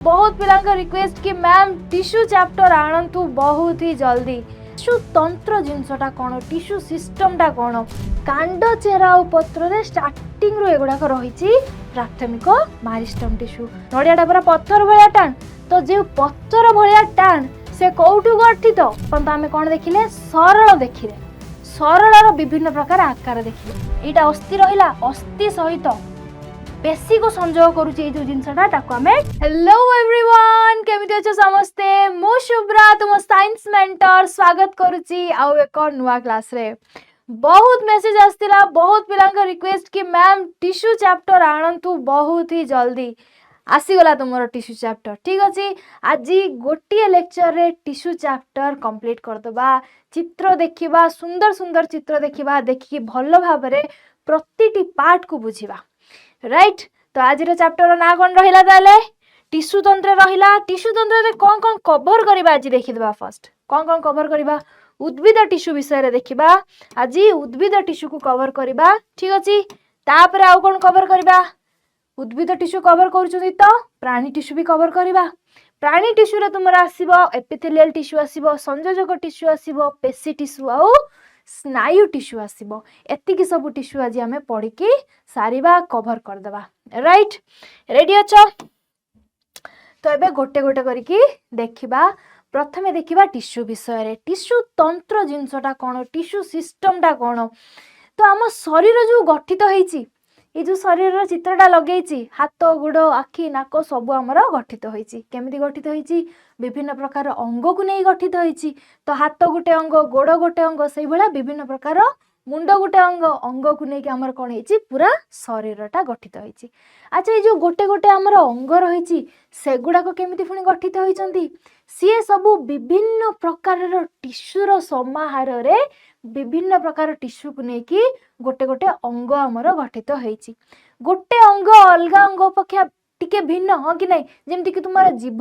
ବହୁତ ପିଲାଙ୍କ ରିକ୍ୱେଷ୍ଟ କି ମ୍ୟାମ୍, ଟିସ୍ୟୁ ଚାପ୍ଟର ଆଣନ୍ତୁ ବହୁତ ହି ଜଲ୍ଦି। ଟିସ୍ୟୁ ତନ୍ତ୍ର ଜିନିଷଟା କ'ଣ? ଟିସ୍ୟୁ ସିଷ୍ଟମଟା କ'ଣ? କାଣ୍ଡ, ଚେର ଆଉ ପତ୍ରରେ ଷ୍ଟାର୍ଟିଂରୁ ଏଗୁଡ଼ାକ ରହିଛି, ପ୍ରାଥମିକ ମାରିଷ୍ଟମ ଟିସ୍ୟୁ। ନଡ଼ିଆଟା ପୁରା ପଥର ଭଳିଆ ଟାଣ। ତ ଯେଉଁ ପଥର ଭଳିଆ ଟାଣ, ସେ କୋଉଠୁ ଗଠିତ? ତ ଆମେ କ'ଣ ଦେଖିଲେ? ସରଳ ଦେଖିଲେ, ସରଳର ବିଭିନ୍ନ ପ୍ରକାର ଆକାର ଦେଖିଲେ। ଏଇଟା ଅସ୍ଥି ରହିଲା, ଅସ୍ଥି ସହିତ ପେଶୀକୁ ସଂଯୋଗ କରୁଛି ଏଇ ଯୋଉ ଜିନିଷଟା, ତାକୁ ଆମେ। ହ୍ୟାଲୋ ଏଭ୍ରିୱାନ୍, କେମିତି ଅଛ ସମସ୍ତେ? ମୁଁ ଶୁଭ୍ରା, ତୁମ ସାଇନ୍ସ ମେଣ୍ଟର, ସ୍ୱାଗତ କରୁଛି ଆଉ ଏକ ନୂଆ କ୍ଲାସରେ। ବହୁତ ମେସେଜ ଆସିଥିଲା, ବହୁତ ପିଲାଙ୍କ ରିକ୍ୱେଷ୍ଟ କି ମ୍ୟାମ୍, ଟିସ୍ୟୁ ଚାପ୍ଟର ଆଣନ୍ତୁ ବହୁତ ହି ଜଲ୍ଦି। ଆସିଗଲା ତୁମର ଟିସ୍ୟୁ ଚାପ୍ଟର। ଠିକ୍ ଅଛି, ଆଜି ଗୋଟିଏ ଲେକ୍ଚରରେ ଟିସ୍ୟୁ ଚାପ୍ଟର କମ୍ପ୍ଲିଟ୍ କରିଦେବା। ଚିତ୍ର ଦେଖିବା, ସୁନ୍ଦର ସୁନ୍ଦର ଚିତ୍ର ଦେଖିବା, ଦେଖିକି ଭଲ ଭାବରେ ପ୍ରତିଟି ପାର୍ଟକୁ ବୁଝିବା, ରାଇଟ୍? ତ ଆଜିର ଚାପ୍ଟର ନାଁ କ'ଣ ରହିଲା ତାହେଲେ? ଟିସ୍ୟୁ ତନ୍ତ୍ର ରହିଲା। ଟିସ୍ୟୁ ତନ୍ତ୍ରରେ କ'ଣ କ'ଣ କଭର କରିବା ଆଜି ଦେଖିଦେବା। ଫାର୍ଷ୍ଟ କ'ଣ କ'ଣ କଭର କରିବା? ଉଦ୍ଭିଦ ଟିସ୍ୟୁ ବିଷୟରେ ଦେଖିବା। ଆଜି ଉଦ୍ଭିଦ ଟିସ୍ୟୁକୁ କଭର କରିବା, ଠିକ୍ ଅଛି? ତାପରେ ଆଉ କ'ଣ କଭର କରିବା? ଉଦ୍ଭିଦ ଟିସ୍ୟୁ କଭର କରୁଛନ୍ତି ତ ପ୍ରାଣୀ ଟିସ୍ୟୁ ବି କଭର କରିବା। ପ୍ରାଣୀ ଟିସ୍ୟୁରେ ତୁମର ଆସିବ ଏପିଥେଲିଆଲ ଟିସ୍ୟୁ ଆସିବ, ସଂଯୋଜକ ଟିସ୍ୟୁ ଆସିବ, ପେଶୀ ଟିସ୍ୟୁ ଆଉ ସ୍ନାୟୁ ଟିସ୍ୟୁ ଆସିବ। ଏତିକି ସବୁ ଟିସ୍ୟୁ ଆଜି ଆମେ ପଢ଼ିକି ସାରିବା, କଭର କରିଦେବା, ରାଇଟ୍? ରେଡି ଅଛ ତ? ଏବେ ଗୋଟେ ଗୋଟେ କରିକି ଦେଖିବା। ପ୍ରଥମେ ଦେଖିବା ଟିସ୍ୟୁ ବିଷୟରେ। ଟିସ୍ୟୁ ତନ୍ତ୍ର ଜିନିଷଟା କ'ଣ? ଟିସ୍ୟୁ ସିଷ୍ଟମଟା କ'ଣ? ତ ଆମ ଶରୀର ଯେଉଁ ଗଠିତ ହେଇଛି, ଏଇ ଯେଉଁ ଶରୀରର ଚିତ୍ରଟା ଲଗେଇଛି, ହାତ, ଗୋଡ଼, ଆଖି, ନାକ ସବୁ ଆମର ଗଠିତ ହେଇଛି। କେମିତି ଗଠିତ ହେଇଛି? ବିଭିନ୍ନ ପ୍ରକାର ଅଙ୍ଗକୁ ନେଇ ଗଠିତ ହେଇଛି। ତ ହାତ ଗୋଟେ ଅଙ୍ଗ, ଗୋଡ଼ ଗୋଟେ ଅଙ୍ଗ, ସେଇଭଳିଆ ବିଭିନ୍ନ ପ୍ରକାର ମୁଣ୍ଡ ଗୋଟେ ଅଙ୍ଗ, ଅଙ୍ଗକୁ ନେଇକି ଆମର କ'ଣ ହେଇଛି? ପୁରା ଶରୀରଟା ଗଠିତ ହେଇଛି। ଆଚ୍ଛା, ଏଇ ଯେଉଁ ଗୋଟେ ଗୋଟେ ଆମର ଅଙ୍ଗ ରହିଛି, ସେଗୁଡ଼ାକ କେମିତି ପୁଣି ଗଠିତ ହେଇଛନ୍ତି? ସିଏ ସବୁ ବିଭିନ୍ନ ପ୍ରକାରର ଟିସ୍ୟୁର ସମାହାରରେ, ବିଭିନ୍ନ ପ୍ରକାର ଟିସ୍ୟୁକୁ ନେଇକି ଗୋଟେ ଗୋଟେ ଅଙ୍ଗ ଆମର ଗଠିତ ହେଇଛି। ଗୋଟେ ଅଙ୍ଗ ଅଲଗା ଅଙ୍ଗ ଅପେକ୍ଷା ଟିକେ ଭିନ୍ନ, ହଁ କି ନାହିଁ? ଯେମିତିକି ତୁମର ଜିଭ,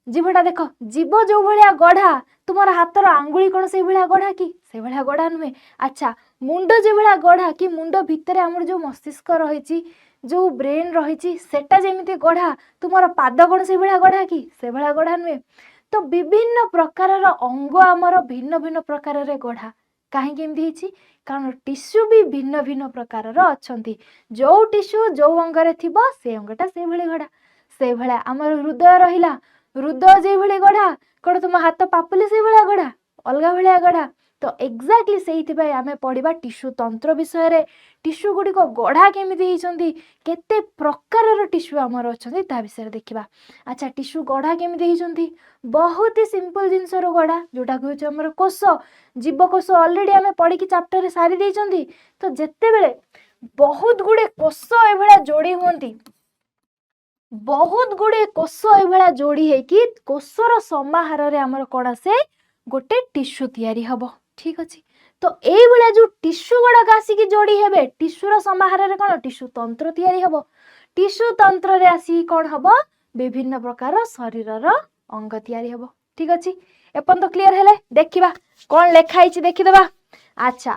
ଜିଭଟା ଦେଖ, ଜିଭ ଯୋଉ ଭଳିଆ ଗଢ଼ା, ତୁମର ହାତର ଆଙ୍ଗୁଳି କ'ଣ ସେଇଭଳିଆ ଗଢ଼ା କି? ସେଇଭଳିଆ ଗଢ଼ା ନୁହେଁ। ଆଚ୍ଛା, ମୁଣ୍ଡ ଯେଭଳିଆ ଗଢ଼ା କି ମୁଣ୍ଡ ଭିତରେ ଆମର ଯୋଉ ମସ୍ତିଷ୍କ ରହିଛି, ଯୋଉ ବ୍ରେନ୍ ରହିଛି, ସେଟା ଯେମିତି ଗଢ଼ା, ତୁମର ପାଦ କ'ଣ ସେଇଭଳିଆ ଗଢ଼ା କି? ସେଇଭଳିଆ ଗଢ଼ା ନୁହେଁ। ତ ବିଭିନ୍ନ ପ୍ରକାରର ଅଙ୍ଗ ଆମର ଭିନ୍ନ ଭିନ୍ନ ପ୍ରକାରରେ ଗଢ଼ା। କାହିଁକି ଏମିତି ହେଇଛି? କାରଣ ଟିସ୍ୟୁ ବି ଭିନ୍ନ ଭିନ୍ନ ପ୍ରକାରର ଅଛନ୍ତି। ଯୋଉ ଟିସ୍ୟୁ ଯୋଉ ଅଙ୍ଗରେ ଥିବ, ସେ ଅଙ୍ଗଟା ସେଇଭଳି ଗଢ଼ା। ସେଇଭଳିଆ ଆମର ହୃଦୟ ରହିଲା। ହୃଦୟ ଯେଭଳି ଗଢ଼ା, କ'ଣ ତୁମ ହାତ ପାପୁଲି ସେଇଭଳିଆ ଗଢ଼ା? ଅଲଗା ଭଳିଆ ଗଢ଼ା। ତ ଏକ୍ଜାକ୍ଟଲି ସେଇଥିପାଇଁ ଆମେ ପଢ଼ିବା ଟିସ୍ୟୁ ତନ୍ତ୍ର ବିଷୟରେ। ଟିସ୍ୟୁ ଗୁଡ଼ିକ ଗଢ଼ା କେମିତି ହେଇଛନ୍ତି, କେତେ ପ୍ରକାରର ଟିସ୍ୟୁ ଆମର ଅଛନ୍ତି, ତା ବିଷୟରେ ଦେଖିବା। ଆଚ୍ଛା, ଟିସ୍ୟୁ ଗଢ଼ା କେମିତି ହେଇଛନ୍ତି? ବହୁତ ହି ସିମ୍ପଲ ଜିନିଷରୁ ଗଢ଼ା, ଯୋଉଟାକୁ ହେଉଛି ଆମର କୋଷ, ଜୀବକୋଷ। ଅଲରେଡ଼ି ଆମେ ପଢ଼ିକି ଚାପ୍ଟରରେ ସାରି ଦେଇଛନ୍ତି। ତ ଯେତେବେଳେ ବହୁତ ଗୁଡ଼ିଏ କୋଷ ଏଭଳିଆ ଯୋଡ଼ି ହୁଅନ୍ତି, ବହୁତ ଗୁଡ଼ିଏ କୋଷ ଏଭଳିଆ ଯୋଡ଼ି ହେଇକି କୋଷର ସମାହାରରେ ଆମର କ'ଣ ଆସେ? ଗୋଟେ ଟିସ୍ୟୁ ତିଆରି ହବ, ଠିକ ଅଛି? ତ ଏଇଭଳିଆ ଯୋଉ ଟିସ୍ୟୁ ଗୁଡ଼ାକ ଆସିକି ଯୋଡ଼ି ହେବେ, ଟିସ୍ୟୁର ସମାହାରରେ କ'ଣ ଟିସ୍ୟୁ ତନ୍ତ୍ର ତିଆରି ହବ। ଟିସ୍ୟୁ ତନ୍ତ୍ରରେ ଆସିକି କ'ଣ ହବ? ବିଭିନ୍ନ ପ୍ରକାର ଶରୀରର ଅଙ୍ଗ ତିଆରି ହବ, ଠିକ ଅଛି? ଏପର୍ଯ୍ୟନ୍ତ କ୍ଲିୟର ହେଲେ ଦେଖିବା କ'ଣ ଲେଖା ହେଇଛି, ଦେଖିଦେବା। ଆଚ୍ଛା,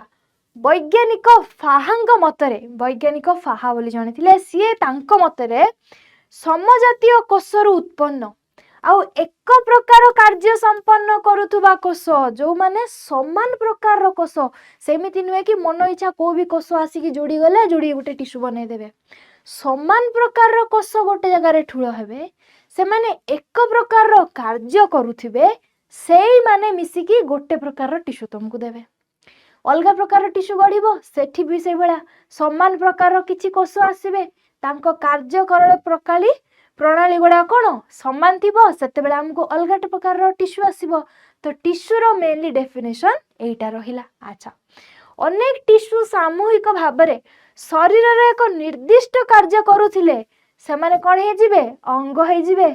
ବୈଜ୍ଞାନିକ ଫାହାଙ୍କ ମତରେ, ବୈଜ୍ଞାନିକ ଫାହା ବୋଲି ଜଣେ ଥିଲେ, ସିଏ ତାଙ୍କ ମତରେ ସମଜାତୀୟ କୋଷରୁ ଉତ୍ପନ୍ନ ଆଉ ଏକ ପ୍ରକାର କାର୍ଯ୍ୟ ସମ୍ପନ୍ନ କରୁଥିବା କୋଷ, ଯୋଉମାନେ ସମାନ ପ୍ରକାରର କୋଷ, ସେମିତି ନୁହେଁ କି ମନ ଇଚ୍ଛା କୋଉ ବି କୋଷ ଆସିକି ଯୋଡ଼ିଗଲେ, ଯୋଡ଼ି ଗୋଟେ ଟିସ୍ୟୁ ବନେଇଦେବେ। ସମାନ ପ୍ରକାରର କୋଷ ଗୋଟେ ଜାଗାରେ ଠୁଳ ହେବେ, ସେମାନେ ଏକ ପ୍ରକାରର କାର୍ଯ୍ୟ କରୁଥିବେ, ସେଇମାନେ ମିଶିକି ଗୋଟେ ପ୍ରକାରର ଟିସ୍ୟୁ ତୁମକୁ ଦେବେ। ଅଲଗା ପ୍ରକାରର ଟିସ୍ୟୁ ଗଢ଼ିବ, ସେଠି ବି ସେଇଭଳିଆ ସମାନ ପ୍ରକାରର କିଛି କୋଷ ଆସିବେ, ତାଙ୍କ କାର୍ଯ୍ୟକରଣ ପ୍ରଣାଳୀ ଗୁଡ଼ାକ କ'ଣ ସମାନ ଥିବ, ସେତେବେଳେ ଆମକୁ ଅଲଗା ପ୍ରକାରର ଟିସ୍ୟୁ ଆସିବ। ତ ଟିସ୍ୟୁର ମେନଲି ଡେଫିନେସନ୍ ଏଇଟା ରହିଲା। ଆଚ୍ଛା, ଅନେକ ଟିସ୍ୟୁ ସାମୂହିକ ଭାବରେ ଶରୀରର ଏକ ନିର୍ଦ୍ଦିଷ୍ଟ କାର୍ଯ୍ୟ କରୁଥିଲେ ସେମାନେ କ'ଣ ହେଇଯିବେ? ଅଙ୍ଗ ହେଇଯିବେ।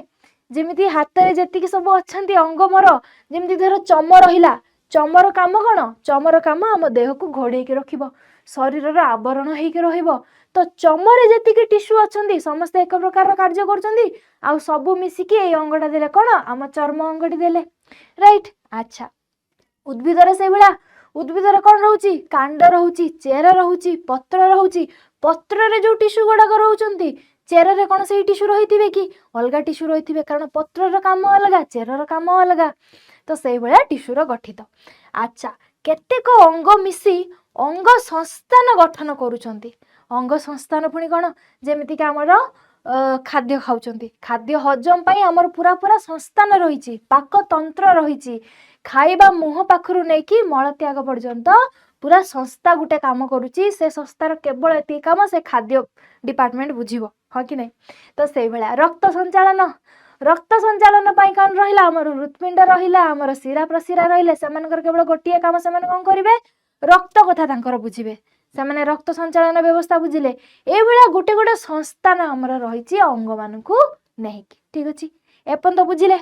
ଯେମିତି ହାତରେ ଯେତିକି ସବୁ ଅଛନ୍ତି ଅଙ୍ଗ ମୋର, ଯେମିତି ଧର ଚମ ରହିଲା, ଚମର କାମ କ'ଣ? ଚମର କାମ ଆମ ଦେହକୁ ଘୋଡ଼େଇକି ରଖିବ, ଶରୀରର ଆବରଣ ହେଇକି ରହିବ। ତ ଚମରେ ଯେତିକି ଟିସ୍ୟୁ ଅଛନ୍ତି, ସମସ୍ତେ ଏକ ପ୍ରକାରର କାର୍ଯ୍ୟ କରୁଛନ୍ତି ଆଉ ସବୁ ମିଶିକି ଏଇ ଅଙ୍ଗଟା ଦେଲେ କ'ଣ? ଆମ ଚର୍ମ ଅଙ୍ଗଟି ଦେଲେ, ରାଇଟ୍? ଆଚ୍ଛା, ଉଦ୍ଭିଦରେ ସେଇଭଳିଆ। ଉଦ୍ଭିଦରେ କ'ଣ ରହୁଛି? କାଣ୍ଡ ରହୁଛି, ଚେର ରହୁଛି, ପତ୍ର ରହୁଛି। ପତ୍ରରେ ଯୋଉ ଟିସ୍ୟୁ ଗୁଡ଼ାକ ରହୁଛନ୍ତି, ଚେରରେ କ'ଣ ସେଇ ଟିସ୍ୟୁ ରହିଥିବେ କି? ଅଲଗା ଟିସ୍ୟୁ ରହିଥିବେ, କାରଣ ପତ୍ରର କାମ ଅଲଗା, ଚେରର କାମ ଅଲଗା। ତ ସେଇଭଳିଆ ଟିସ୍ୟୁର ଗଠିତ। ଆଚ୍ଛା, କେତେକ ଅଙ୍ଗ ମିଶି ଅଙ୍ଗ ସଂସ୍ଥାନ ଗଠନ କରୁଛନ୍ତି। ଅଙ୍ଗ ସଂସ୍ଥାନ ପୁଣି କ'ଣ? ଯେମିତିକି ଆମର ଖାଦ୍ୟ ଖାଉଛନ୍ତି, ଖାଦ୍ୟ ହଜମ ପାଇଁ ଆମର ପୁରା ପୁରା ସଂସ୍ଥାନ ରହିଛି, ପାକତନ୍ତ୍ର ରହିଛି। ଖାଇବା ମୁହଁ ପାଖରୁ ନେଇକି ମଳତ୍ୟାଗ ପର୍ଯ୍ୟନ୍ତ ପୁରା ସଂସ୍ଥା ଗୋଟେ କାମ କରୁଛି। ସେ ସଂସ୍ଥାର କେବଳ ଏତିକି କାମ, ସେ ଖାଦ୍ୟ ଡିପାର୍ଟମେଣ୍ଟ ବୁଝିବ, ହଁ କି ନାହିଁ? ତ ସେଇଭଳିଆ ରକ୍ତ ସଞ୍ଚାଳନ। ରକ୍ତ ସଞ୍ଚାଳନ ପାଇଁ କ'ଣ ରହିଲା? ଆମର ହୃତ୍ପିଣ୍ଡ ରହିଲା, ଆମର ଶିରା ପ୍ରଶିରା ରହିଲେ। ସେମାନଙ୍କର କେବଳ ଗୋଟିଏ କାମ, ସେମାନେ କ'ଣ କରିବେ? ରକ୍ତ କଥା ତାଙ୍କର ବୁଝିବେ। ସେମାନେ ରକ୍ତ ସଞ୍ଚାଳନ ବ୍ୟବସ୍ଥା ବୁଝିଲେ। ଏଇଭଳିଆ ଗୋଟେ ଗୋଟେ ସଂସ୍ଥାନ ଆମର ରହିଛି ଅଙ୍ଗମାନଙ୍କୁ ନେଇକି। ଠିକ ଅଛି, ଏପର୍ଯ୍ୟନ୍ତ ବୁଝିଲେ?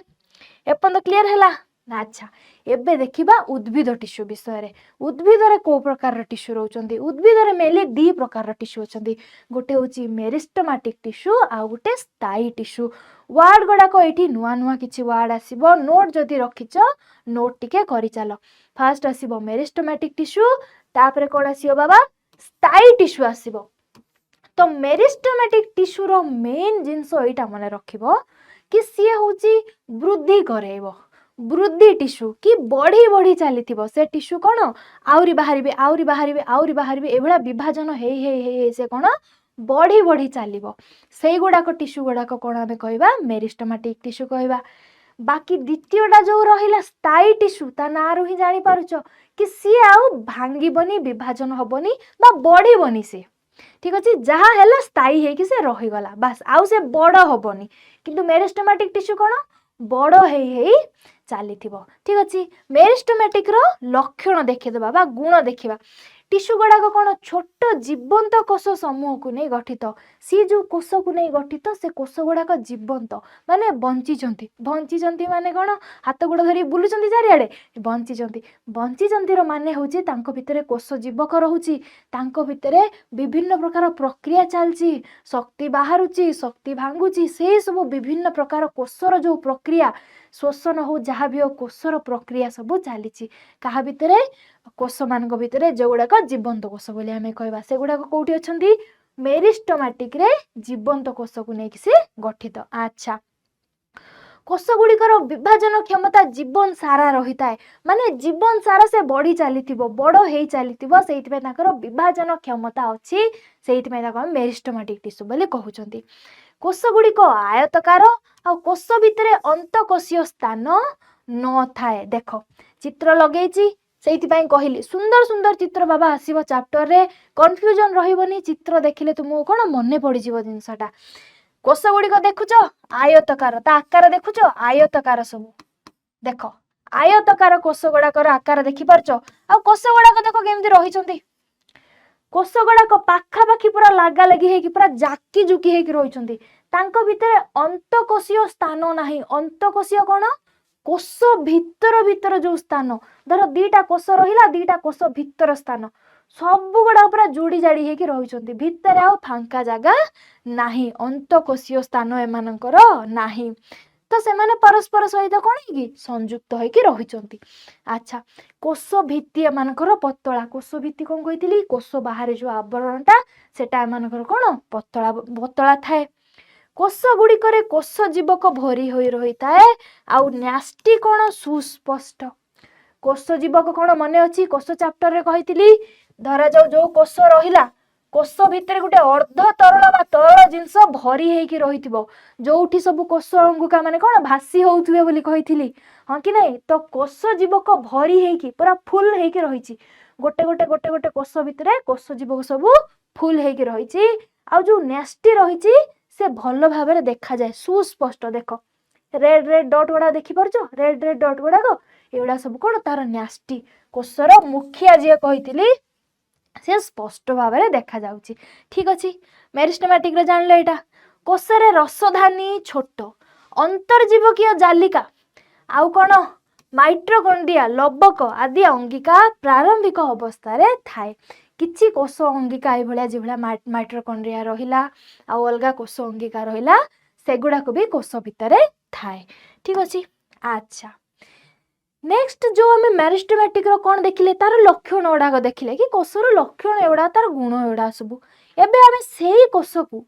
ଏପର୍ଯ୍ୟନ୍ତ କ୍ଲିୟର ହେଲା ନା? ଆଚ୍ଛା, ଏବେ ଦେଖିବା ଉଦ୍ଭିଦ ଟିସ୍ୟୁ ବିଷୟରେ। ଉଦ୍ଭିଦରେ କୋଉ ପ୍ରକାରର ଟିସ୍ୟୁ ରହୁଛନ୍ତି? ଉଦ୍ଭିଦରେ ମେନଲି ଦି ପ୍ରକାରର ଟିସ୍ୟୁ ଅଛନ୍ତି। ଗୋଟେ ହେଉଛି ମେରିଷ୍ଟମାଟିକ୍ ଟିସ୍ୟୁ ଆଉ ଗୋଟେ ସ୍ଥାୟୀ ଟିସ୍ୟୁ। ୱାର୍ଡ ଗୁଡ଼ାକ ଏଇଠି ନୂଆ ନୂଆ କିଛି ୱାର୍ଡ ଆସିବ। ନୋଟ୍ ଯଦି ରଖିଛ, ନୋଟ୍ ଟିକେ କରିଚାଲ। ଫାର୍ଷ୍ଟ ଆସିବ ମେରିଷ୍ଟମାଟିକ୍ ଟିସ୍ୟୁ, ତାପରେ କ'ଣ ଆସିବ ବାବା? ସ୍ଥାୟୀ ଟିସ୍ୟୁ ଆସିବ। ତ ମେରିଷ୍ଟମାଟିକ୍ ଟିସ୍ୟୁର ମେନ୍ ଜିନିଷ ଏଇଟା ମନେ ରଖିବ କି ସିଏ ହେଉଛି ବୃଦ୍ଧି କରେଇବ, ବୃଦ୍ଧି ଟିସ୍ୟୁ କି ବଢ଼ି ବଢ଼ି ଚାଲିଥିବ। ସେ ଟିସ୍ୟୁ କ'ଣ ଆହୁରି ବାହାରିବେ, ଆହୁରି ବାହାରିବେ, ଆହୁରି ବାହାରିବେ, ଏଭଳିଆ ବିଭାଜନ ହେଇ ହେଇ ହେଇ ହେଇ ସେ କ'ଣ ବଢ଼ି ବଢ଼ି ଚାଲିବ। ସେଇଗୁଡ଼ାକ ଟିସ୍ୟୁ ଗୁଡ଼ାକ କ'ଣ ଆମେ କହିବା? ମେରିଷ୍ଟମାଟିକ୍ ଟିସ୍ୟୁ କହିବା। ବାକି ଦ୍ୱିତୀୟଟା ଯୋଉ ରହିଲା ସ୍ଥାୟୀ ଟିସ୍ୟୁ, ତା ନାଁରୁ ହିଁ ଜାଣିପାରୁଛ କି ସିଏ ଆଉ ଭାଙ୍ଗିବନି, ବିଭାଜନ ହବନି ବା ବଢ଼ିବନି ସିଏ। ଠିକ ଅଛି, ଯାହା ହେଲା ସ୍ଥାୟୀ ହେଇକି ସେ ରହିଗଲା, ବାସ୍, ଆଉ ସେ ବଡ଼ ହବନି। କିନ୍ତୁ ମେରିଷ୍ଟମାଟିକ୍ ଟିସ୍ୟୁ କ'ଣ ବଡ଼ ହେଇ ହେଇ ଚାଲିଥିବ। ଠିକ ଅଛି, ମେରିଷ୍ଟମାଟିକ୍ର ଲକ୍ଷଣ ଦେଖିଦେବା ବା ଗୁଣ ଦେଖିବା। ଟିସ୍ୟୁ ଗୁଡ଼ାକ କ'ଣ ଛୋଟ ଜୀବନ୍ତ କୋଷ ସମୂହକୁ ନେଇ ଗଠିତ। ସିଏ ଯୋଉ କୋଷକୁ ନେଇ ଗଠିତ, ସେ କୋଷ ଗୁଡ଼ାକ ଜୀବନ୍ତ, ମାନେ ବଞ୍ଚିଛନ୍ତି। ବଞ୍ଚିଛନ୍ତି ମାନେ କ'ଣ? ହାତ ଗୋଡ଼ ଧରି ବୁଲୁଛନ୍ତି ଚାରିଆଡ଼େ? ବଞ୍ଚିଛନ୍ତି। ବଞ୍ଚିଛନ୍ତିର ମାନେ ହେଉଛି ତାଙ୍କ ଭିତରେ କୋଷ ଜୀବକ ରହୁଛି, ତାଙ୍କ ଭିତରେ ବିଭିନ୍ନ ପ୍ରକାର ପ୍ରକ୍ରିୟା ଚାଲିଛି, ଶକ୍ତି ବାହାରୁଛି, ଶକ୍ତି ଭାଙ୍ଗୁଛି। ସେଇ ସବୁ ବିଭିନ୍ନ ପ୍ରକାର କୋଷର ଯୋଉ ପ୍ରକ୍ରିୟା, ଶୋଷଣ ହଉ, ଯାହା ବି ହଉ, କୋଷର ପ୍ରକ୍ରିୟା ସବୁ ଚାଲିଛି। କାହା ଭିତରେ? କୋଷମାନଙ୍କ ଭିତରେ, ଯେଉଁଗୁଡ଼ାକ ଜୀବନ୍ତ କୋଷ ବୋଲି ଆମେ କହିବା। ସେଗୁଡ଼ାକ କୋଉଠି ଅଛନ୍ତି? ମେରିଷ୍ଟମାଟିକରେ ଜୀବନ୍ତ କୋଷକୁ ନେଇକି ସେ ଗଠିତ। ଆଚ୍ଛା, କୋଷ ଗୁଡ଼ିକର ବିଭାଜନ କ୍ଷମତା ଜୀବନ ସାରା ରହିଥାଏ, ମାନେ ଜୀବନ ସାରା ସେ ବଢ଼ି ଚାଲିଥିବ, ବଡ଼ ହେଇ ଚାଲିଥିବ। ସେଇଥିପାଇଁ ତାଙ୍କର ବିଭାଜନ କ୍ଷମତା ଅଛି, ସେଇଥିପାଇଁ ତାକୁ ଆମେ ମେରିଷ୍ଟମାଟିକ୍ ଟିସ୍ୟୁ ବୋଲି କହୁଛନ୍ତି। କୋଷ ଗୁଡ଼ିକ ଆୟତକାର ଆଉ କୋଷ ଭିତରେ ଅନ୍ତଃକୋଷୀୟ ସ୍ଥାନ ନଥାଏ। ଦେଖ, ଚିତ୍ର ଲଗେଇଛି, ସେଇଥିପାଇଁ କହିଲି ସୁନ୍ଦର ସୁନ୍ଦର ଚିତ୍ର ବାବା ଆସିବ ଚାପ୍ଟରରେ, କନଫ୍ୟୁଜନ ରହିବନି। ଚିତ୍ର ଦେଖିଲେ ତୁମକୁ କ'ଣ ମନେ ପଡ଼ିଯିବ ଜିନିଷଟା। କୋଷ ଗୁଡ଼ିକ ଦେଖୁଛ ଆୟତକାର, ତା ଆକାର ଦେଖୁଛ ଆୟତକାର ସବୁ। ଦେଖ, ଆୟତକାର କୋଷ ଗୁଡ଼ାକର ଆକାର ଦେଖିପାରୁଛ? ଆଉ କୋଷ ଗୁଡ଼ାକ ଦେଖ କେମିତି ରହିଛନ୍ତି। କୋଷ ଗୁଡ଼ାକ ପାଖାପାଖି ପୁରା ଲାଗାଲାଗି ହେଇକି, ପୁରା ଜାକି ଜୁକି ହେଇକି ରହିଛନ୍ତି। ତାଙ୍କ ଭିତରେ ଅନ୍ତଃକୋଷୀୟ ସ୍ଥାନ ନାହିଁ। ଅନ୍ତଃକୋଷୀୟ କ'ଣ? କୋଷ ଭିତର ଭିତର ଯୋଉ ସ୍ଥାନ। ଧର ଦିଟା କୋଷ ରହିଲା, ଦିଟା କୋଷ ଭିତର ସ୍ଥାନ ସବୁ ଗୁଡ଼ାକ ପୁରା ଯୋଡ଼ି ଜାଡ଼ି ହେଇକି ରହିଛନ୍ତି। ଭିତରେ ଆଉ ଫାଙ୍କା ଜାଗା ନାହିଁ, ଅନ୍ତଃକୋଷୀୟ ସ୍ଥାନ ଏମାନଙ୍କର ନାହିଁ। ତ ସେମାନେ ପରସ୍ପର ସହିତ କ'ଣ ହେଇକି ସଂଯୁକ୍ତ ହେଇକି ରହିଛନ୍ତି। ଆଚ୍ଛା, କୋଷ ଭିତ୍ତି ଏମାନଙ୍କର ପତଳା। କୋଷ ଭିତ୍ତି କ'ଣ କହିଥିଲି? କୋଷ ବାହାରେ ଯୋଉ ଆବରଣଟା, ସେଟା ଏମାନଙ୍କର କ'ଣ ପତଳା ପତଳା ଥାଏ। କୋଷ ଗୁଡ଼ିକରେ କୋଷ ଜୀବକ ଭରି ହୋଇ ରହିଥାଏ ଆଉ ନ୍ୟଷ୍ଟି କ'ଣ ସୁସ୍ପଷ୍ଟ। କୋଷ ଜୀବକ କ'ଣ ମନେ ଅଛି? କୋଷ ଚାପ୍ଟରରେ କହିଥିଲି। ଧରାଯାଉ ଯୋଉ କୋଷ ରହିଲା, କୋଷ ଭିତରେ ଗୋଟେ ଅର୍ଦ୍ଧ ତରଳ ବା ତରଳ ଜିନିଷ ଭରି ହେଇକି ରହିଥିବ, ଯୋଉଠି ସବୁ କୋଷ ଅଙ୍ଗୁକା ମାନେ କ'ଣ ଭାସି ହଉଥିବେ ବୋଲି କହିଥିଲି, ହଁ କି ନାଇଁ? ତ କୋଷ ଜୀବକ ଭରି ହେଇକି ପୁରା ଫୁଲ ହେଇକି ରହିଛି। ଗୋଟେ ଗୋଟେ ଗୋଟେ ଗୋଟେ କୋଷ ଭିତରେ କୋଷ ଜୀବକ ସବୁ ଫୁଲ ହେଇକି ରହିଛି। ଆଉ ଯୋଉ ନ୍ୟଷ୍ଟି ରହିଛି, ସେ ଭଲ ଭାବରେ ଦେଖାଯାଏ, ସୁସ୍ପଷ୍ଟ। ଦେଖ, ରେଡ୍ ରେଡ୍ ଡଟ୍ ଗୁଡାକ ଦେଖିପାରୁଛ? ରେଡ୍ ରେଡ୍ ଡଟ୍ ଗୁଡାକ, ଏଗୁଡ଼ା ସବୁ କ'ଣ? ତାର ନ୍ୟଷ୍ଟି, କୋଷର ମୁଖିଆ ଯିଏ କହିଥିଲି, ସେ ସ୍ପଷ୍ଟ ଭାବରେ ଦେଖାଯାଉଛି। ଠିକ ଅଛି, ମେରିଷ୍ଟମାଟିକର ଜାଣିଲେ ଏଇଟା। କୋଷରେ ରସଧାନୀ ଛୋଟ, ଅନ୍ତର୍ଜୀବକୀୟ ଜାଲିକା ଆଉ କ'ଣ ମାଇଟୋକଣ୍ଡ୍ରିଆ, ଲବକ ଆଦି ଅଙ୍ଗିକା ପ୍ରାରମ୍ଭିକ ଅବସ୍ଥାରେ ଥାଏ। କିଛି କୋଷ ଅଙ୍ଗିକା ଏଇଭଳିଆ, ଯେଭଳିଆ ମାଇଟୋକଣ୍ଡ୍ରିଆ ରହିଲା ଆଉ ଅଲଗା କୋଷ ଅଙ୍ଗିକା ରହିଲା, ସେଗୁଡ଼ାକ ବି କୋଷ ଭିତରେ ଥାଏ। ଠିକ ଅଛି। ଆଚ୍ଛା, ନେକ୍ସଟ ଯୋଉ ଆମେ ମ୍ୟାରିଷ୍ଟୋମାଟିକର କ'ଣ ଦେଖିଲେ? ତାର ଲକ୍ଷଣ ଗୁଡ଼ାକ ଦେଖିଲେ କି କୋଷର ଲକ୍ଷଣ ଏଗୁଡ଼ା, ତାର ଗୁଣ ଏଗୁଡ଼ା ସବୁ। ଏବେ ଆମେ ସେଇ କୋଷକୁ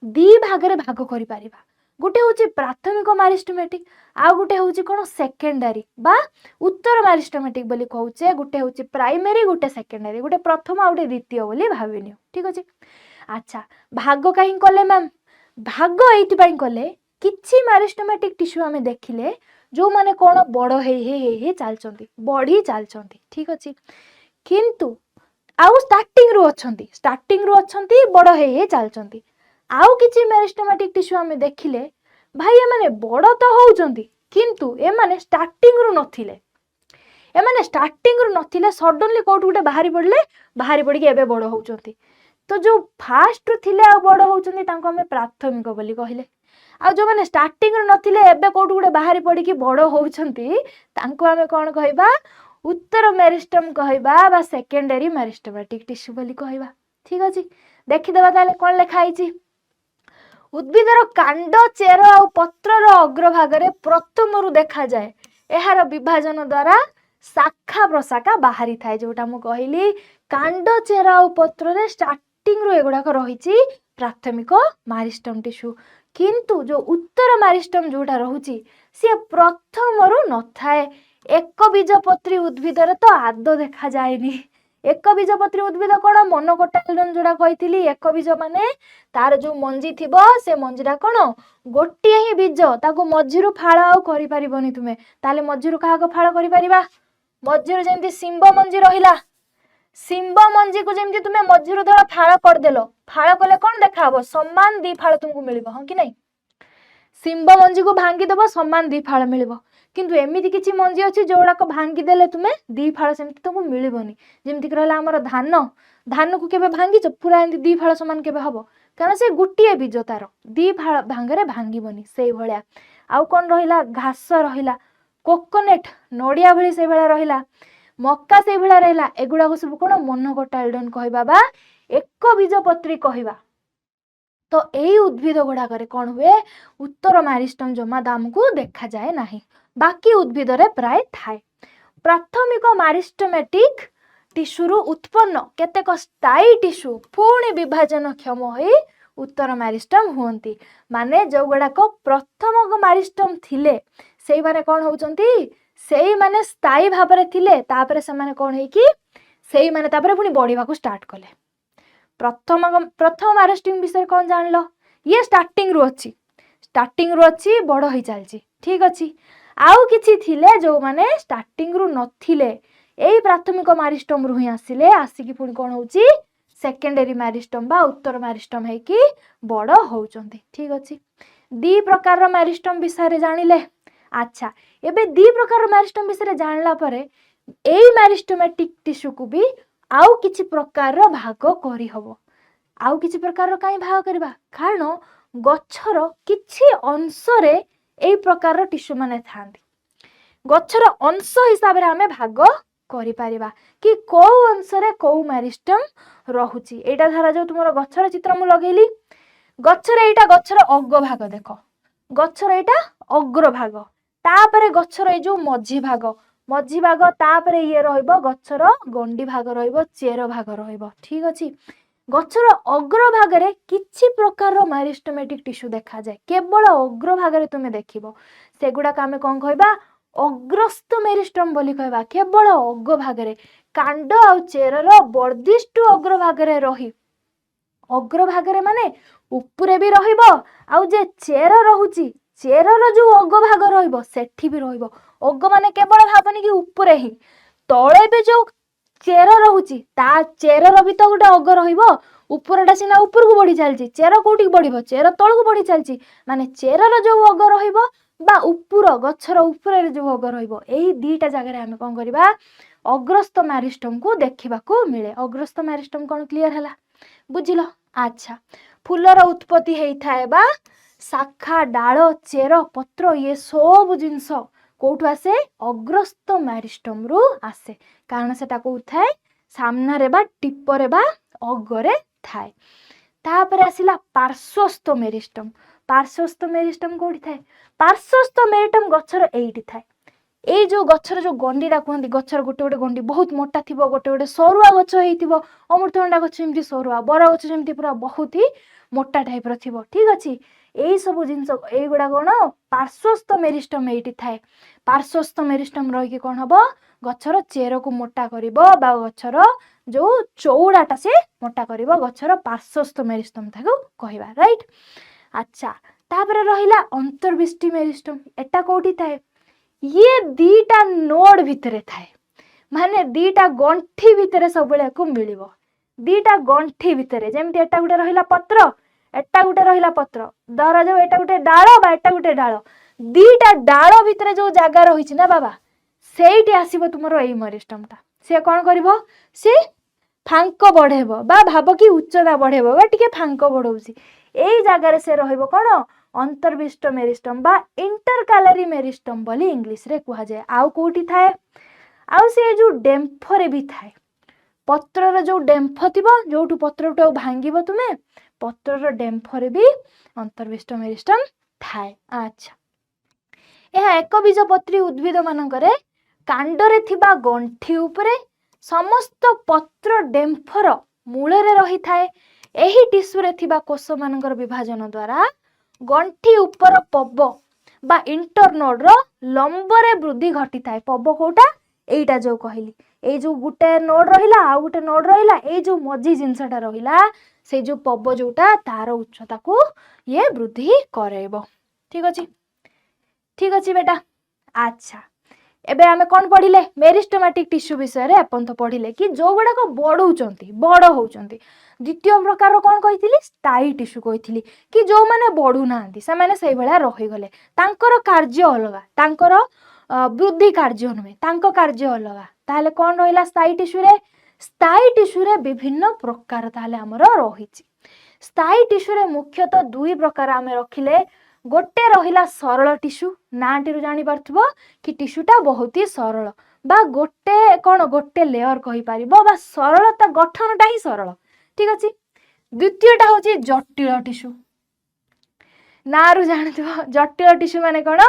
ଦି ଭାଗରେ ଭାଗ କରିପାରିବା। ଗୋଟେ ହେଉଛି ପ୍ରାଥମିକ ମାରିଷ୍ଟମେଟିକ୍, ଆଉ ଗୋଟେ ହେଉଛି କ'ଣ ସେକେଣ୍ଡାରୀ ବା ଉତ୍ତର ମାରିଷ୍ଟମେଟିକ୍ ବୋଲି କହୁଛେ। ଗୋଟେ ହେଉଛି ପ୍ରାଇମେରୀ, ଗୋଟେ ସେକେଣ୍ଡାରୀ, ଗୋଟେ ପ୍ରଥମ ଆଉ ଗୋଟେ ଦ୍ୱିତୀୟ ବୋଲି ଭାବିନିଅ। ଠିକ୍ ଅଛି। ଆଚ୍ଛା, ଭାଗ କାହିଁକି କଲେ ମ୍ୟାମ୍? ଭାଗ ଏଇଥିପାଇଁ କଲେ, କିଛି ମାରିଷ୍ଟମେଟିକ୍ ଟିସ୍ୟୁ ଆମେ ଦେଖିଲେ ଯେଉଁମାନେ କ'ଣ ବଡ଼ ହେଇ ହେଇ ହେଇ ହେଇ ଚାଲିଛନ୍ତି, ବଢ଼ି ଚାଲିଛନ୍ତି। ଠିକ୍ ଅଛି। କିନ୍ତୁ ଆଉ ଷ୍ଟାର୍ଟିଂରୁ ଅଛନ୍ତି, ଷ୍ଟାର୍ଟିଂରୁ ଅଛନ୍ତି, ବଡ଼ ହେଇ ହେଇ ଚାଲିଛନ୍ତି। ଆଉ କିଛି ମେରିଷ୍ଟମାଟିକ୍ ଟିସ୍ୟୁ ଆମେ ଦେଖିଲେ, ଭାଇ ଏମାନେ ବଡ଼ ତ ହେଉଛନ୍ତି, କିନ୍ତୁ ଏମାନେ ଷ୍ଟାର୍ଟିଂରୁ ନଥିଲେ। ଏମାନେ ଷ୍ଟାର୍ଟିଂରୁ ନଥିଲେ, ସଡନଲି କୋଉଠୁ ଗୋଟେ ବାହାରି ପଡ଼ିଲେ, ବାହାରି ପଡ଼ିକି ଏବେ ବଡ଼ ହେଉଛନ୍ତି। ତ ଯେଉଁ ଫାଷ୍ଟରୁ ଥିଲେ ଆଉ ବଡ଼ ହେଉଛନ୍ତି, ତାଙ୍କୁ ଆମେ ପ୍ରାଥମିକ ବୋଲି କହିଲେ। ଆଉ ଯେଉଁମାନେ ଷ୍ଟାର୍ଟିଂରୁ ନଥିଲେ, ଏବେ କୋଉଠୁ ଗୋଟେ ବାହାରି ପଡ଼ିକି ବଡ଼ ହେଉଛନ୍ତି, ତାଙ୍କୁ ଆମେ କ'ଣ କହିବା? ଉତ୍ତର ମେରିଷ୍ଟମ୍ କହିବା ବା ସେକେଣ୍ଡାରୀ ମେରିଷ୍ଟମାଟିକ୍ ଟିସ୍ୟୁ ବୋଲି କହିବା। ଠିକ୍ ଅଛି। ଦେଖିଦେବା ତାହେଲେ କ'ଣ ଲେଖା ହେଇଛି। ଉଦ୍ଭିଦର କାଣ୍ଡ, ଚେର ଆଉ ପତ୍ରର ଅଗ୍ରଭାଗରେ ପ୍ରଥମରୁ ଦେଖାଯାଏ। ଏହାର ବିଭାଜନ ଦ୍ୱାରା ଶାଖା ପ୍ରଶାଖା ବାହାରିଥାଏ। ଯୋଉଟା ମୁଁ କହିଲି, କାଣ୍ଡ, ଚେର ଆଉ ପତ୍ରରେ ଷ୍ଟାର୍ଟିଂରୁ ଏଗୁଡ଼ାକ ରହିଛି ପ୍ରାଥମିକ ମାରିଷ୍ଟମ୍ ଟିସ୍ୟୁ। କିନ୍ତୁ ଯୋଉ ଉତ୍ତର ମାରିଷ୍ଟମ୍ ଯୋଉଟା ରହୁଛି, ସିଏ ପ୍ରଥମରୁ ନଥାଏ। ଏକ ବୀଜପତ୍ରୀ ଉଦ୍ଭିଦରେ ତ ଆଦୌ ଦେଖାଯାଏନି। ଏକ ବୀଜପତ୍ରୀ ଉଦ୍ଭିଦ କ'ଣ? ମନୋକୋଟାଇଲଡନ୍ ଯୋଉଟା କହିଥିଲି। ଏକ ବୀଜ ମାନେ ତାର ଯୋଉ ମଞ୍ଜି ଥିବ, ସେ ମଞ୍ଜିଟା କ'ଣ ଗୋଟିଏ ହିଁ ବୀଜ, ତାକୁ ମଝିରୁ ଫାଳ ଆଉ କରିପାରିବନି ତୁମେ। ତାହେଲେ ମଝିରୁ କାହାକୁ ଫାଳ କରିପାରିବା? ମଝିରୁ ଯେମିତି ଶିମ୍ବ ମଞ୍ଜି ରହିଲା, ଶିମ୍ବ ମଞ୍ଜିକୁ ଯେମିତି ତୁମେ ମଝିରୁ ଧର ଫାଳ କରିଦେଲ, ଫାଳ କଲେ କ'ଣ ଦେଖାହବ? ସମାନ ଦି ଫାଳ ତୁମକୁ ମିଳିବ, ହଁ କି ନାଇଁ? ଶିମ୍ବ ମଞ୍ଜିକୁ ଭାଙ୍ଗିଦବ, ସମାନ ଦି ଫାଳ ମିଳିବ। କିନ୍ତୁ ଏମିତି କିଛି ମଞ୍ଜି ଅଛି, ଯୋଉଗୁଡ଼ାକ ଭାଙ୍ଗିଦେଲେ ତୁମେ ଦି ଫାଳ ସେମିତି ତୁମକୁ ମିଳିବନି। ଯେମିତିକି ରହିଲା ଆମର ଧାନ। ଧାନକୁ କେବେ ଭାଙ୍ଗିଛ? ପୁରା ଏମିତି ଦି ଫାଳ ସମାନ କେବେ ହବ? କାରଣ ସେ ଗୋଟିଏ ବୀଜ, ତାର ଦି ଫାଳ ଭାଙ୍ଗରେ ଭାଙ୍ଗିବନି। ସେଇଭଳିଆ ଆଉ କ'ଣ ରହିଲା? ଘାସ ରହିଲା, କୋକୋନେଟ୍ ନଡ଼ିଆ ଭଳି ସେଇଭଳିଆ ରହିଲା, ମକା ସେଇଭଳିଆ ରହିଲା। ଏଗୁଡ଼ାକ ସବୁ କ'ଣ ମନୋକୋଟାଇଲଡନ୍ କହିବା ବା ଏକ ବୀଜପତ୍ରୀ କହିବା। ତ ଏଇ ଉଦ୍ଭିଦ ଗୁଡ଼ାକରେ କ'ଣ ହୁଏ? ଉତ୍ତର ମାରିଷ୍ଟମ୍ ଜମା ଆମକୁ ଦେଖାଯାଏ ନାହିଁ। ବାକି ଉଦ୍ଭିଦରେ ପ୍ରାୟ ଥାଏ। ପ୍ରାଥମିକ ମାରିଷ୍ଟମେଟିକ୍ ଟିସ୍ୟୁରୁ ଉତ୍ପନ୍ନ କେତେକ ସ୍ଥାୟୀ ଟିସ୍ୟୁ ପୁଣି ବିଭାଜନ କ୍ଷମ ହୋଇ ଉତ୍ତର ମାରିଷ୍ଟମ୍ ହୁଅନ୍ତି। ମାନେ ଯେଉଁଗୁଡ଼ାକ ପ୍ରଥମ ମାରିଷ୍ଟମ୍ ଥିଲେ, ସେଇମାନେ କ'ଣ ହେଉଛନ୍ତି? ସେଇମାନେ ସ୍ଥାୟୀ ଭାବରେ ଥିଲେ, ତାପରେ ସେମାନେ କ'ଣ ହେଇକି ସେଇମାନେ ତାପରେ ପୁଣି ବଢ଼ିବାକୁ ଷ୍ଟାର୍ଟ କଲେ। ପ୍ରଥମ ମାରିଷ୍ଟମ୍ ବିଷୟରେ କ'ଣ ଜାଣିଲ? ଇଏ ଷ୍ଟାର୍ଟିଂରୁ ଅଛି, ଷ୍ଟାର୍ଟିଂରୁ ଅଛି, ବଡ଼ ହେଇ ଚାଲିଛି। ଠିକ୍ ଅଛି। ଆଉ କିଛି ଥିଲେ ଯେଉଁମାନେ ଷ୍ଟାର୍ଟିଂରୁ ନଥିଲେ, ଏଇ ପ୍ରାଥମିକ ମାରିଷ୍ଟମରୁ ହିଁ ଆସିଲେ। ଆସିକି ପୁଣି କ'ଣ ହେଉଛି? ସେକେଣ୍ଡାରୀ ମାରିଷ୍ଟମ୍ ବା ଉତ୍ତର ମାରିଷ୍ଟମ୍ ହେଇକି ବଡ଼ ହେଉଛନ୍ତି। ଠିକ୍ ଅଛି। ଦି ପ୍ରକାରର ମାରିଷ୍ଟମ୍ ବିଷୟରେ ଜାଣିଲେ। ଆଚ୍ଛା, ଏବେ ଦି ପ୍ରକାରର ମାରିଷ୍ଟମ୍ ବିଷୟରେ ଜାଣିଲା ପରେ ଏଇ ମାରିଷ୍ଟମେଟିକ୍ ଟିସ୍ୟୁକୁ ବି ଆଉ କିଛି ପ୍ରକାରର ଭାଗ କରିହବ। ଆଉ କିଛି ପ୍ରକାରର କାହିଁ ଭାଗ କରିବା? କାରଣ ଗଛର କିଛି ଅଂଶରେ ଏଇ ପ୍ରକାରର ଟିସ୍ୟୁ ମାନେ ଥାଆନ୍ତି। ଗଛର ଅଂଶ ହିସାବରେ ଆମେ ଭାଗ କରିପାରିବା କି କୋଉ ଅଂଶରେ କୋଉ ମାରିଷ୍ଟମ୍ ରହୁଛି। ଏଇଟା ଧରାଯାଉ ତୁମର ଗଛର ଚିତ୍ର ମୁଁ ଲଗେଇଲି। ଗଛର ଏଇଟା ଗଛର ଅଗ୍ରଭାଗ ଦେଖ, ଗଛର ଏଇଟା ଅଗ୍ରଭାଗ, ତାପରେ ଗଛର ଏଇ ଯୋଉ ମଝି ଭାଗ, ମଝି ଭାଗ, ତାପରେ ଇଏ ରହିବ ଗଛର ଗଣ୍ଡି ଭାଗ ରହିବ, ଚେର ଭାଗ ରହିବ। ଠିକ ଅଛି। ଗଛର ଅଗ୍ରଭାଗରେ କିଛି ପ୍ରକାରର ମାରିଷ୍ଟମେଟିକ୍ ଟିସ୍ୟୁ ଦେଖାଯାଏ। କେବଳ ଅଗ୍ରଭାଗରେ ତୁମେ ଦେଖିବ। ସେଗୁଡ଼ାକ ଆମେ କ'ଣ କହିବା? ଅଗ୍ରସ୍ଥ ମେରିଷ୍ଟମ୍ ବୋଲି କହିବା। କେବଳ ଅଗ୍ରଭାଗରେ, କାଣ୍ଡ ଆଉ ଚେରର ବର୍ଦ୍ଧିଷ୍ଣୁ ଅଗ୍ରଭାଗରେ ରହି, ଅଗ୍ରଭାଗରେ ମାନେ ଉପରେ ବି ରହିବ, ଆଉ ଯେ ଚେର ରହୁଛି, ଚେରର ଯୋଉ ଅଗ୍ରଭାଗ ରହିବ, ସେଠି ବି ରହିବ। ଅଗ ମାନେ କେବଳ ଭାବନି କି ଉପରେ ହିଁ, ତଳେ ବି ଯୋଉ ଚେର ରହୁଛି, ତା ଚେରର ବି ତ ଗୋଟେ ଅଗ ରହିବ। ଉପରଟା ସିନା ଉପରକୁ ବଢି ଚାଲିଛି, ଚେର କୋଉଠିକି ବଢିବ? ଚେର ତଳକୁ ବଢି ଚାଲିଛି। ମାନେ ଚେରର ଯୋଉ ଅଗ ରହିବ ବା ଉପର ଗଛର ଉପରେ ଯୋଉ ଅଗ ରହିବ, ଏଇ ଦିଟା ଜାଗାରେ ଆମେ କ'ଣ କରିବା? ଅଗ୍ରସ୍ଥ ମାରିଷ୍ଟମକୁ ଦେଖିବାକୁ ମିଳେ। ଅଗ୍ରସ୍ଥ ମାରିଷ୍ଟମ କ'ଣ କ୍ଲିୟର ହେଲା? ବୁଝିଲ? ଆଚ୍ଛା, ଫୁଲର ଉତ୍ପତ୍ତି ହେଇଥାଏ ବା ଶାଖା, ଡାଳ, ଚେର, ପତ୍ର, ଇଏ ସବୁ ଜିନିଷ କୋଉଠୁ ଆସେ? ଅଗ୍ରସ୍ଥ ମାରିଷ୍ଟମରୁ ଆସେ। କାରଣ ସେଟା କୋଉଠି ଥାଏ? ସାମ୍ନାରେ ବା ଟିପରେ ବା ଅଗରେ ଥାଏ। ତାପରେ ଆସିଲା ପାର୍ଶ୍ୱସ୍ଥ ମେରିଷ୍ଟମ। ପାର୍ଶ୍ୱସ୍ଥ ମେରିଷ୍ଟମ କୋଉଠି ଥାଏ? ପାର୍ଶ୍ୱସ୍ଥ ମେରିଷ୍ଟମ ଗଛର ଏଇଠି ଥାଏ। ଏଇ ଯେଉଁ ଗଛର ଯେଉଁ ଗଣ୍ଡିଟା କୁହନ୍ତି, ଗଛର ଗୋଟେ ଗୋଟେ ଗଣ୍ଡି ବହୁତ ମୋଟା ଥିବ, ଗୋଟେ ଗୋଟେ ସରୁଆ ଗଛ ହେଇଥିବ। ଅମୃତଭଣ୍ଡା ଗଛ ଯେମିତି ସରୁଆ, ବରଗଛ ଯେମିତି ପୁରା ବହୁତ ହି ମୋଟା ଟାଇପ୍ର ଥିବ। ଠିକ୍ ଅଛି, ଏଇସବୁ ଜିନିଷ ଏଇଗୁଡ଼ା କ'ଣ ପାର୍ଶ୍ୱସ୍ଥ ମେରିଷ୍ଟମ୍ ଏଇଠି ଥାଏ। ପାର୍ଶ୍ୱସ୍ଥ ମେରିଷ୍ଟମ୍ ରହିକି କ'ଣ ହବ? ଗଛର ଚେରକୁ ମୋଟା କରିବ ବା ଗଛର ଯେଉଁ ଚଉଡ଼ାଟା ସେ ମୋଟା କରିବ। ଗଛର ପାର୍ଶ୍ୱସ୍ଥ ମେରିଷ୍ଟମ୍ ତାକୁ କହିବା, ରାଇଟ୍? ଆଚ୍ଛା, ତାପରେ ରହିଲା ଅନ୍ତର୍ବିଷ୍ଟି ମେରିଷ୍ଟମ୍। ଏଟା କୋଉଠି ଥାଏ? ଇଏ ଦିଟା ନୋଡ୍ ଭିତରେ ଥାଏ, ମାନେ ଦିଟା ଗଣ୍ଠି ଭିତରେ ସବୁବେଳେ ୟାକୁ ମିଳିବ। ଦିଟା ଗଣ୍ଠି ଭିତରେ, ଯେମିତି ଏଟା ଗୋଟେ ରହିଲା ପତ୍ର, ଏଟା ଗୋଟେ ରହିଲା ପତ୍ର, ଧରାଯାଉ ଏଟା ଗୋଟେ ଡାଳ ବା ଏଟା ଗୋଟେ ଡାଳ, ଦିଟା ଡାଳ ଭିତରେ ଯୋଉ ଜାଗା ରହିଛି ନା ବାବା, ସେଇଠି ଆସିବ ତୁମର ଏଇ ମେରିଷ୍ଟମଟା। ସିଏ କ'ଣ କରିବ? ସେ ଫାଙ୍କ ବଢ଼େଇବ ବା ଭାବ କି ଉଚ୍ଚତା ବଢ଼େଇବ ବା ଟିକେ ଫାଙ୍କ ବଢ଼ଉଛି। ଏଇ ଜାଗାରେ ସେ ରହିବ। କ'ଣ? ଅନ୍ତର୍ବିଷ୍ଟ ମେରିଷ୍ଟମ୍ ବା ଇଣ୍ଟରକାଲାରୀ ମେରିଷ୍ଟମ୍ ବୋଲି ଇଂଲିଶରେ କୁହାଯାଏ। ଆଉ କୋଉଠି ଥାଏ? ଆଉ ସେ ଯୋଉ ଡେମ୍ଫରେ ବି ଥାଏ। ପତ୍ରର ଯୋଉ ଡେମ୍ଫ ଥିବ, ଯୋଉଠୁ ପତ୍ରଟାକୁ ଭାଙ୍ଗିବ ତୁମେ, ପତ୍ରର ଡେମ୍ଫରେ ବି ଅନ୍ତର୍ବିଷ୍ଟ ମେରିଷ୍ଟମ୍ ଥାଏ। ଆଚ୍ଛା, ଏହା ଏକବୀଜପତ୍ରୀ ଉଦ୍ଭିଦମାନଙ୍କରେ କାଣ୍ଡରେ ଥିବା ଗଣ୍ଠି ଉପରେ ସମସ୍ତ ପତ୍ର ଡେମ୍ଫର ମୂଳରେ ରହିଥାଏ। ଏହି ଟିସ୍ୟୁରେ ଥିବା କୋଷମାନଙ୍କର ବିଭାଜନ ଦ୍ୱାରା ଗଣ୍ଠି ଉପର ପବ ବା ଇଣ୍ଟରନୋଡର ଲମ୍ବରେ ବୃଦ୍ଧି ଘଟିଥାଏ। ପବ କୋଉଟା? ଏଇଟା ଯୋଉ କହିଲି, ଏଇ ଯୋଉ ଗୋଟେ ନୋଡ୍ ରହିଲା ଆଉ ଗୋଟେ ନୋଡ୍ ରହିଲା, ଏଇ ଯୋଉ ମଝି ଜିନିଷଟା ରହିଲା, ସେଇ ଯୋଉ ପବ ଯୋଉଟା, ତାର ଉଚ୍ଚତାକୁ ଇଏ ବୃଦ୍ଧି କରେଇବ। ଠିକ ଅଛି? ଠିକ ଅଛି ବେଟା। ଆଚ୍ଛା, ଏବେ ଆମେ କ'ଣ ପଢ଼ିଲେ? ମେରିଷ୍ଟମାଟିକ୍ ଟିସ୍ୟୁ ବିଷୟରେ ଏପର୍ଯ୍ୟନ୍ତ ପଢ଼ିଲେ କି ଯୋଉଗୁଡ଼ାକ ବଢ଼ଉଛନ୍ତି, ବଡ଼ ହେଉଛନ୍ତି। ଦ୍ୱିତୀୟ ପ୍ରକାରର କ'ଣ କହିଥିଲି? ସ୍ଥାୟୀ ଟିସ୍ୟୁ କହିଥିଲି କି ଯୋଉମାନେ ବଢ଼ୁନାହାନ୍ତି, ସେମାନେ ସେଇଭଳିଆ ରହିଗଲେ, ତାଙ୍କର କାର୍ଯ୍ୟ ଅଲଗା, ତାଙ୍କର ବୃଦ୍ଧି କାର୍ଯ୍ୟ ନୁହେଁ, ତାଙ୍କ କାର୍ଯ୍ୟ ଅଲଗା। ତାହେଲେ କ'ଣ ରହିଲା ସ୍ଥାୟୀ ଟିସ୍ୟୁରେ? ସ୍ଥାୟୀ ଟିସ୍ୟୁରେ ବିଭିନ୍ନ ପ୍ରକାର ତାହେଲେ ଆମର ରହିଛି। ସ୍ଥାୟୀ ଟିସ୍ୟୁରେ ମୁଖ୍ୟତଃ ଦୁଇ ପ୍ରକାର ଆମେ ରଖିଲେ। ଗୋଟେ ରହିଲା ସରଳ ଟିସ୍ୟୁ, ନାଁଟିରୁ ଜାଣିପାରୁଥିବ କି ଟିସ୍ୟୁଟା ବହୁତ ହି ସରଳ ବା ଗୋଟେ କ'ଣ ଗୋଟେ ଲେୟର କହିପାରିବ ବା ସରଳତା, ଗଠନଟା ହିଁ ସରଳ। ଠିକ ଅଛି? ଦ୍ୱିତୀୟଟା ହେଉଛି ଜଟିଳ ଟିସ୍ୟୁ। ନାଁରୁ ଜାଣୁଥିବ ଜଟିଳ ଟିସ୍ୟୁ ମାନେ କ'ଣ?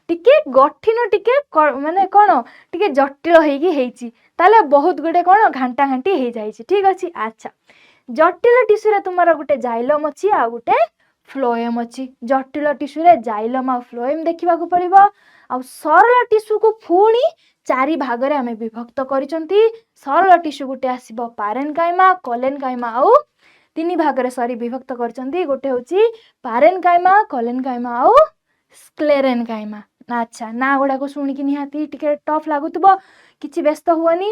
ଟିକେ କଠିନ, ଟିକେ ମାନେ କ'ଣ ଟିକେ ଜଟିଳ ହେଇକି ହେଇଛି, ତାହେଲେ ବହୁତ ଗୁଡ଼େ କ'ଣ ଘାଣ୍ଟା ଘାଣ୍ଟି ହେଇଯାଇଛି। ଠିକ ଅଛି? ଆଚ୍ଛା, ଜଟିଳ ଟିସ୍ୟୁରେ ତୁମର ଗୋଟେ ଜାଇଲମ୍ ଅଛି ଆଉ ଗୋଟେ ଫ୍ଲୋଏମ୍ ଅଛି। ଜଟିଳ ଟିସ୍ୟୁରେ ଜାଇଲମ୍ ଆଉ ଫ୍ଲୋଏମ୍ ଦେଖିବାକୁ ପଡ଼ିବ। ଆଉ ସରଳ ଟିସ୍ୟୁକୁ ପୁଣି ଚାରି ଭାଗରେ ଆମେ ବିଭକ୍ତ କରିଛନ୍ତି। ସରଳ ଟିସ୍ୟୁ ଗୋଟେ ଆସିବ ପାରେନକାଇମା, କଲେନକାଇମା, ଆଉ ତିନି ଭାଗରେ ସରି ବିଭକ୍ତ କରିଛନ୍ତି। ଗୋଟେ ହେଉଛି ପାରେନକାଇମା, କଲେନକାଇମା ଆଉ ସ୍କ୍ଲେରେନକାଇମା। ଆଚ୍ଛା, ନାଁ ଗୁଡ଼ାକ ଶୁଣିକି ନିହାତି ଟିକେ ଟଫ୍ ଲାଗୁଥିବ। କିଛି ବ୍ୟସ୍ତ ହୁଅନି,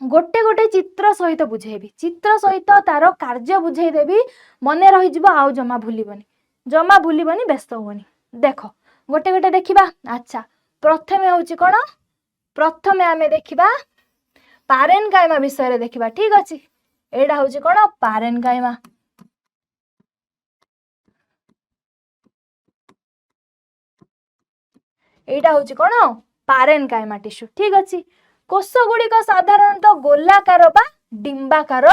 ଗୋଟେ ଗୋଟେ ଚିତ୍ର ସହିତ ବୁଝେଇବି, ଚିତ୍ର ସହିତ ତାର କାର୍ଯ୍ୟ ବୁଝେଇଦେବି, ମନେ ରହିଯିବ, ଆଉ ଜମା ଭୁଲିବନି, ଜମା ଭୁଲିବନି, ବ୍ୟସ୍ତ ହୁଅନି। ଦେଖ, ଗୋଟେ ଗୋଟେ ଦେଖିବା। ଆଚ୍ଛା, ପ୍ରଥମେ ହେଉଛି କ'ଣ? ପ୍ରଥମେ ଆମେ ଦେଖିବା ପାରେନକାଇମା ବିଷୟରେ ଦେଖିବା। ଠିକ ଅଛି? ଏଇଟା ହେଉଛି କ'ଣ? ପାରେନକାଇମା। ଏଇଟା ହେଉଛି କ'ଣ? ପାରେନକାଇମା ଟିସ୍ୟୁ। ଠିକ ଅଛି? କୋଷ ଗୁଡ଼ିକ ସାଧାରଣତଃ ଗୋଲାକାର ବା ଡିମ୍ବାକାର,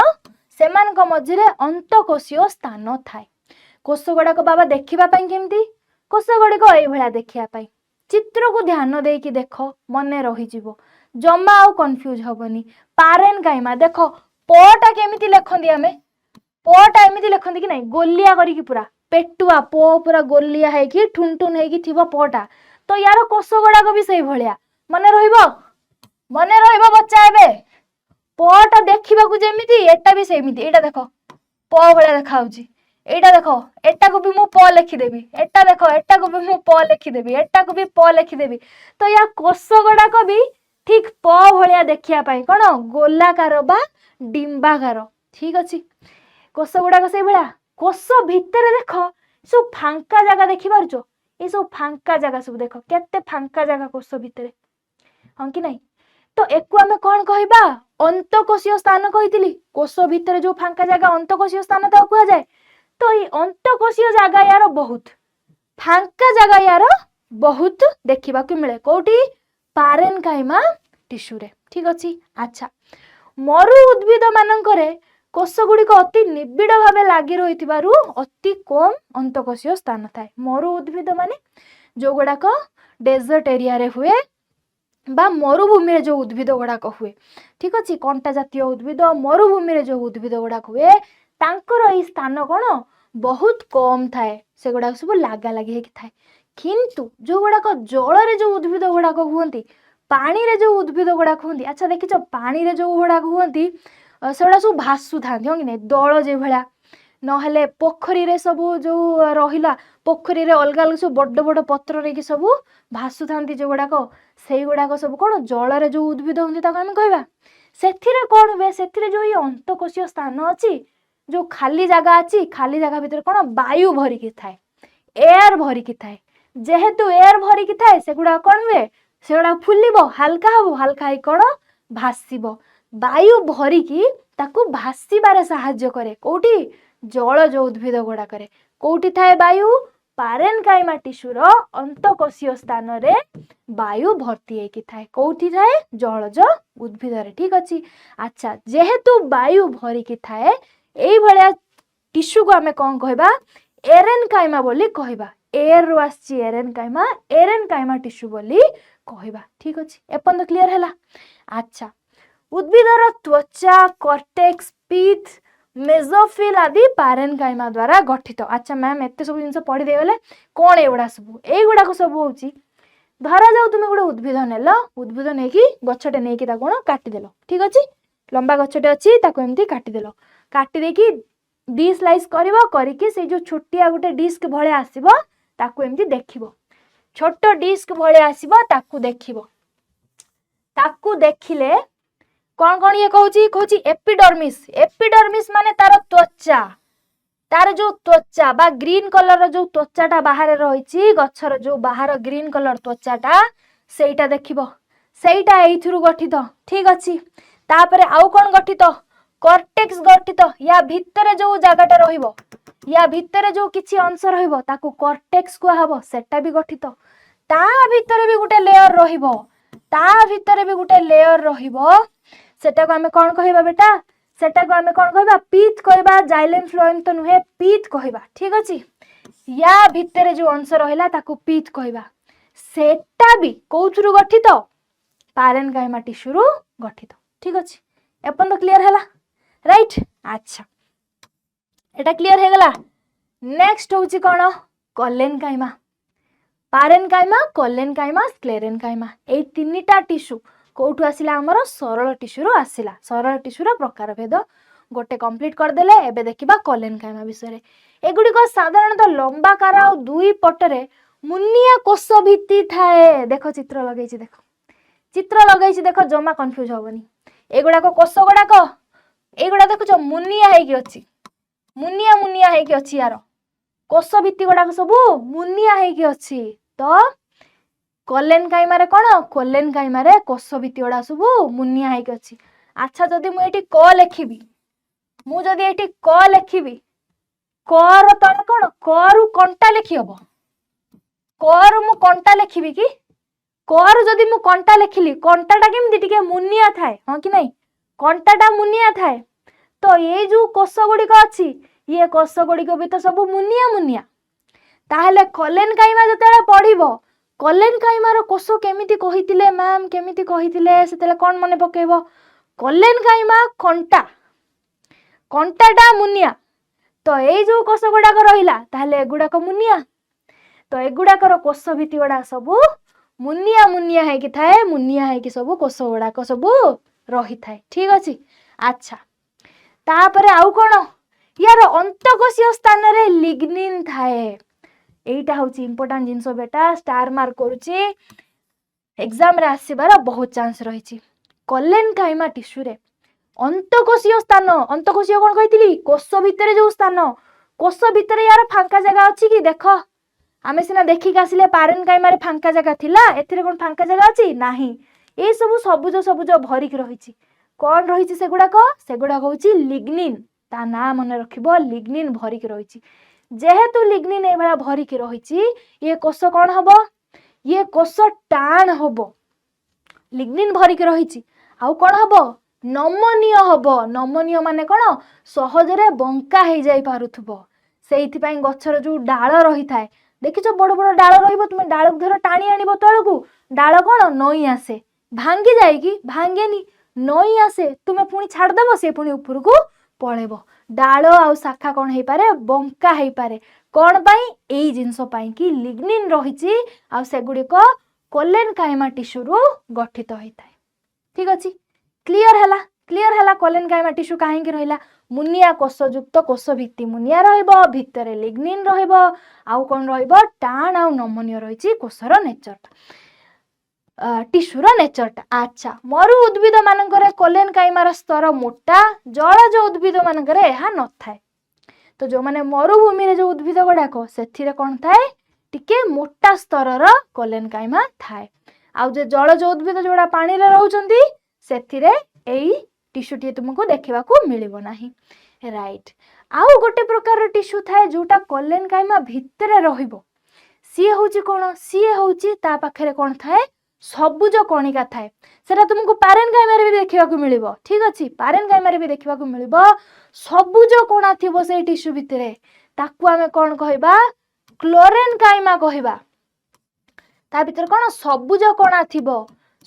ସେମାନଙ୍କ ମଝିରେ ଅନ୍ତଃକୋଷୀୟ ସ୍ଥାନ ଥାଏ। କୋଷ ଗୁଡ଼ାକ ବାବା ଦେଖିବା ପାଇଁ କେମିତି? କୋଷ ଗୁଡ଼ିକ ଏଇଭଳିଆ ଦେଖିବା ପାଇଁ। ଚିତ୍ରକୁ ଧ୍ୟାନ ଦେଇକି ଦେଖ, ମନେ ରହିଯିବ, ଜମା ଆଉ କନଫ୍ୟୁଜ ହବନି। ପାରେନକାଇମା ଦେଖ, ପଟା କେମିତି ଲେଖନ୍ତି ଆମେ? ପଟା ଏମିତି ଲେଖନ୍ତି କି ନାଇଁ? ଗୋଲିଆ କରିକି, ପୁରା ପେଟୁଆ ପ, ପୁରା ଗୋଲିଆ ହେଇକି ଠୁନ୍ ଠୁନ୍ ହେଇକି ଥିବ ପଟା। ତ ୟାର କୋଷ ଗୁଡ଼ାକ ବି ସେଇଭଳିଆ। ମନେ ରହିବ? ମନେ ରହିବ ବଚ୍ଚା? ଏବେ ପଟା ଦେଖିବାକୁ ଯେମିତି, ଏଟା ବି ସେମିତି। ଏଇଟା ଦେଖ, ପ ଭଳିଆ ଦେଖାହଉଛି। ଏଇଟା ଦେଖ, ଏଟାକୁ ବି ମୁଁ ପ ଲେଖିଦେବି। ଏଟା ଦେଖ, ଏଟାକୁ ବି ମୁଁ ପ ଲେଖିଦେବି। ଏଟାକୁ ବି ପ ଲେଖିଦେବି। ତ ୟା କୋଷ ଗୁଡ଼ାକ ବି ଠିକ ପ ଭଳିଆ ଦେଖିବା ପାଇଁ, କ'ଣ ଗୋଲାକାର ବା ଡିମ୍ବାକାର। ଠିକ ଅଛି? କୋଷ ଗୁଡ଼ାକ ସେଇଭଳିଆ। କୋଷ ଭିତରେ ଦେଖ, ସବୁ ଫାଙ୍କା ଜାଗା ଦେଖିପାରୁଛ? ଏଇ ସବୁ ଫାଙ୍କା ଜାଗା ସବୁ ଦେଖ, କେତେ ଫାଙ୍କା ଜାଗା କୋଷ ଭିତରେ, ହଁ କି ନାଇଁ? ତ ଏକୁ ଆମେ କ'ଣ କହିବା? ଅନ୍ତଃକୋଷୀୟ ସ୍ଥାନ କହିଥିଲି। କୋଷ ଭିତରେ ଯୋଉ ଫାଙ୍କା ଜାଗା, ଅନ୍ତଃକୋଷୀୟ ସ୍ଥାନ ତାକୁ କୁହାଯାଏ। ତ ଏଇ ଅନ୍ତଃକୋଷୀୟ ଜାଗା ୟାର ବହୁତ, ଫାଙ୍କା ଜାଗା ୟାର ବହୁତ ଦେଖିବାକୁ ମିଳେ। କୋଉଠି? ପାରେନକାଇମା ଟିସ୍ୟୁରେ। ଠିକ ଅଛି? ଆଚ୍ଛା, ମରୁ ଉଦ୍ଭିଦ ମାନଙ୍କରେ କୋଷ ଗୁଡ଼ିକ ଅତି ନିବିଡ଼ ଭାବେ ଲାଗି ରହିଥିବାରୁ ଅତି କମ୍ ଅନ୍ତଃକୋଷୀୟ ସ୍ଥାନ ଥାଏ। ମରୁ ଉଦ୍ଭିଦ ମାନେ ଯୋଉଗୁଡ଼ାକ ଡେଜର୍ଟ ଏରିଆରେ ହୁଏ। ବା ମରୁଭୂମିରେ ଯେଉଁ ଉଦ୍ଭିଦ ଗୁଡ଼ାକ ହୁଏ, ଠିକ୍ ଅଛି, କଣ୍ଟା ଜାତୀୟ ଉଦ୍ଭିଦ, ମରୁଭୂମିରେ ଯେଉଁ ଉଦ୍ଭିଦ ଗୁଡ଼ାକ ହୁଏ, ତାଙ୍କର ଏଇ ସ୍ଥାନ କ'ଣ ବହୁତ କମ୍ ଥାଏ, ସେଗୁଡ଼ାକ ସବୁ ଲାଗା ଲାଗି ହେଇକି ଥାଏ। କିନ୍ତୁ ଯେଉଁଗୁଡ଼ାକ ଜଳରେ ଯେଉଁ ଉଦ୍ଭିଦ ଗୁଡ଼ାକ ହୁଅନ୍ତି, ପାଣିରେ ଯେଉଁ ଉଦ୍ଭିଦ ଗୁଡ଼ାକ ହୁଅନ୍ତି, ଆଚ୍ଛା ଦେଖିଛ, ପାଣିରେ ଯେଉଁ ଗୁଡ଼ାକ ହୁଅନ୍ତି, ସେଗୁଡ଼ା ସବୁ ଭାସୁଥାନ୍ତି, ହଁ କି ନାହିଁ? ଦଳ ଯେଭଳିଆ, ନହେଲେ ପୋଖରୀରେ ସବୁ ଯେଉଁ ରହିଲା, ପୋଖରୀରେ ଅଲଗା ଅଲଗା ସବୁ ବଡ଼ ବଡ଼ ପତ୍ର ନେଇକି ସବୁ ଭାସୁଥାନ୍ତି ଯେଉଁଗୁଡ଼ାକ, ସେଇଗୁଡ଼ାକ ସବୁ କ'ଣ ଜଳରେ ଯେଉଁ ଉଦ୍ଭିଦ ହୁଅନ୍ତି ତାକୁ ଆମେ କହିବା। ସେଥିରେ କ'ଣ ହୁଏ? ସେଥିରେ ଯେଉଁ ଏଇ ଅନ୍ତଃକୋଷୀୟ ସ୍ଥାନ ଅଛି, ଯେଉଁ ଖାଲି ଜାଗା ଅଛି, ଖାଲି ଜାଗା ଭିତରେ କ'ଣ ବାୟୁ ଭରିକି ଥାଏ, ଏୟାର ଭରିକି ଥାଏ। ଯେହେତୁ ଏୟାର ଭରିକି ଥାଏ, ସେଗୁଡ଼ାକ କ'ଣ ହୁଏ? ସେଗୁଡ଼ାକ ଫୁଲିବ, ହାଲକା ହବ, ହାଲକା ହେଇ କ'ଣ ଭାସିବ। ବାୟୁ ଭରିକି ତାକୁ ଭାସିବାରେ ସାହାଯ୍ୟ କରେ। କୋଉଠି? ଜଳଜ ଉଦ୍ଭିଦ ଗୁଡ଼ାକରେ। କୋଉଠି ଥାଏ ବାୟୁ? ପାରେନକାଇମା ଟିସ୍ୟୁର ଅନ୍ତଃକୋଷୀୟ ସ୍ଥାନରେ ବାୟୁ ଭର୍ତ୍ତି ହେଇକି ଥାଏ। କୋଉଠି ଥାଏ? ଜଳଜ ଉଦ୍ଭିଦରେ। ଠିକ ଅଛି। ଆଚ୍ଛା, ଯେହେତୁ ବାୟୁ ଭରିକି ଥାଏ, ଏଇଭଳିଆ ଟିସ୍ୟୁକୁ ଆମେ କ'ଣ କହିବା? ଏରେନକାଇମା ବୋଲି କହିବା। ଏୟାରରୁ ଆସିଛି ଏରେନକାଇମା, ଏରେନକାଇମା ଟିସ୍ୟୁ ବୋଲି କହିବା। ଠିକ ଅଛି, ଏପର୍ଯ୍ୟନ୍ତ କ୍ଲିୟର ହେଲା? ଆଚ୍ଛା, ଉଦ୍ଭିଦର ତ୍ୱଚା, କର୍ଟେକ୍ସ, ପିଥ୍, ମେଜୋଫିଲ୍ ଆଦି ପାରେନକାଇମା ଦ୍ୱାରା ଗଠିତ। ଆଚ୍ଛା ମ୍ୟାମ୍, ଏତେ ସବୁ ଜିନିଷ ପଢ଼ି ଦେଇଗଲେ, କ'ଣ ଏଗୁଡ଼ା ସବୁ? ଏଇଗୁଡ଼ାକ ସବୁ ହେଉଛି, ଧରାଯାଉ ତୁମେ ଗୋଟେ ଉଦ୍ଭିଦ ନେଲ, ଉଦ୍ଭିଦ ନେଇକି ଗଛଟେ ନେଇକି ତାକୁ କ'ଣ କାଟିଦେଲ। ଠିକ ଅଛି, ଲମ୍ବା ଗଛଟେ ଅଛି, ତାକୁ ଏମିତି କାଟିଦେଲ। କାଟି ଦେଇକି ଦି ସ୍ଲାଇସ୍ କରିବ, କରିକି ସେଇ ଯେଉଁ ଛୋଟିଆ ଗୋଟେ ଡିସ୍କ ଭଳିଆ ଆସିବ, ତାକୁ ଏମିତି ଦେଖିବ। ଛୋଟ ଡିସ୍କ ଭଳିଆ ଆସିବ, ତାକୁ ଦେଖିବ। ତାକୁ ଦେଖିଲେ କ'ଣ କ'ଣ ଇଏ କହୁଛି? କହୁଛି ଏପିଡର୍ମିସ୍। ଏପିଡର୍ମିସ୍ ମାନେ ତାର ତ୍ୱଚା, ତାର ଯୋଉ ତ୍ୱଚା ବା ଗ୍ରୀନ କଲରର ଯୋଉ ତ୍ୱଚାଟା ବାହାରେ ରହିଛି, ଗଛର ଯୋଉ ବାହାର ଗ୍ରୀନ କଲର ତ୍ୱଚାଟା, ସେଇଟା ଦେଖିବ। ସେଇଟା ଏଇଥିରୁ ଗଠିତ। ଠିକ ଅଛି। ତାପରେ ଆଉ କ'ଣ ଗଠିତ? କର୍ଟେକ୍ସ ଗଠିତ। ୟା ଭିତରେ ଯୋଉ ଜାଗାଟା ରହିବ, ୟା ଭିତରେ ଯୋଉ କିଛି ଅଂଶ ରହିବ, ତାକୁ କର୍ଟେକ୍ସ କୁହାହବ। ସେଟା ବି ଗଠିତ। ତା ଭିତରେ ବି ଗୋଟେ ଲେୟର ରହିବ, ତା ଭିତରେ ବି ଗୋଟେ ଲେୟର ରହିବ। ସେଟାକୁ ଆମେ କ'ଣ କହିବା ବେଟା? ସେଟାକୁ ଆମେ କ'ଣ କହିବା? ପିଥ୍ କହିବା। ଜାଇଲେମ୍ ଫ୍ଲୋଏମ୍ ତ ନୁହେଁ, ପିଥ୍ କହିବା। ଠିକ ଅଛି। ୟା ଭିତରେ ଯୋଉ ଅଂଶ ରହିଲା, ତାକୁ ପିଥ୍ କହିବା। ସେଟା ବି କୋଉଥିରୁ ଗଠିତ? ପାରେନକାଇମା ଟିସ୍ୟୁରୁ ଗଠିତ। ଠିକ ଅଛି, ଏପର୍ଯ୍ୟନ୍ତ କ୍ଲିୟର ହେଲା? ରାଇଟ୍। ଆଚ୍ଛା, ଏଟା କ୍ଲିୟର ହେଇଗଲା। ନେକ୍ସଟ ହଉଛି କ'ଣ? କଲେନକାଇମା। ପାରେନକାଇମା, କଲେନକାଇମା, ସ୍କ୍ଲେରେନକାଇମା, ଏଇ ତିନିଟା ଟିସ୍ୟୁ କୋଉଠୁ ଆସିଲା? ଆମର ସରଳ ଟିସ୍ୟୁରୁ ଆସିଲା। ସରଳ ଟିସ୍ୟୁର ପ୍ରକାର ଭେଦ ଗୋଟେ କମ୍ପ୍ଲିଟ୍ କରିଦେଲେ। ଏବେ ଦେଖିବା କଲେନକାଇମା ବିଷୟରେ। ଏଗୁଡ଼ିକ ସାଧାରଣତଃ ଲମ୍ବାକାର ଆଉ ଦୁଇ ପଟରେ ମୁନିଆ କୋଷ ଭିତ୍ତି ଥାଏ। ଦେଖ, ଚିତ୍ର ଲଗେଇଛି, ଦେଖ, ଚିତ୍ର ଲଗେଇଛି, ଦେଖ, ଜମା କନଫ୍ୟୁଜ ହବନି। ଏଗୁଡ଼ାକ କୋଷ ଗୁଡ଼ାକ, ଏଇଗୁଡ଼ା ଦେଖୁଛ, ମୁନିଆ ହେଇକି ଅଛି, ମୁନିଆ ମୁନିଆ ହେଇକି ଅଛି। ୟାର କୋଷ ଭିତ୍ତି ଗୁଡ଼ାକ ସବୁ ମୁନିଆ ହେଇକି ଅଛି। ତ କଲେନକାଇମାରେ କ'ଣ? କଲେନକାଇମାରେ କୋଷ ଭିତ୍ତି ଗୁଡ଼ା ସବୁ ମୁନିଆ ହେଇକି ଅଛି। ଆଚ୍ଛା, ଯଦି ମୁଁ ଏଇଠି କ ଲେଖିବି, ମୁଁ ଯଦି ଏଇଠି କ ଲେଖିବି, କ ର ତଳେ କ'ଣ? କ ରୁ କଣ୍ଟା ଲେଖି ହବ? କ ରୁ ମୁଁ କଣ୍ଟା ଲେଖିବି କି? କ ରୁ ଯଦି ମୁଁ କଣ୍ଟା ଲେଖିଲି, କଣ୍ଟାଟା କେମିତି ଟିକେ ମୁନିଆ ଥାଏ, ହଁ କି ନାଇଁ? କଣ୍ଟାଟା ମୁନିଆ ଥାଏ। ତ ଏଇ ଯୋଉ କୋଷ ଗୁଡ଼ିକ ଅଛି, ଇଏ କୋଷ ଗୁଡ଼ିକ ବି ତ ସବୁ ମୁନିଆ ମୁନିଆ। ତାହେଲେ କଲେନକାଇମା ଯେତେବେଳେ ପଢିବ, କଲେନକାଇମାର କୋଷ କେମିତି କହିଥିଲେ ମ୍ୟାମ୍, କେମିତି କହିଥିଲେ, ସେତେବେଳେ କ'ଣ ମନେ ପକେଇବ? କଲେନକାଇମା କଣ୍ଟା, କଣ୍ଟାଟା ମୁନିଆ। ତ ଏଇ ଯୋଉ କୋଷ ଗୁଡାକ ରହିଲା, ତାହେଲେ ଏଗୁଡାକ ମୁନିଆ। ତ ଏଗୁଡାକର କୋଷ ଭିତ୍ତି ଗୁଡା ସବୁ ମୁନିଆ ମୁନିଆ ହେଇକି ଥାଏ, ମୁନିଆ ହେଇକି ସବୁ କୋଷ ଗୁଡାକ ସବୁ ରହିଥାଏ। ଠିକ ଅଛି। ଆଚ୍ଛା, ତାପରେ ଆଉ କ'ଣ? ୟାର ଅନ୍ତଃକୋଷୀୟ ସ୍ଥାନରେ ଲିଗ୍ନିନ୍ ଥାଏ। ଏଇଟା ହଉଛି ଇମ୍ପୋର୍ଟାଣ୍ଟ ଜିନିଷ ବେଟା, ଷ୍ଟାର ମାର୍କ କରୁଛି, ଏକ୍ଜାମରେ ଆସିବାର ବହୁତ ଚାନ୍ସ ରହିଛି। କଲେନକାଇମା ଟିସ୍ୟୁରେ ଅନ୍ତଃକୋଷୀୟ ସ୍ଥାନ, ଅନ୍ତଃକୋଷୀୟ କ'ଣ କହିଥିଲି? କୋଷ ଭିତରେ ଯୋଉ ସ୍ଥାନ। କୋଷ ଭିତରେ ୟାର ଫାଙ୍କା ଜାଗା ଅଛି କି ଦେଖ। ଆମେ ସିନା ଦେଖିକି ଆସିଲେ ପାରେନକାଇମାରେ ଫାଙ୍କା ଜାଗା ଥିଲା, ଏଥିରେ କ'ଣ ଫାଙ୍କା ଜାଗା ଅଛି? ନାହିଁ। ଏଇ ସବୁ ସବୁଜ ସବୁଜ ଭରିକି ରହିଛି। କ'ଣ ରହିଛି ସେଗୁଡାକ? ସେଗୁଡାକ ହଉଛି ଲିଗ୍ନିନ୍। ତା ନାଁ ମନେ ରଖିବ, ଲିଗ୍ନିନ୍ ଭରିକି ରହିଛି। ଯେହେତୁ ଲିଗ୍ନିନ୍ ଏଇଭଳିଆ ଭରିକି ରହିଛି, ଇଏ କୋଷ କ'ଣ ହବ? ଇଏ କୋଷ ଟାଣ ହବ। ଲିଗ୍ନିନ୍ ଭରିକି ରହିଛି। ଆଉ କ'ଣ ହବ? ନମନୀୟ ହବ। ନମନୀୟ ମାନେ କ'ଣ? ସହଜରେ ବଙ୍କା ହେଇଯାଇ ପାରୁଥିବ। ସେଇଥିପାଇଁ ଗଛର ଯୋଉ ଡାଳ ରହିଥାଏ, ଦେଖିଛ, ବଡ଼ ବଡ଼ ଡାଳ ରହିବ, ତୁମେ ଡାଳକୁ ଧର ଟାଣି ଆଣିବ ତଳକୁ, ଡାଳ କ'ଣ ନଇଁ ଆସେ। ଭାଙ୍ଗି ଯାଇକି ଭାଙ୍ଗେନି, ନଇଁ ଆସେ। ତୁମେ ପୁଣି ଛାଡ଼ିଦେବ, ସେ ପୁଣି ଉପରକୁ ପଳେଇବ। ଡାଳ ଆଉ ଶାଖା କ'ଣ ହେଇପାରେ? ବଙ୍କା ହେଇପାରେ। କ'ଣ ପାଇଁ? ଏଇ ଜିନିଷ ପାଇଁ କି ଲିଗ୍ନିନ୍ ରହିଛି ଆଉ ସେଗୁଡ଼ିକ କୋଲେନ୍ କାଇମା ଟିସ୍ୟୁରୁ ଗଠିତ ହେଇଥାଏ। ଠିକ ଅଛି, କ୍ଲିଅର ହେଲା? କ୍ଲିଅର ହେଲା? କୋଲେନ୍ କାଇମା ଟିସ୍ୟୁ କାହିଁକି ରହିଲା? ମୁନିଆ କୋଷଯୁକ୍ତ କୋଷ ଭିତ୍ତି ମୁନିଆ ରହିବ, ଭିତରେ ଲିଗ୍ନିନ୍ ରହିବ, ଆଉ କ'ଣ ରହିବ? ଟାଣ ଆଉ ନମନୀୟ ରହିଛି କୋଷର ନେଚରଟା, ଟିସ୍ୟୁର ନେଚରଟା। ଆଚ୍ଛା, ମରୁ ଉଦ୍ଭିଦ ମାନଙ୍କରେ କୋଲେନ୍ କାଇମାର ସ୍ତର ମୋଟା, ଜଳଜ ଉଦ୍ଭିଦ ମାନଙ୍କରେ ଏହା ନଥାଏ। ତ ଯୋଉମାନେ ମରୁଭୂମିରେ ଯୋଉ ଉଦ୍ଭିଦ ଗୁଡାକ, ସେଥିରେ କ'ଣ ଥାଏ? ଟିକେ ମୋଟା ସ୍ତରର କୋଲେନ୍ କାଇମା ଥାଏ। ଆଉ ଯେ ଜଳଜ ଉଦ୍ଭିଦ ଯୋଉଟା ପାଣିରେ ରହୁଛନ୍ତି, ସେଥିରେ ଏଇ ଟିସ୍ୟୁଟିଏ ତୁମକୁ ଦେଖିବାକୁ ମିଳିବ ନାହିଁ। ରାଇଟ୍। ଆଉ ଗୋଟେ ପ୍ରକାରର ଟିସ୍ୟୁ ଥାଏ, ଯୋଉଟା କୋଲେନ୍ କାଇମା ଭିତରେ ରହିବ। ସିଏ ହଉଛି କ'ଣ? ସିଏ ହଉଛି ତା ପାଖରେ କ'ଣ ଥାଏ? ସବୁଜ କଣିକା ଥାଏ। ସେଟା ତୁମକୁ ପାରେନ୍ କାଇମାରେ ବି ଦେଖିବାକୁ ମିଳିବ। ଠିକ ଅଛି, ପାରେନ୍ କାଇମାରେ ବି ଦେଖିବାକୁ ମିଳିବ। ସବୁଜ କଣା ଥିବ ସେଇ ଟିସ୍ୟୁ ଭିତରେ, ତାକୁ ଆମେ କ'ଣ କହିବା? କ୍ଲୋରେନ୍ କାଇମା କହିବା। ତା ଭିତରେ କ'ଣ ସବୁଜ କଣା ଥିବ।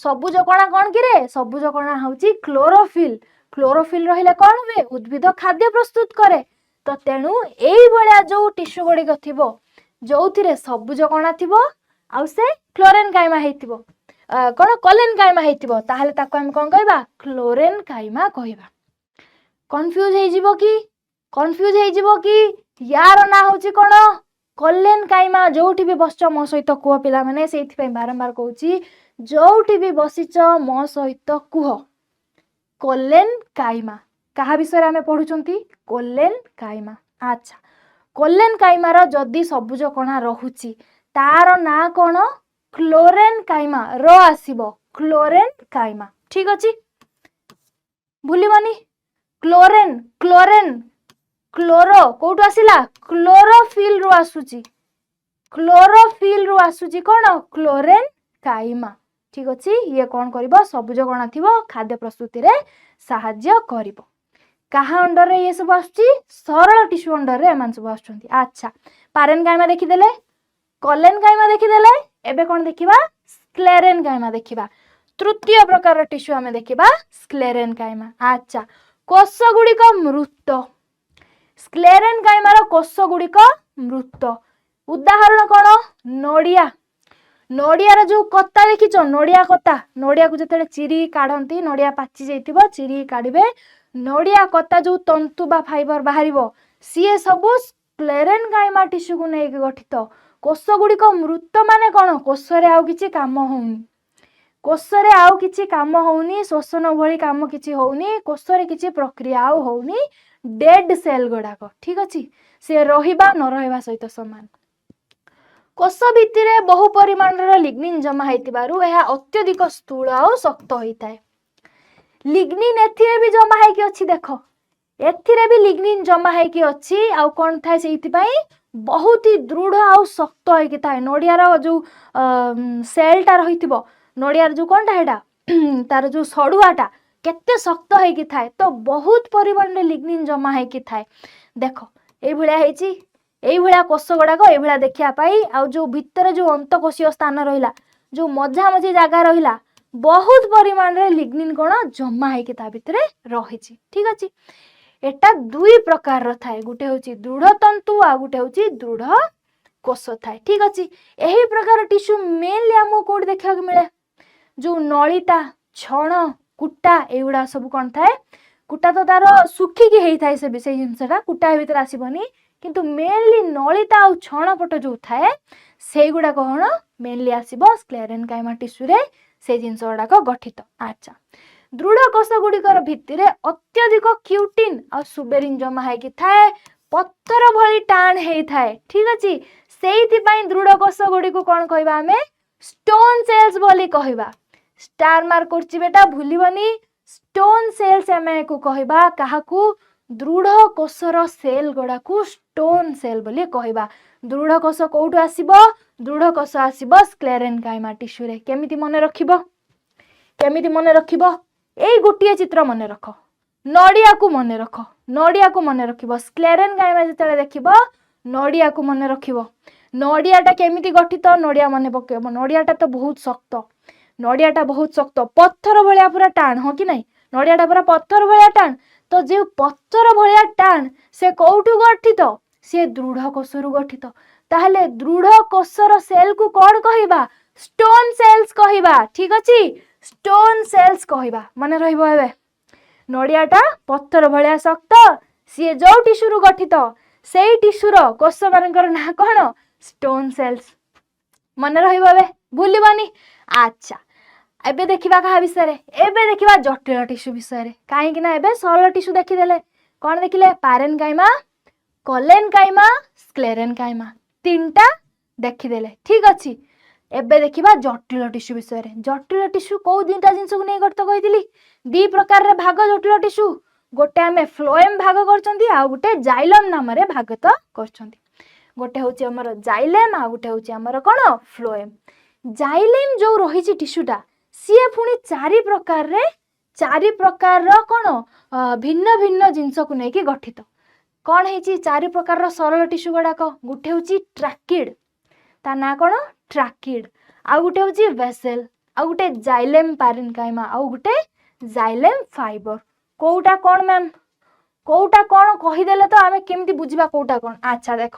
ସବୁଜ କଣା କ'ଣ କିରେ? ସବୁଜ କଣା ହଉଛି କ୍ଲୋରୋଫିଲ୍। କ୍ଲୋରୋଫିଲ୍ ରହିଲେ କ'ଣ ହୁଏ? ଉଦ୍ଭିଦ ଖାଦ୍ୟ ପ୍ରସ୍ତୁତ କରେ। ତ ତେଣୁ ଏଇଭଳିଆ ଯୋଉ ଟିସ୍ୟୁ ଗୁଡ଼ିକ ଥିବ, ଯୋଉଥିରେ ସବୁଜ କଣା ଥିବ ଆଉ ସେ କ୍ଲୋରେନ୍ କାଇମା ହେଇଥିବ, କ'ଣ କଲେନ୍ କାଇମା ହେଇଥିବ, ତାହେଲେ ତାକୁ ଆମେ କ'ଣ କହିବା? କ୍ଲୋରେନ୍ କାଇମା କହିବା। କନଫ୍ୟୁଜ ହେଇଯିବ କି? କନଫ୍ୟୁଜ ହେଇଯିବ କି? ୟାର ନାଁ ହଉଛି କ'ଣ? କଲେନ୍ କାଇମା। ଯୋଉଠି ବି ବସିଛ, ମୋ ସହିତ କୁହ ପିଲାମାନେ। ସେଇଥିପାଇଁ ବାରମ୍ବାର କହୁଛି, ଯୋଉଠି ବି ବସିଛ, ମୋ ସହିତ କୁହ, କୋଲେନ୍ କାଇମା। କାହା ବିଷୟରେ ଆମେ ପଢୁଛନ୍ତି? କୋଲେନ୍ କାଇମା। ଆଚ୍ଛା, କୋଲେନ୍ କାଇମାର ଯଦି ସବୁଜ କଣା ରହୁଛି, ତାର ନାଁ କ'ଣ? କ୍ଲୋରେନ୍ କାଇମା ର ଆସିବ, କ୍ଲୋରେନ୍ କାଇମା। ଠିକ ଅଛି, ଭୁଲିବନି। କ୍ଲୋରେନ୍, କ୍ଲୋରେନ୍, କ୍ଲୋରୋ କୋଉଠୁ ଆସିଲା? କ୍ଲୋରୋଫିଲ୍ ରୁ ଆସୁଛି। କ୍ଲୋରୋଫିଲ୍ ରୁ ଆସୁଛି କ'ଣ? କ୍ଲୋରେନ୍ କାଇମା। ଠିକ ଅଛି। ଇଏ କ'ଣ କରିବ? ସବୁଜ କଣା ଥିବ, ଖାଦ୍ୟ ପ୍ରସ୍ତୁତିରେ ସାହାଯ୍ୟ କରିବ। କାହା ଅଣ୍ଡରରେ ଇଏ ସବୁ ଆସୁଛି? ସରଳ ଟିସ୍ୟୁ ଅଣ୍ଡରରେ ଏମାନେ ସବୁ ଆସୁଛନ୍ତି। ଆଚ୍ଛା, ପାରେନ୍ କାଇମା ଦେଖିଦେଲେ, କଲେନ୍ କାଇମା ଦେଖିଦେଲେ, ଏବେ କ'ଣ ଦେଖିବା? ସ୍କ୍ଲେରେନ୍ କାଇମା ଦେଖିବା। ତୃତୀୟ ପ୍ରକାରର ଟିସ୍ୟୁ ଆମେ ଦେଖିବା, ସ୍କ୍ଲେରେନ୍ କାଇମା। ଆଚ୍ଛା, କୋଷ ଗୁଡ଼ିକ ମୃତ। ସ୍କ୍ଲେରେନ୍ କାଇମାର କୋଷ ଗୁଡ଼ିକ ମୃତ। ଉଦାହରଣ କ'ଣ? ନଡ଼ିଆ। ନଡ଼ିଆର ଯୋଉ କତା ଦେଖିଛ? ନଡ଼ିଆ କତା, ନଡ଼ିଆକୁ ଯେତେବେଳେ ଚିରି କାଢନ୍ତି, ନଡ଼ିଆ ପାଚି ଯାଇଥିବ, ଚିରି କାଢିବେ, ନଡ଼ିଆ କତା ଯୋଉ ତନ୍ତୁ ବା ଫାଇବର ବାହାରିବ, ସିଏ ସବୁ ସ୍କ୍ଲେରେନ୍ କାଇମା ଟିସ୍ୟୁକୁ ନେଇକି ଗଠିତ। କୋଷ ଗୁଡ଼ିକ ମୃତ ମାନେ କ'ଣ? କୋଷରେ ଆଉ କିଛି କାମ ହଉନି। କୋଷରେ ଆଉ କିଛି କାମ ହଉନି, ଶୋଷଣ ଭଳି କାମ କିଛି ହଉନି, କୋଷରେ କିଛି ପ୍ରକ୍ରିୟା ଆଉ ହଉନି। ଡେଡ୍ ସେଲ୍ ଗୁଡାକ। ଠିକ ଅଛି, ସେ ରହିବା ନ ରହିବା ସହିତ ସମାନ। କୋଷ ଭିତ୍ତିରେ ବହୁ ପରିମାଣର ଲିଗ୍ନିନ୍ ଜମା ହେଇଥିବାରୁ ଏହା ଅତ୍ୟଧିକ ସ୍ଥୂଳ ଆଉ ଶକ୍ତ ହୋଇଥାଏ। ଲିଗ୍ନିନ୍ ଏଥିରେ ବି ଜମା ହେଇକି ଅଛି। ଦେଖ, ଏଥିରେ ବି ଲିଗ୍ନିନ୍ ଜମା ହେଇକି ଅଛି। ଆଉ କ'ଣ ଥାଏ? ସେଇଥିପାଇଁ ବହୁତ ହି ଦୃଢ଼ ଆଉ ଶକ୍ତ ହେଇକି ଥାଏ। ନଡ଼ିଆର ଯୋଉ ସେଲ୍ଟା ରହିଥିବ, ନଡ଼ିଆର ଯୋଉ କ'ଣଟା ସେଇଟା, ତାର ଯୋଉ ସଢୁଆଟା କେତେ ଶକ୍ତ ହେଇକି ଥାଏ। ତ ବହୁତ ପରିମାଣରେ ଲିଗ୍ନିନ୍ ଜମା ହେଇକି ଥାଏ। ଦେଖ, ଏଇଭଳିଆ ହେଇଛି। ଏଇଭଳିଆ କୋଷ ଗୁଡାକ ଏଇଭଳିଆ ଦେଖିବା ପାଇଁ। ଆଉ ଯୋଉ ଭିତରେ ଯୋଉ ଅନ୍ତଃକୋଷୀୟ ସ୍ଥାନ ରହିଲା, ଯୋଉ ମଝାମଝି ଜାଗା ରହିଲା, ବହୁତ ପରିମାଣରେ ଲିଗ୍ନିନ୍ କ'ଣ ଜମା ହେଇକି ତା ଭିତରେ ରହିଛି। ଠିକ ଅଛି। ଏଟା ଦୁଇ ପ୍ରକାରର ଥାଏ। ଗୋଟେ ହଉଛି ଦୃଢ଼ ତନ୍ତୁ ଆଉ ଗୋଟେ ହଉଛି ଦୃଢ଼ କୋଷ ଥାଏ। ଠିକ ଅଛି। ଏହି ପ୍ରକାର ଟିସ୍ୟୁ ମେନଲି ଆମକୁ କୋଉଠି ଦେଖିବାକୁ ମିଳେ? ଯୋଉ ନଳିତା, ଛଣ, କୁଟା, ଏଇଗୁଡା ସବୁ କ'ଣ ଥାଏ? କୁଟା ତ ତାର ଶୁଖିକି ହେଇଥାଏ, ସେ ସେଇ ଜିନିଷଟା କୁଟା ଭିତରେ ଆସିବନି। କିନ୍ତୁ ମେନଲି ନଳିତା ଆଉ ଛଣ ପଟ ଯୋଉ ଥାଏ, ସେଇଗୁଡାକ କ'ଣ ମେନଲି ଆସିବ? ସ୍କ୍ଲେରେନ୍ କାଇମା ଟିସ୍ୟୁରେ ସେଇ ଜିନିଷ ଗୁଡାକ ଗଠିତ। ଆଚ୍ଛା, ଦୃଢ଼ କୋଷ ଗୁଡ଼ିକର ଭିତ୍ତିରେ ଅତ୍ୟଧିକ କ୍ୟୁଟିନ୍ ଆଉ ସୁବେରିନ୍ ଜମା ହେଇକି ଥାଏ, ପଥର ଭଳି ଟାଣ ହେଇଥାଏ। ଠିକ ଅଛି। ସେଇଥିପାଇଁ ଦୃଢ଼ କୋଷ ଗୁଡ଼ିକୁ କ'ଣ କହିବା ଆମେ? ଷ୍ଟୋନ୍ ସେଲ୍ସ ବୋଲି କହିବା। ଷ୍ଟାର ମାର୍କ କରୁଛି ବେଟା, ଭୁଲିବନି। ଷ୍ଟୋନ୍ ସେଲ୍ସ ଆମେ ୟାକୁ କହିବା। କାହାକୁ? ଦୃଢ଼ କୋଷର ସେଲ୍ ଗୁଡାକୁ ଷ୍ଟୋନ୍ ସେଲ୍ ବୋଲି କହିବା। ଦୃଢ଼ କୋଷ କୋଉଠୁ ଆସିବ? ଦୃଢ଼ କୋଷ ଆସିବ ସ୍କ୍ଲେରେନ୍ କାଇମା ଟିସ୍ୟୁରେ। କେମିତି ମନେ ରଖିବ? କେମିତି ମନେ ରଖିବ? ଏଇ ଗୋଟିଏ ଚିତ୍ର ମନେ ରଖ। ନଡ଼ିଆକୁ ମନେ ରଖ। ନଡ଼ିଆକୁ ମନେ ରଖିବ। ସ୍କ୍ଲେରେନ୍ କାଇମା ଯେତେବେଳେ ଦେଖିବ, ନଡ଼ିଆକୁ ମନେ ରଖିବ। ନଡ଼ିଆଟା କେମିତି ଗଠିତ? ନଡ଼ିଆ ମନେ ପକେଇବ। ନଡ଼ିଆଟା ତ ବହୁତ ଶକ୍ତ। ନଡ଼ିଆଟା ବହୁତ ଶକ୍ତ, ପଥର ଭଳିଆ ପୁରା ଟାଣ, ହଁ କି ନାହିଁ? ନଡ଼ିଆଟା ପୁରା ପଥର ଭଳିଆ ଟାଣ। ତ ଯେଉଁ ପଥର ଭଳିଆ ଟାଣ, ସେ କୋଉଠୁ ଗଠିତ? ସିଏ ଦୃଢ଼ କୋଷରୁ ଗଠିତ। ତାହେଲେ ଦୃଢ଼ କୋଷର ସେଲ୍କୁ କ'ଣ କହିବା? ଷ୍ଟୋନ୍ ସେଲ୍ସ କହିବା। ଠିକ ଅଛି, ଷ୍ଟୋନ୍ ସେଲ୍ସ କହିବା, ମନେ ରହିବ। ଏବେ ନଡ଼ିଆଟା ପଥର ଭଳିଆ ଶକ୍ତ, ସିଏ ଯୋଉ ଟିସ୍ୟୁରୁ ଗଠିତ, ସେଇ ଟିସ୍ୟୁର କୋଷମାନଙ୍କର ନାଁ କ'ଣ? Stone cells. ମନେ ରହିବ ଏବେ, ଭୁଲିବନି। ଆଚ୍ଛା, ଏବେ ଦେଖିବା କାହା ବିଷୟରେ? ଏବେ ଦେଖିବା ଜଟିଳ ଟିସ୍ୟୁ ବିଷୟରେ। କାହିଁକି ନା ଏବେ ସରଳ ଟିସ୍ୟୁ ଦେଖିଦେଲେ। କ'ଣ ଦେଖିଲେ? ପାରେନକାଇମା, କଲେନକାଇମା, ସ୍କ୍ଲେରେନକାଇମା, ତିନିଟା ଦେଖିଦେଲେ। ଠିକ ଅଛି, ଏବେ ଦେଖିବା ଜଟିଳ ଟିସ୍ୟୁ ବିଷୟରେ। ଜଟିଳ ଟିସ୍ୟୁ କୋଉ ଦୁଇଟା ଜିନିଷକୁ ନେଇ ଗଠିତ କହିଥିଲି? ଦି ପ୍ରକାରରେ ଭାଗ ଜଟିଳ ଟିସ୍ୟୁ। ଗୋଟେ ଆମେ ଫ୍ଲୋଏମ୍ ଭାଗ କରିଛନ୍ତି, ଆଉ ଗୋଟେ ଜାଇଲମ୍ ନାମରେ ଭାଗତ କରିଛନ୍ତି। ଗୋଟେ ହେଉଛି ଆମର ଜାଇଲେମ୍, ଆଉ ଗୋଟେ ହେଉଛି ଆମର କ'ଣ? ଫ୍ଲୋଏମ୍। ଜାଇଲେମ୍ ଯୋଉ ରହିଛି ଟିସ୍ୟୁଟା, ସିଏ ପୁଣି ଚାରି ପ୍ରକାରରେ, ଚାରି ପ୍ରକାରର କ'ଣ ଭିନ୍ନ ଭିନ୍ନ ଜିନିଷକୁ ନେଇକି ଗଠିତ। କ'ଣ ହେଇଛି ଚାରି ପ୍ରକାରର ସରଳ ଟିସ୍ୟୁ ଗୁଡ଼ାକ? ଗୋଟେ ହେଉଛି ଟ୍ରାକିଡ୍, ତା ନାଁ କ'ଣ? ଟ୍ରାକିଡ୍। ଆଉ ଗୋଟେ ହେଉଛି ଭେସେଲ୍, ଆଉ ଗୋଟେ ଜାଇଲେମ୍ ପାରେନକାଇମା, ଆଉ ଗୋଟେ ଜାଇଲେମ୍ ଫାଇବର। କୋଉଟା କ'ଣ ମ୍ୟାମ୍? କୋଉଟା କ'ଣ କହିଦେଲେ ତ ଆମେ କେମିତି ବୁଝିବା କୋଉଟା କ'ଣ? ଆଚ୍ଛା ଦେଖ,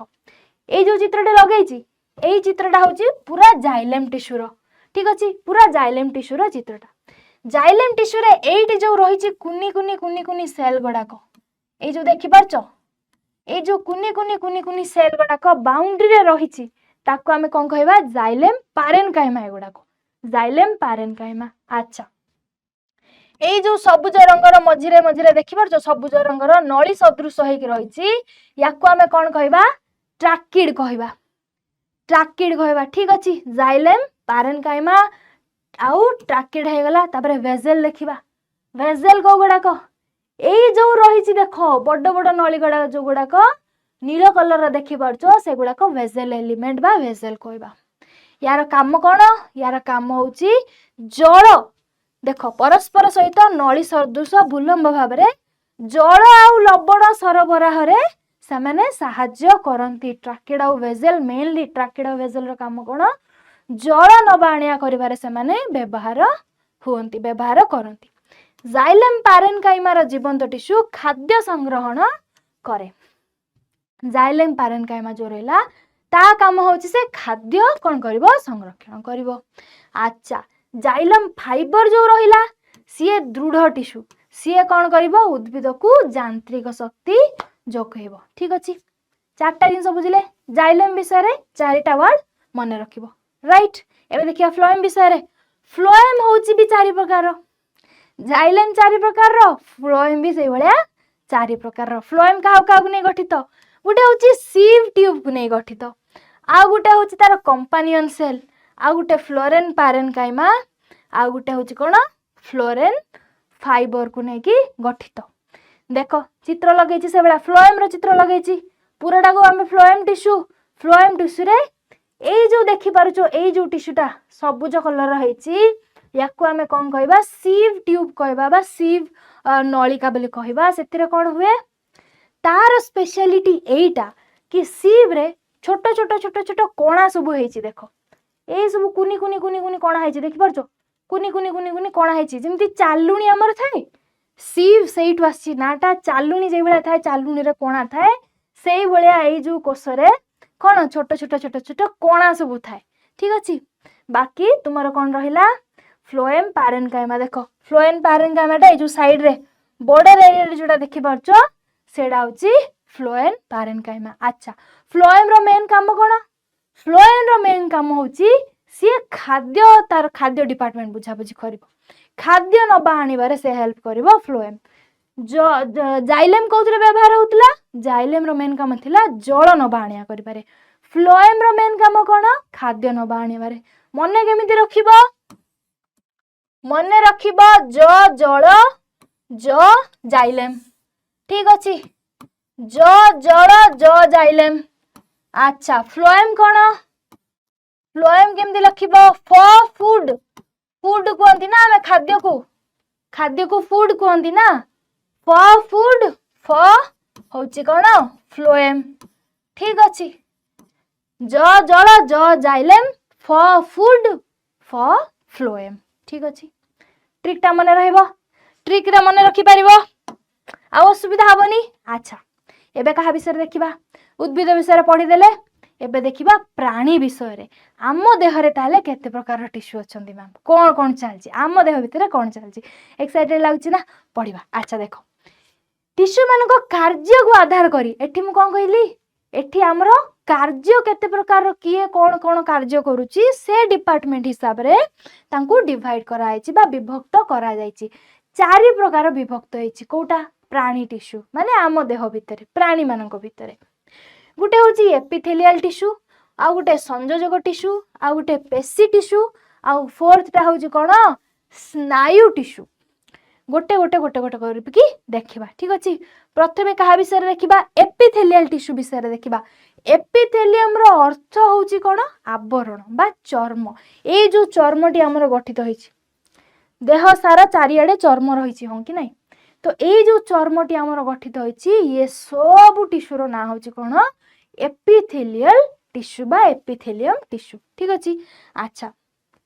ଏଇ ଯୋଉ ଚିତ୍ରଟି ଲଗେଇଛି, ଏଇ ଚିତ୍ରଟା ହେଉଛି ପୁରା ଜାଇଲେମ୍ ଟିସ୍ୟୁର। ଠିକ ଅଛି, ପୁରା ଜାଇଲେମ୍ ଟିସ୍ୟୁର ଚିତ୍ରଟା। ଜାଇଲେମ୍ ଟିସ୍ୟୁରେ ଏଇଠି ଯୋଉ ରହିଛି କୁନି କୁନି କୁନି କୁନି ସେଲ୍ ଗୁଡ଼ାକ, ଏଇ ଯୋଉ ଦେଖିପାରୁଛ, ଏଇ ଯୋଉ କୁନି କୁନି କୁନି କୁନି ସେଲ୍ ଗୁଡ଼ାକ ବାଉଣ୍ଡ୍ରିରେ ରହିଛି, ତାକୁ ଆମେ କ'ଣ କହିବା? ଜାଇଲେମ୍ ପାରେନକାଇମା। ଏଗୁଡ଼ାକ ଜାଇଲେମ୍ ପାରେନକାଇମା। ଆଚ୍ଛା, ଏଇ ଯୋଉ ସବୁଜ ରଙ୍ଗର ମଝିରେ ମଝିରେ ଦେଖିପାରୁଛ, ସବୁଜ ରଙ୍ଗର ନଳି ସଦୃଶ ହେଇକି ରହିଛି, ୟାକୁ ଆମେ କ'ଣ କହିବା? ଟ୍ରାକିଡ୍ କହିବା, ଟ୍ରାକିଡ୍ କହିବା। ଠିକ ଅଛି, ଜାଇଲେମ୍ ପାରେନକାଇମା ଆଉ ଟ୍ରାକିଡ୍ ହେଇଗଲା। ତାପରେ ଭେଜେଲ ଦେଖିବା। ଭେଜେଲ କୋଉ ଗୁଡ଼ାକ? ଏଇ ଯୋଉ ରହିଛି ଦେଖ, ବଡ ବଡ ନଳି ଗୁଡ଼ାକ, ଯୋଉ ଗୁଡ଼ାକ ନୀଳ କଲରର ଦେଖିପାରୁଛ, ସେଗୁଡ଼ାକ ଭେଜେଲ ଏଲିମେଣ୍ଟ ବା ଭେଜେଲ କହିବା। ୟାର କାମ କ'ଣ? ୟାର କାମ ହଉଛି ଜଳ, ଦେଖ, ପରସ୍ପର ସହିତ ନଳି ସଦୃଶ ଭୂଲମ୍ବ ଭାବରେ ଜଳ ଆଉ ଲବଣ ସରବରାହରେ ସେମାନେ ସାହାଯ୍ୟ କରନ୍ତି। ଟ୍ରାକିଡ୍ ଆଉ ଭେଜେଲ, ମେନଲି ଟ୍ରାକିଡ୍ ଆଉ ଭେଜେଲର କାମ କ'ଣ? ଜଳ ନବା ଆଣିବା କରିବାରେ ସେମାନେ ବ୍ୟବହାର ହୁଅନ୍ତି, ବ୍ୟବହାର କରନ୍ତି। ଜାଇଲେମ୍ ପାରେନକାଇମାର ଜୀବନ୍ତ ଟିସ୍ୟୁ ଖାଦ୍ୟ ସଂଗ୍ରହଣ କରେ। ଜାଇଲେମ୍ ପାରେନକାଇମା ଯୋଉ ରହିଲା, ତା କାମ ହଉଛି ସେ ଖାଦ୍ୟ କ'ଣ କରିବ? ସଂରକ୍ଷଣ କରିବ। ଆଚ୍ଛା, ଜାଇଲମ୍ ଫାଇବର ଯୋଉ ରହିଲା, ସିଏ ଦୃଢ଼ ଟିସ୍ୟୁ। ସିଏ କ'ଣ କରିବ? ଉଦ୍ଭିଦକୁ ଯାନ୍ତ୍ରିକ ଶକ୍ତି ଯୋଗାଇବ। ଠିକ ଅଛି, ଚାରିଟା ଜିନିଷ ବୁଝିଲେ। ଜାଇଲେମ୍ ବିଷୟରେ ଚାରିଟା ୱାର୍ଡ ମନେ ରଖିବ, ରାଇଟ୍? ଏବେ ଦେଖିବା ଫ୍ଲୋଏମ୍ ବିଷୟରେ। ଫ୍ଲୋଏମ୍ ହଉଛି ବି ଚାରି ପ୍ରକାର। ଜାଇଲେମ୍ ଚାରି ପ୍ରକାରର, ଫ୍ଲୋଏମ୍ ବି ସେଇଭଳିଆ ଚାରି ପ୍ରକାରର। ଫ୍ଲୋଏମ୍ କାହାକୁ କାହାକୁ ନେଇ ଗଠିତ? ଗୋଟେ ହଉଛି ସିଭ୍ ଟ୍ୟୁବକୁ ନେଇ ଗଠିତ, ଆଉ ଗୋଟେ ହଉଛି ତାର କମ୍ପାନିଅନ୍ ସେଲ୍, ଆଉ ଗୋଟେ ଫ୍ଲୋରେନ୍ ପାରେନକାଇମା, ଆଉ ଗୋଟେ ହଉଛି କ'ଣ? ଫ୍ଲୋରେନ୍ ଫାଇବରକୁ ନେଇକି ଗଠିତ। ଦେଖ, ଚିତ୍ର ଲଗେଇଛି, ସେଭଳିଆ ଫ୍ଲୋଏମ୍ର ଚିତ୍ର ଲଗେଇଛି। ପୁରାଟାକୁ ଆମେ ଫ୍ଲୋଏମ୍ ଟିସ୍ୟୁ। ଫ୍ଲୋଏମ୍ ଟିସ୍ୟୁରେ ଏଇ ଯୋଉ ଦେଖିପାରୁଛ, ଏଇ ଯୋଉ ଟିସ୍ୟୁଟା ସବୁଜ କଲରର ହେଇଛି, ୟାକୁ ଆମେ କ'ଣ କହିବା? ସିଭ୍ ଟ୍ୟୁବ୍ କହିବା ବା ସିଭ୍ ନଳିକା ବୋଲି କହିବା। ସେଥିରେ କ'ଣ ହୁଏ? ତାର ସ୍ପେଶାଲିଟି ଏଇଟା କି ସିଭ୍ରେ ଛୋଟ ଛୋଟ ଛୋଟ ଛୋଟ କଣା ସବୁ ହେଇଛି। ଦେଖ, ଏଇ ସବୁ କୁନି କୁନି କୁନି କୁନି କଣା ହେଇଛି। ଦେଖିପାରୁଛ? କୁନି କୁନି କୁନି କୁନି କଣା ହେଇଛି, ଯେମିତି ଚାଲୁଣି ଆମର ଥାଏ। ସିଭ୍ ସେଇଠୁ ଆସିଛି ନାଁଟା। ଚାଲୁଣି ଯେଇଭଳିଆ ଥାଏ, ଚାଲୁଣିରେ କଣା ଥାଏ, ସେଇଭଳିଆ ଏଇ ଯୋଉ କୋଷରେ କ'ଣ ଛୋଟ ଛୋଟ ଛୋଟ ଛୋଟ କଣା ସବୁ ଥାଏ। ଠିକ ଅଛି, ବାକି ତୁମର କ'ଣ ରହିଲା? ଫ୍ଲୋଏମ୍ ପାରେନକାଇମା। ଦେଖ, ଫ୍ଲୋଏମ୍ ପାରେନକାଇମାଟା ଏଇ ଯୋଉ ସାଇଡରେ ବର୍ଡର ଏରିଆରେ ଯୋଉଟା ଦେଖିପାରୁଛ, ସେଇଟା ହଉଛି ଫ୍ଲୋଏମ୍ ପାରେନକାଇମା। ଆଚ୍ଛା, ଫ୍ଲୋଏମ୍ର ମେନ୍ କାମ କ'ଣ? ଫ୍ଲୋଏମ୍ର ମେନ୍ କାମ ହଉଛି ସିଏ ଖାଦ୍ୟ, ତାର ଖାଦ୍ୟ ଡିପାର୍ଟମେଣ୍ଟ ବୁଝାବୁଝି କରିବ। ଖାଦ୍ୟ ନବା ଆଣିବାରେ ସେ ହେଲ୍ପ କରିବ ଫ୍ଲୋଏମ୍। ଜାଇଲେମ୍ କୋଉଥିରେ ବ୍ୟବହାର ହଉଥିଲା? ଜାଇଲେମ୍ର ମେନ୍ କାମ ଥିଲା ଜଳ ନବା ଆଣିବା କରିବାରେ। ଫ୍ଲୋଏମ୍ର ମେନ୍ କାମ କ'ଣ? ଖାଦ୍ୟ ନବା ଆଣିବାରେ। ମନେ କେମିତି ରଖିବ? ମନେ ରଖିବ ଜ ଜଳ, ଜ ଜାଇଲେମ୍। ଠିକ ଅଛି, ଜ ଜଳ, ଜ ଜାଇଲେମ୍। ଆଚ୍ଛା, ଫ୍ଲୋଏମ୍ କ'ଣ? ଫ୍ଲୋଏମ୍ କେମିତି ଲେଖିବ? ଫ ଫୁଡ, ଫୁଡ କୁହନ୍ତି ନା ଆମେ ଖାଦ୍ୟକୁ? ଖାଦ୍ୟକୁ ଫୁଡ କୁହନ୍ତି ନା? ଫ ଫୁଡ, ଫ ହଉଛି କ'ଣ? ଫ୍ଲୋଏମ୍। ଠିକ ଅଛି, ଜ ଜଳ, ଜ ଜାଇଲେମ୍, ଫ ଫୁଡ, ଫ ଫ୍ଲୋଏମ୍। ଠିକ୍ ଅଛି, ଟ୍ରିକ୍ଟା ମନେ ରହିବ, ଟ୍ରିକ୍ରେ ମନେ ରଖିପାରିବ, ଆଉ ଅସୁବିଧା ହବନି। ଆଚ୍ଛା, ଏବେ କାହା ବିଷୟରେ ଦେଖିବା? ଉଦ୍ଭିଦ ବିଷୟରେ ପଢ଼ିଦେଲେ, ଏବେ ଦେଖିବା ପ୍ରାଣୀ ବିଷୟରେ। ଆମ ଦେହରେ ତାହେଲେ କେତେ ପ୍ରକାରର ଟିସ୍ୟୁ ଅଛନ୍ତି ମ୍ୟାମ୍? କ'ଣ କ'ଣ ଚାଲିଛି ଆମ ଦେହ ଭିତରେ, କ'ଣ ଚାଲିଛି? ଏକ୍ସାଇଟେଡ୍ ଲାଗୁଛି ନା? ପଢ଼ିବା। ଆଚ୍ଛା ଦେଖ, ଟିସ୍ୟୁ ମାନଙ୍କ କାର୍ଯ୍ୟକୁ ଆଧାର କରି ଏଠି ମୁଁ କ'ଣ କହିଲି? ଏଠି ଆମର କାର୍ଯ୍ୟ କେତେ ପ୍ରକାରର, କିଏ କ'ଣ କ'ଣ କାର୍ଯ୍ୟ କରୁଛି, ସେ ଡିପାର୍ଟମେଣ୍ଟ ହିସାବରେ ତାଙ୍କୁ ଡିଭାଇଡ୍ କରାଯାଇଛି ବା ବିଭକ୍ତ କରାଯାଇଛି। ଚାରି ପ୍ରକାର ବିଭକ୍ତ ହେଇଛି। କୋଉଟା? ପ୍ରାଣୀ ଟିସ୍ୟୁ, ମାନେ ଆମ ଦେହ ଭିତରେ ପ୍ରାଣୀମାନଙ୍କ ଭିତରେ। ଗୋଟେ ହେଉଛି ଏପିଥେଲିଆଲ ଟିସ୍ୟୁ, ଆଉ ଗୋଟେ ସଂଯୋଜକ ଟିସ୍ୟୁ, ଆଉ ଗୋଟେ ପେଶୀ ଟିସ୍ୟୁ, ଆଉ ଫୋର୍ଥଟା ହେଉଛି କ'ଣ? ସ୍ନାୟୁ ଟିସ୍ୟୁ। ଗୋଟେ ଗୋଟେ ଗୋଟେ ଗୋଟେ କରିକି ଦେଖିବା, ଠିକ ଅଛି? ପ୍ରଥମେ କାହା ବିଷୟରେ ଦେଖିବା? ଏପିଥେଲିଆଲ ଟିସ୍ୟୁ ବିଷୟରେ ଦେଖିବା। ଏପିଥେଲିୟମର ଅର୍ଥ ହେଉଛି କ'ଣ? ଆବରଣ ବା ଚର୍ମ। ଏଇ ଯୋଉ ଚର୍ମଟି ଆମର ଗଠିତ ହେଇଛି, ଦେହ ସାରା ଚାରିଆଡ଼େ ଚର୍ମ ରହିଛି, ହଁ କି ନାହିଁ? ତ ଏଇ ଯୋଉ ଚର୍ମଟି ଆମର ଗଠିତ ହେଇଛି, ଇଏ ସବୁ ଟିସ୍ୟୁର ନାଁ ହେଉଛି କ'ଣ? ଏପିଥେଲିଆଲ ଟିସ୍ୟୁ ବା ଏପିଥେଲିୟମ ଟିସ୍ୟୁ। ଠିକ ଅଛି? ଆଚ୍ଛା,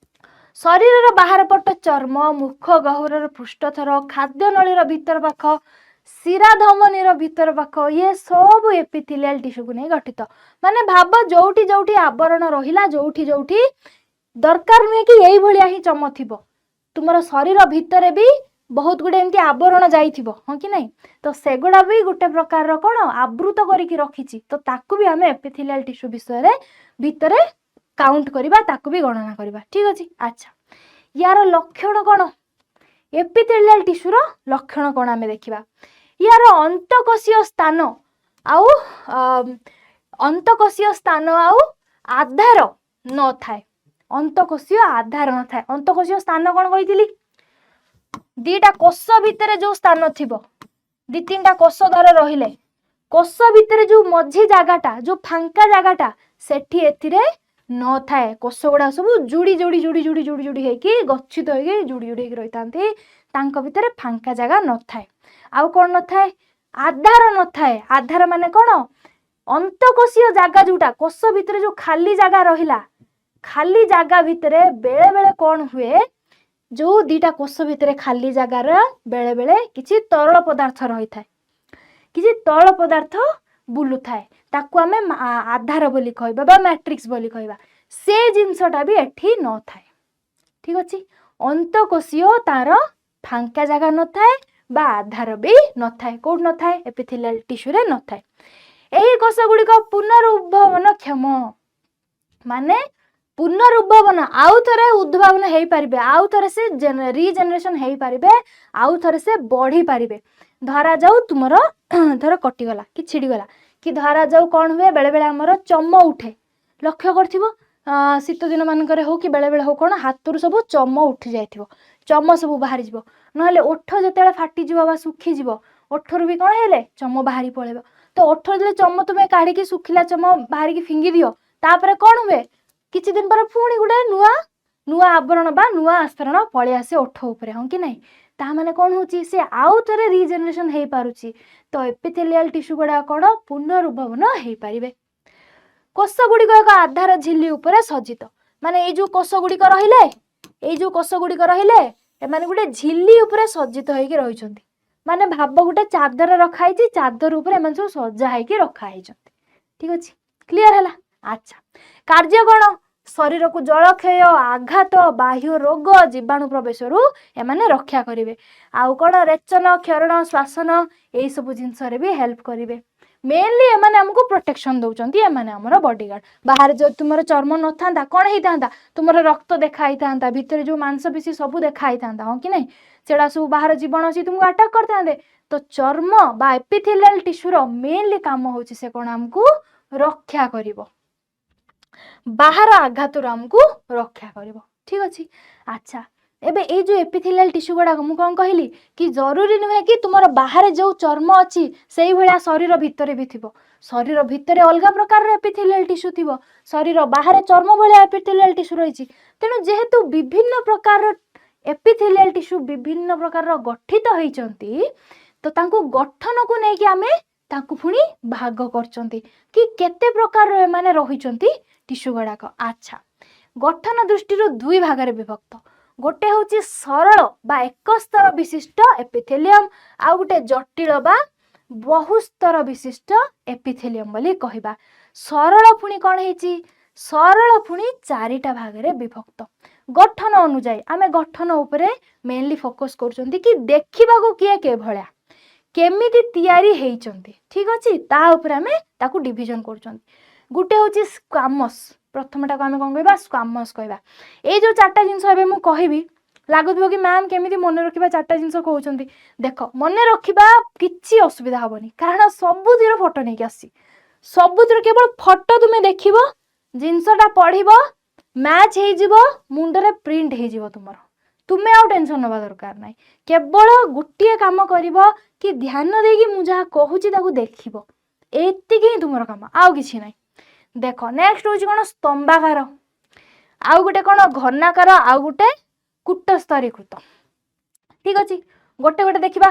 ଶରୀରର ବାହାର ପଟ ଚର୍ମ, ମୁଖ ଗହ୍ୱରର ପୃଷ୍ଠଥର, ଖାଦ୍ୟ ନଳୀର ଭିତର ପାଖ, ଶିରା ଧମନୀର ଭିତର ପାଖ, ଇଏ ସବୁ ଏପିଥେଲିଆଲ ଟିସ୍ୟୁକୁ ନେଇ ଗଠିତ। ମାନେ ଭାବ, ଯୋଉଠି ଯୋଉଠି ଆବରଣ ରହିଲା, ଯୋଉଠି ଯୋଉଠି ଦରକାର ନୁହେଁ କି ଏଇଭଳିଆ ହିଁ ଚମ ଥିବ, ତୁମର ଶରୀର ଭିତରେ ବି ବହୁତ ଗୁଡ଼େ ଏମିତି ଆବରଣ ଯାଇଥିବ, ହଁ କି ନାହିଁ? ତ ସେଗୁଡ଼ା ବି ଗୋଟେ ପ୍ରକାରର କ'ଣ ଆବୃତ କରିକି ରଖିଛି। ତ ତାକୁ ବି ଆମେ ଏପିଥେଲିଆଲ ଟିସ୍ୟୁ ବିଷୟରେ ଭିତରେ କାଉଣ୍ଟ କରିବା, ତାକୁ ବି ଗଣନା କରିବା। ଠିକ ଅଛି? ଆଚ୍ଛା, ୟାର ଲକ୍ଷଣ କ'ଣ? ଏପିଥେଲିଆଲ ଟିସ୍ୟୁର ଲକ୍ଷଣ କ'ଣ ଆମେ ଦେଖିବା। ୟାର ଅନ୍ତଃକୋଷୀୟ ସ୍ଥାନ ଆଉ ଅନ୍ତଃକୋଷୀୟ ସ୍ଥାନ ଆଉ ଆଧାର ନଥାଏ। ଅନ୍ତଃକୋଷୀୟ ଆଧାର ନଥାଏ। ଅନ୍ତଃକୋଷୀୟ ସ୍ଥାନ କ'ଣ କହିଥିଲି? ଦିଟା କୋଷ ଭିତରେ ଯୋଉ ସ୍ଥାନ ଥିବ, ଦି ତିନିଟା କୋଷ ଧର ରହିଲେ, କୋଷ ଭିତରେ ଯୋଉ ମଝି ଜାଗାଟା, ଯୋଉ ଫାଙ୍କା ଜାଗାଟା, ସେଠି ଏଥିରେ ନଥାଏ। କୋଷ ଗୁଡା ସବୁ ଯୁଡ଼ି ଯୋଡ଼ି ଯୋଡ଼ି ଯୋଡ଼ି ଯୋଡ଼ି ଯୋଡ଼ି ହେଇକି, ଗଚ୍ଛିତ ହେଇକି, ଯୋଡ଼ି ଯୋଡ଼ି ହେଇକି ରହିଥାନ୍ତି। ତାଙ୍କ ଭିତରେ ଫାଙ୍କା ଜାଗା ନଥାଏ। ଆଉ କ'ଣ ନଥାଏ? ଆଧାର ନଥାଏ। ଆଧାର ମାନେ କ'ଣ? ଅନ୍ତଃକୋଷୀୟ ଜାଗା ଯୋଉଟା, କୋଷ ଭିତରେ ଯୋଉ ଖାଲି ଜାଗା ରହିଲା, ଖାଲି ଜାଗା ଭିତରେ ବେଳେ ବେଳେ କ'ଣ ହୁଏ? ଯୋଉ ଦିଟା କୋଷ ଭିତରେ ଖାଲି ଜାଗାର ବେଳେ ବେଳେ କିଛି ତରଳ ପଦାର୍ଥ ରହିଥାଏ, କିଛି ତରଳ ପଦାର୍ଥ ବୁଲୁଥାଏ, ତାକୁ ଆମେ ଆଧାର ବୋଲି କହିବା ବା ମ୍ୟାଟ୍ରିକ୍ସ ବୋଲି କହିବା। ସେ ଜିନିଷଟା ବି ଏଠି ନଥାଏ। ଠିକ ଅଛି? ଅନ୍ତଃକୋଷୀୟ ତାର ଫାଙ୍କା ଜାଗା ନଥାଏ ବା ଆଧାର ବି ନଥାଏ। କୋଉଠି ନଥାଏ? ଏପିଥେଲିଆଲ ଟିସ୍ୟୁରେ ନଥାଏ। ଏହି କୋଷ ଗୁଡ଼ିକ ପୁନରୁଦ୍ଭାବନ କ୍ଷମ, ମାନେ ପୁନରୁଦ୍ଭାବନ, ଆଉ ଥରେ ଉଦ୍ଭାବନ ହେଇପାରିବେ, ଆଉ ଥରେ ସେ ରିଜେନେରେସନ ହେଇପାରିବେ, ଆଉ ଥରେ ସେ ବଢି ପାରିବେ। ଧରାଯାଉ ତୁମର ଧର କଟିଗଲା କି ଛିଡ଼ିଗଲା କି ଧରାଯାଉ କ'ଣ ହୁଏ, ବେଳେବେଳେ ଆମର ଚମ ଉଠେ, ଲକ୍ଷ୍ୟ କରିଥିବ, ଶୀତ ଦିନ ମାନଙ୍କରେ ହଉ କି ବେଳେବେଳେ ହଉ, କ'ଣ ହାତରୁ ସବୁ ଚମ ଉଠି ଯାଇଥିବ, ଚମ ସବୁ ବାହାରିଯିବ। ନହେଲେ ଓଠ ଯେତେବେଳେ ଫାଟିଯିବ ବା ଶୁଖିଯିବ, ଓଠରୁ ବି କ'ଣ ହେଲେ ଚମ ବାହାରି ପଳେଇବ। ତ ଓଠରୁ ଯେତେବେଳେ ଚମ ତୁମେ କାଢ଼ିକି, ଶୁଖିଲା ଚମ ବାହାରିକି ଫିଙ୍ଗି ଦିଅ, ତାପରେ କ'ଣ ହୁଏ? କିଛି ଦିନ ପରେ ପୁଣି ଗୋଟେ ନୂଆ ନୂଆ ଆବରଣ ବା ନୂଆ ଆସ୍ତରଣ ପଳେଇ ଆସେ ଓଠ ଉପରେ, ହଁ କି ନାହିଁ? ତା ମାନେ କ'ଣ ହେଉଛି? ସେ ଆଉ ଥରେ ରିଜେନେରେସନ ହେଇପାରୁଛି। ତ ଏପିଥେଲିଆଲ ଟିସ୍ୟୁ ଗୁଡ଼ାକ କ'ଣ ପୁନରୁଦ୍ଭାବନ ହେଇପାରିବେ। କୋଷ ଗୁଡ଼ିକ ଏକ ଆଧାର ଝିଲ୍ଲି ଉପରେ ସଜ୍ଜିତ। ମାନେ ଏଇ ଯୋଉ କୋଷ ଗୁଡ଼ିକ ରହିଲେ, ଏଇ ଯୋଉ କୋଷ ଗୁଡ଼ିକ ରହିଲେ, ଏମାନେ ଗୋଟେ ଝିଲ୍ଲି ଉପରେ ସଜ୍ଜିତ ହେଇକି ରହିଛନ୍ତି। ମାନେ ଭାବ, ଗୋଟେ ଚାଦର ରଖା ହେଇଛି, ଚାଦର ଉପରେ ଏମାନେ ସବୁ ସଜା ହେଇକି ରଖା ହେଇଛନ୍ତି। ଠିକ ଅଛି? କ୍ଲିୟର ହେଲା? ଆଚ୍ଛା, କାର୍ଯ୍ୟ କ'ଣ? ଶରୀରକୁ ଜଳକ୍ଷୟ, ଆଘାତ, ବାହ୍ୟ ରୋଗ, ଜୀବାଣୁ ପ୍ରବେଶରୁ ଏମାନେ ରକ୍ଷା କରିବେ। ଆଉ କ'ଣ? ରେଚନ, କ୍ଷରଣ, ଶ୍ୱାସନ, ଏଇସବୁ ଜିନିଷରେ ବି ହେଲ୍ପ କରିବେ। ମେନଲି ଏମାନେ ଆମକୁ ପ୍ରୋଟେକ୍ସନ ଦଉଛନ୍ତି। ଏମାନେ ଆମର ବଡିଗାର୍ଡ। ବାହାରେ ଯଦି ତୁମର ଚର୍ମ ନଥାନ୍ତା, କ'ଣ ହେଇଥାନ୍ତା? ତୁମର ରକ୍ତ ଦେଖା ହେଇଥାନ୍ତା, ଭିତରେ ଯୋଉ ମାଂସପେଶୀ ସବୁ ଦେଖା ହେଇଥାନ୍ତା, ହଁ କି ନାହିଁ? ସେଟା ସବୁ ବାହାର ଜୀବାଣୁ ଆସି ତୁମକୁ ଆଟାକ୍ କରିଥାନ୍ତେ। ତ ଚର୍ମ ବା ଏପିଥେଲିଆଲ ଟିସ୍ୟୁର ମେନଲି କାମ ହଉଛି ସେ କ'ଣ ଆମକୁ ରକ୍ଷା କରିବ, ବାହାର ଆଘାତରୁ ଆମକୁ ରକ୍ଷା କରିବ। ଠିକ ଅଛି? ଆଚ୍ଛା, ଏବେ ଏଇ ଯୋଉ ଏପିଥେଲିଆଲ ଟିସ୍ୟୁ ଗୁଡ଼ାକ, ମୁଁ କ'ଣ କହିଲି କି ଜରୁରୀ ନୁହେଁ କି ତୁମର ବାହାରେ ଯୋଉ ଚର୍ମ ଅଛି, ସେଇଭଳିଆ ଶରୀର ଭିତରେ ବି ଥିବ। ଶରୀର ଭିତରେ ଅଲଗା ପ୍ରକାରର ଏପିଥେଲିଆଲ ଟିସ୍ୟୁ ଥିବ, ଶରୀର ବାହାରେ ଚର୍ମ ଭଳିଆ ଏପିଥେଲିଆଲ ଟିସ୍ୟୁ ରହିଛି। ତେଣୁ ଯେହେତୁ ବିଭିନ୍ନ ପ୍ରକାରର ଏପିଥେଲିଆଲ ଟିସ୍ୟୁ ବିଭିନ୍ନ ପ୍ରକାରର ଗଠିତ ହେଇଛନ୍ତି, ତ ତାଙ୍କୁ ଗଠନକୁ ନେଇକି ଆମେ ତାଙ୍କୁ ପୁଣି ଭାଗ କରିଛନ୍ତି କି କେତେ ପ୍ରକାରର ଏମାନେ ରହିଛନ୍ତି ଟିସ୍ୟୁ ଗୁଡ଼ାକ। ଆଚ୍ଛା, ଗଠନ ଦୃଷ୍ଟିରୁ ଦୁଇ ଭାଗରେ ବିଭକ୍ତ। ଗୋଟେ ହେଉଛି ସରଳ ବା ଏକ ସ୍ତର ବିଶିଷ୍ଟ ଏପିଥେଲିୟମ, ଆଉ ଗୋଟେ ଜଟିଳ ବା ବହୁସ୍ତର ବିଶିଷ୍ଟ ଏପିଥେଲିୟମ ବୋଲି କହିବା। ସରଳ ପୁଣି କ'ଣ ହେଇଛି? ସରଳ ପୁଣି ଚାରିଟା ଭାଗରେ ବିଭକ୍ତ ଗଠନ ଅନୁଯାୟୀ। ଆମେ ଗଠନ ଉପରେ ମେନଲି ଫୋକସ୍ କରୁଛନ୍ତି କି ଦେଖିବାକୁ କିଏ କେଭଳିଆ, କେମିତି ତିଆରି ହେଇଛନ୍ତି, ଠିକ ଅଛି? ତା ଉପରେ ଆମେ ତାକୁ ଡିଭିଜନ କରୁଛନ୍ତି। ଗୋଟେ ହେଉଛି ସ୍କ୍ୱାମସ୍। ପ୍ରଥମଟାକୁ ଆମେ କ'ଣ କହିବା? ସ୍କ୍ୱାମସ୍ କହିବା। ଏଇ ଯେଉଁ ଚାରିଟା ଜିନିଷ ଏବେ ମୁଁ କହିବି, ଲାଗୁଥିବ କି ମ୍ୟାମ୍ କେମିତି ମନେ ରଖିବା, ଚାରିଟା ଜିନିଷ କହୁଛନ୍ତି। ଦେଖ, ମନେ ରଖିବା କିଛି ଅସୁବିଧା ହେବନି, କାରଣ ସବୁଥିର ଫଟୋ ନେଇକି ଆସିଛି। ସବୁଥିର କେବଳ ଫଟୋ ତୁମେ ଦେଖିବ, ଜିନିଷଟା ପଢ଼ିବ, ମ୍ୟାଚ୍ ହେଇଯିବ, ମୁଣ୍ଡରେ ପ୍ରିଣ୍ଟ ହେଇଯିବ ତୁମର। ତୁମେ ଆଉ ଟେନସନ୍ ନେବା ଦରକାର ନାହିଁ। କେବଳ ଗୋଟିଏ କାମ କରିବ କି ଧ୍ୟାନ ଦେଇକି ମୁଁ ଯାହା କହୁଛି ତାକୁ ଦେଖିବ। ଏତିକି ହିଁ ତୁମର କାମ, ଆଉ କିଛି ନାହିଁ। ଦେଖ, ନେକ୍ସଟ ହେଉଛି କ'ଣ? ସ୍ତମ୍ଭାକାର, ଆଉ ଗୋଟେ କ'ଣ? ଘନାକାର, ଆଉ ଗୋଟେ କୂଟସ୍ତରୀକୃତ। ଠିକ ଅଛି, ଗୋଟେ ଗୋଟେ ଦେଖିବା,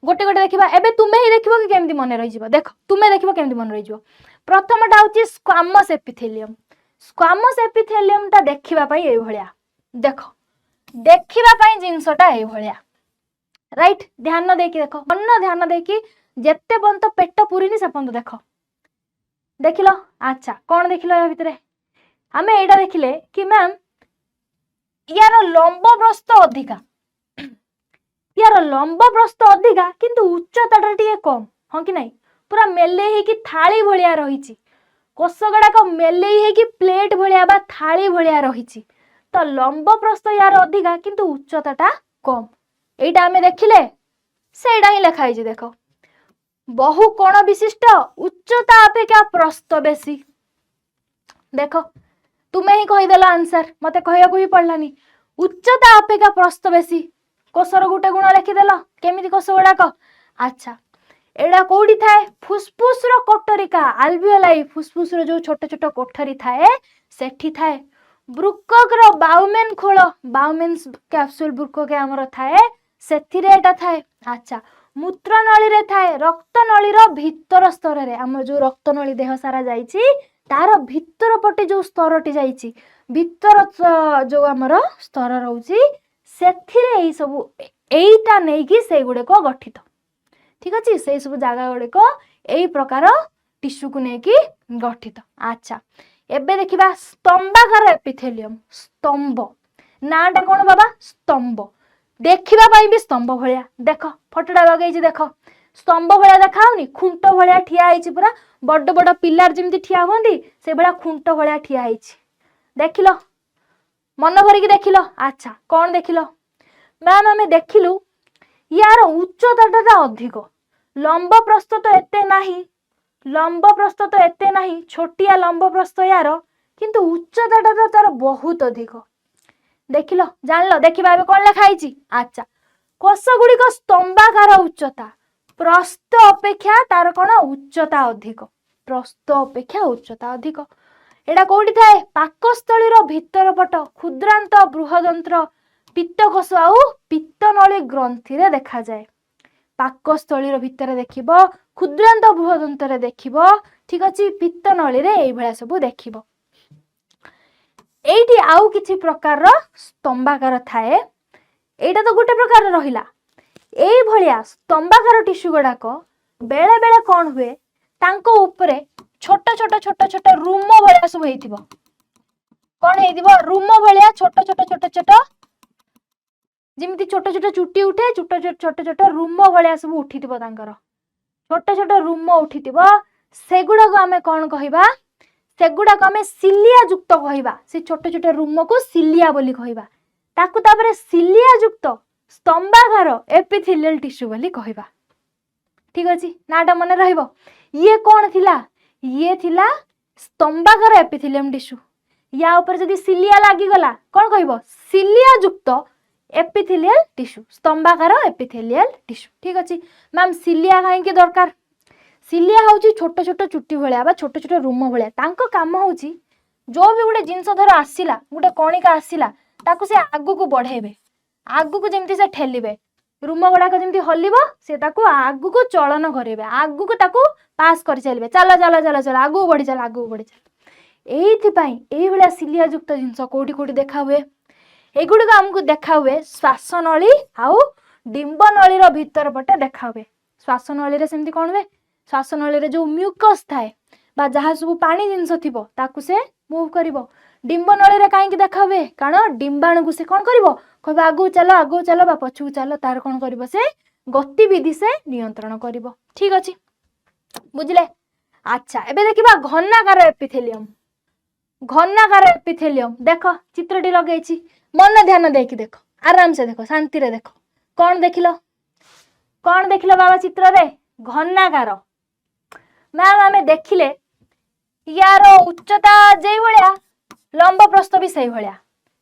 ଗୋଟେ ଗୋଟେ ଦେଖିବା। ଏବେ ତୁମେ ହିଁ ଦେଖିବ କି କେମିତି ମନେ ରହିଯିବ। ଦେଖ, ତୁମେ ଦେଖିବ କେମିତି ମନେ ରହିଯିବ। ପ୍ରଥମଟା ହେଉଛି ସ୍କ୍ୱାମସ୍ ଏପିଥେଲିୟମ। ସ୍କ୍ୱାମସ୍ ଏପିଥେଲିୟମଟା ଦେଖିବା ପାଇଁ ଏଇଭଳିଆ। ଦେଖ, ଦେଖିବା ପାଇଁ ଜିନିଷଟା ଏଇଭଳିଆ, ରାଇଟ୍? ଧ୍ୟାନ ଦେଇକି ଦେଖ, ମନ ଧ୍ୟାନ ଦେଇକି, ଯେତେ ପର୍ଯ୍ୟନ୍ତ ପେଟ ପୁରିନି ସେ ପର୍ଯ୍ୟନ୍ତ ଦେଖ। ଦେଖିଲ? ଆଚ୍ଛା, କ'ଣ ଦେଖିଲ ୟା ଭିତରେ? ଆମେ ଏଇଟା ଦେଖିଲେ କି ମ୍ୟାମ୍, ୟାର ଲମ୍ବ ପ୍ରସ୍ତ ଅଧିକା, ୟାର ଲମ୍ବ ପ୍ରସ୍ତ ଅଧିକା, କିନ୍ତୁ ଉଚ୍ଚତାଟା ଟିକେ କମ୍, ହଁ କି ନାହିଁ? ପୁରା ମେଲେଇ ହେଇକି ଥାଳି ଭଳିଆ ରହିଛି। କୋଷ ଗୁଡ଼ାକ ମେଲେଇ ହେଇକି ପ୍ଲେଟ୍ ଭଳିଆ ବା ଥାଳି ଭଳିଆ ରହିଛି। ତ ଲମ୍ବ ପ୍ରସ୍ତ ୟାର ଅଧିକା, କିନ୍ତୁ ଉଚ୍ଚତାଟା କମ୍। ଏଇଟା ଆମେ ଦେଖିଲେ, ସେଇଟା ହିଁ ଲେଖା ହେଇଛି। ଦେଖ, ବହୁ କୋଣ ବିଶିଷ୍ଟ, ଉଚ୍ଚତା ଅପେକ୍ଷା ପ୍ରସ୍ତ ବେଶୀ। ଦେଖ, ତୁମେ ହିଁ କହିଦେଲ ଆନ୍ସର, ମତେ କହିବାକୁ ହିଁ ପଡିଲାନି। ଉଚ୍ଚତା ଅପେକ୍ଷା ପ୍ରସ୍ତ ବେଶୀ, କୋଷର ଗୋଟେ ଗୁଣ ଲେଖିଦେଲ। କେମିତି କୋଷ ଗୁଡାକ? ଆଚ୍ଛା, ଏଇଟା କୋଉଠି ଥାଏ? ଫୁସଫୁସର କୋଟରିକା, ଆଲଭିଓଲାଇ, ଫୁସଫୁସର ଯୋଉ ଛୋଟ ଛୋଟ କୋଠରୀ ଥାଏ ସେଠି ଥାଏ। ବୃକକର ବାଉମେନ୍ ଖୋଳ, ବାଉମେନ୍ସ କ୍ୟାପସୁଲ ବୃକକ ଆମର ଥାଏ, ସେଥିରେ ଏଇଟା ଥାଏ। ଆଚ୍ଛା, ମୂତ୍ରନଳୀରେ ଥାଏ, ରକ୍ତନଳୀର ଭିତର ସ୍ତରରେ। ଆମର ଯୋଉ ରକ୍ତନଳୀ ଦେହ ସାରା ଯାଇଛି, ତାର ଭିତର ପଟେ ଯୋଉ ସ୍ତରଟି ଯାଇଛି, ଭିତର ଯୋଉ ଆମର ସ୍ତର ରହୁଛି, ସେଥିରେ ଏଇ ସବୁ ଏଇଟା ନେଇକି ସେଇଗୁଡ଼ିକ ଗଠିତ। ଠିକ ଅଛି, ସେଇ ସବୁ ଜାଗା ଗୁଡ଼ିକ ଏଇ ପ୍ରକାର ଟିସ୍ୟୁକୁ ନେଇକି ଗଠିତ। ଆଚ୍ଛା, ଏବେ ଦେଖିବା ସ୍ତମ୍ଭାକାର ଏପିଥେଲିୟମ। ସ୍ତମ୍ଭ ନାଁଟା କ'ଣ ବାବା? ସ୍ତମ୍ଭ। ଦେଖିବା ପାଇଁ ବି ସ୍ତମ୍ଭ ଭଳିଆ। ଦେଖ, ଫଟୋଟା ଲଗେଇଛି, ଦେଖ, ସ୍ତମ୍ଭ ଭଳିଆ ଦେଖା ହଉନି? ଖୁଣ୍ଟ ଭଳିଆ ଠିଆ ହେଇଛି ପୁରା। ବଡ ବଡ ପିଲାର ଯେମିତି ଠିଆ ହୁଅନ୍ତି, ସେଇଭଳିଆ ଖୁଣ୍ଟ ଭଳିଆ ଠିଆ ହେଇଛି। ଦେଖିଲ? ମନ ଭରିକି ଦେଖିଲ? ଆଚ୍ଛା, କ'ଣ ଦେଖିଲ ମ୍ୟାମ୍? ଆମେ ଦେଖିଲୁ ୟାର ଉଚ୍ଚତାଟା ଅଧିକ, ଲମ୍ବ ପ୍ରସ୍ତ ତ ଏତେ ନାହିଁ, ଲମ୍ବ ପ୍ରସ୍ତ ତ ଏତେ ନାହିଁ, ଛୋଟିଆ ଲମ୍ବ ପ୍ରସ୍ତ ୟାର, କିନ୍ତୁ ଉଚ୍ଚତାଟା ତ ତାର ବହୁତ ଅଧିକ। ଦେଖିଲ, ଜାଣିଲ? ଦେଖିବା ଏବେ କ'ଣ ଲେଖା ହେଇଛି। ଆଚ୍ଛା, କୋଷ ଗୁଡ଼ିକ ସ୍ତମ୍ଭାକାର, ଉଚ୍ଚତା ପ୍ରସ୍ତ ଅପେକ୍ଷା ତାର କ'ଣ? ଉଚ୍ଚତା ଅଧିକ। ପ୍ରସ୍ତ ଅପେକ୍ଷା ଉଚ୍ଚତା ଅଧିକ। ଏଇଟା କୋଉଠି ଥାଏ? ପାକସ୍ଥଳୀର ଭିତର ପଟ କ୍ଷୁଦ୍ରାନ୍ତ, ବୃହଦନ୍ତ୍ର, ପିତ୍ତକୋଷ ଆଉ ପିତ୍ତନଳୀ ଗ୍ରନ୍ଥିରେ ଦେଖାଯାଏ। ପାକସ୍ଥଳୀର ଭିତରେ ଦେଖିବ, କ୍ଷୁଦ୍ରାନ୍ତ ବୃହଦନ୍ତରେ ଦେଖିବ, ଠିକ ଅଛି? ପିତ୍ତନଳୀରେ ଏଇଭଳିଆ ସବୁ ଦେଖିବ। ଏଇଠି ଆଉ କିଛି ପ୍ରକାରର ସ୍ତମ୍ଭାକାର ଥାଏ। ଏଇଟା ତ ଗୋଟେ ପ୍ରକାର ରହିଲା। ଏଇଭଳିଆ ସ୍ତମ୍ଭାକାର ଟିସ୍ୟୁ ଗୁଡାକ ବେଳେ ବେଳେ କ'ଣ ହୁଏ? ତାଙ୍କ ଉପରେ ଛୋଟ ଛୋଟ ଛୋଟ ଛୋଟ ରୁମ ଭଳିଆ ସବୁ ହେଇଥିବ। କ'ଣ ହେଇଥିବ? ରୁମ ଭଳିଆ, ଛୋଟ ଛୋଟ ଛୋଟ ଛୋଟ, ଯେମିତି ଛୋଟ ଛୋଟ ଚୁଟି ଉଠେ, ଛୋଟ ଛୋଟ ଛୋଟ ଛୋଟ ରୁମ ଭଳିଆ ସବୁ ଉଠିଥିବ। ତାଙ୍କର ଛୋଟ ଛୋଟ ରୁମ ଉଠିଥିବ। ସେଗୁଡାକୁ ଆମେ କ'ଣ କହିବା? ସେଗୁଡାକୁ ଆମେ ସିଲିଆ ଯୁକ୍ତ କହିବା। ସେ ଛୋଟ ଛୋଟ ରୁମକୁ ସିଲିଆ ବୋଲି କହିବା ତାକୁ। ତାପରେ ସିଲିଆ ଯୁକ୍ତ ସ୍ତମ୍ଭାକାର ଏପିଥିଲିଆଲ ଟିସ୍ୟୁ ବୋଲି କହିବା। ଠିକ ଅଛି, ନାଁଟା ମନେ ରହିବ। ଇଏ କ'ଣ ଥିଲା? ଇଏ ଥିଲା ସ୍ତମ୍ଭାକାର ଏପିଥିଲିୟମ ଟିସ୍ୟୁ। ୟା ଉପରେ ଯଦି ସିଲିଆ ଲାଗିଗଲା, କ'ଣ କହିବ? ସିଲିଆ ଯୁକ୍ତ ଏପିଥିଲିଆଲ ଟିସ୍ୟୁ, ସ୍ତମ୍ଭାକାର ଏପିଥେଲିଆଲ ଟିସ୍ୟୁ। ଠିକ ଅଛି ମ୍ୟାମ୍, ସିଲିଆ କାହିଁକି ଦରକାର? ସିଲିଆ ହେଉଛି ଛୋଟ ଛୋଟ ଚୁଟି ଭଳିଆ ବା ଛୋଟ ଛୋଟ ରୁମ ଭଳିଆ। ତାଙ୍କ କାମ ହେଉଛି, ଯୋଉ ବି ଗୋଟେ ଜିନିଷ ଧର ଆସିଲା, ଗୋଟେ କଣିକା ଆସିଲା, ତାକୁ ସେ ଆଗକୁ ବଢେଇବେ, ଆଗକୁ ଯେମିତି ସେ ଠେଲିବେ। ରୁମ ଗୁଡାକ ଯେମିତି ହଲିବ, ସେ ତାକୁ ଆଗକୁ ଚଳନ କରେଇବେ, ଆଗକୁ ତାକୁ ପାସ୍ କରି ଚାଲିବେ। ଚାଲ ଚାଲ ଚାଲ ଚାଲ, ଆଗକୁ ବଢି ଚାଲ, ଆଗକୁ ବଢି ଚାଲ। ଏଇଥିପାଇଁ ଏଇଭଳିଆ ସିଲିଆ ଯୁକ୍ତ ଜିନିଷ କୋଉଠି କୋଉଠି ଦେଖା ହୁଏ? ଏଗୁଡ଼ିକ ଆମକୁ ଦେଖା ହୁଏ ଶ୍ୱାସନଳୀ ଆଉ ଡିମ୍ବନଳୀର ଭିତର ପଟେ ଦେଖା ହୁଏ। ଶ୍ୱାସନଳୀରେ ସେମିତି କ'ଣ ହୁଏ? ଶ୍ୱାସନଳୀରେ ଯେଉଁ ମ୍ୟୁକସ୍ ଥାଏ ବା ଯାହା ସବୁ ପାଣି ଜିନିଷ ଥିବ, ତାକୁ ସେ ମୁଭ୍ କରିବ। ଡିମ୍ବନଳୀରେ କାହିଁକି ଦେଖା ହୁଏ? କାରଣ ଡିମ୍ବାଣୁକୁ ସେ କ'ଣ କରିବ? କହିବ ଆଗକୁ ଚାଲ, ଆଗକୁ ଚାଲ ବା ପଛକୁ ଚାଲ। ତାର କ'ଣ କରିବ? ସେ ଗତିବିଧି ସେ ନିୟନ୍ତ୍ରଣ କରିବ। ଠିକ ଅଛି, ବୁଝିଲେ? ଆଚ୍ଛା, ଏବେ ଦେଖିବା ଘନାକାର ଏପିଥେଲିୟମ। ଘନାକାର ଏପିଥେଲିୟମ ଦେଖ, ଚିତ୍ରଟି ଲଗେଇଛି, ମନ ଧ୍ୟାନ ଦେଇକି ଦେଖ, ଆରାମସେ ଦେଖ, ଶାନ୍ତିରେ ଦେଖ। କ'ଣ ଦେଖିଲ? କ'ଣ ଦେଖିଲ ବାବା ଚିତ୍ରରେ? ଘନାକାର। ମ୍ୟାମ୍, ଆମେ ଦେଖିଲେ ୟାର ଉଚ୍ଚତା ଯେଇଭଳିଆ, ଲମ୍ବ ପ୍ରସ୍ଥ ବି ସେଇଭଳିଆ,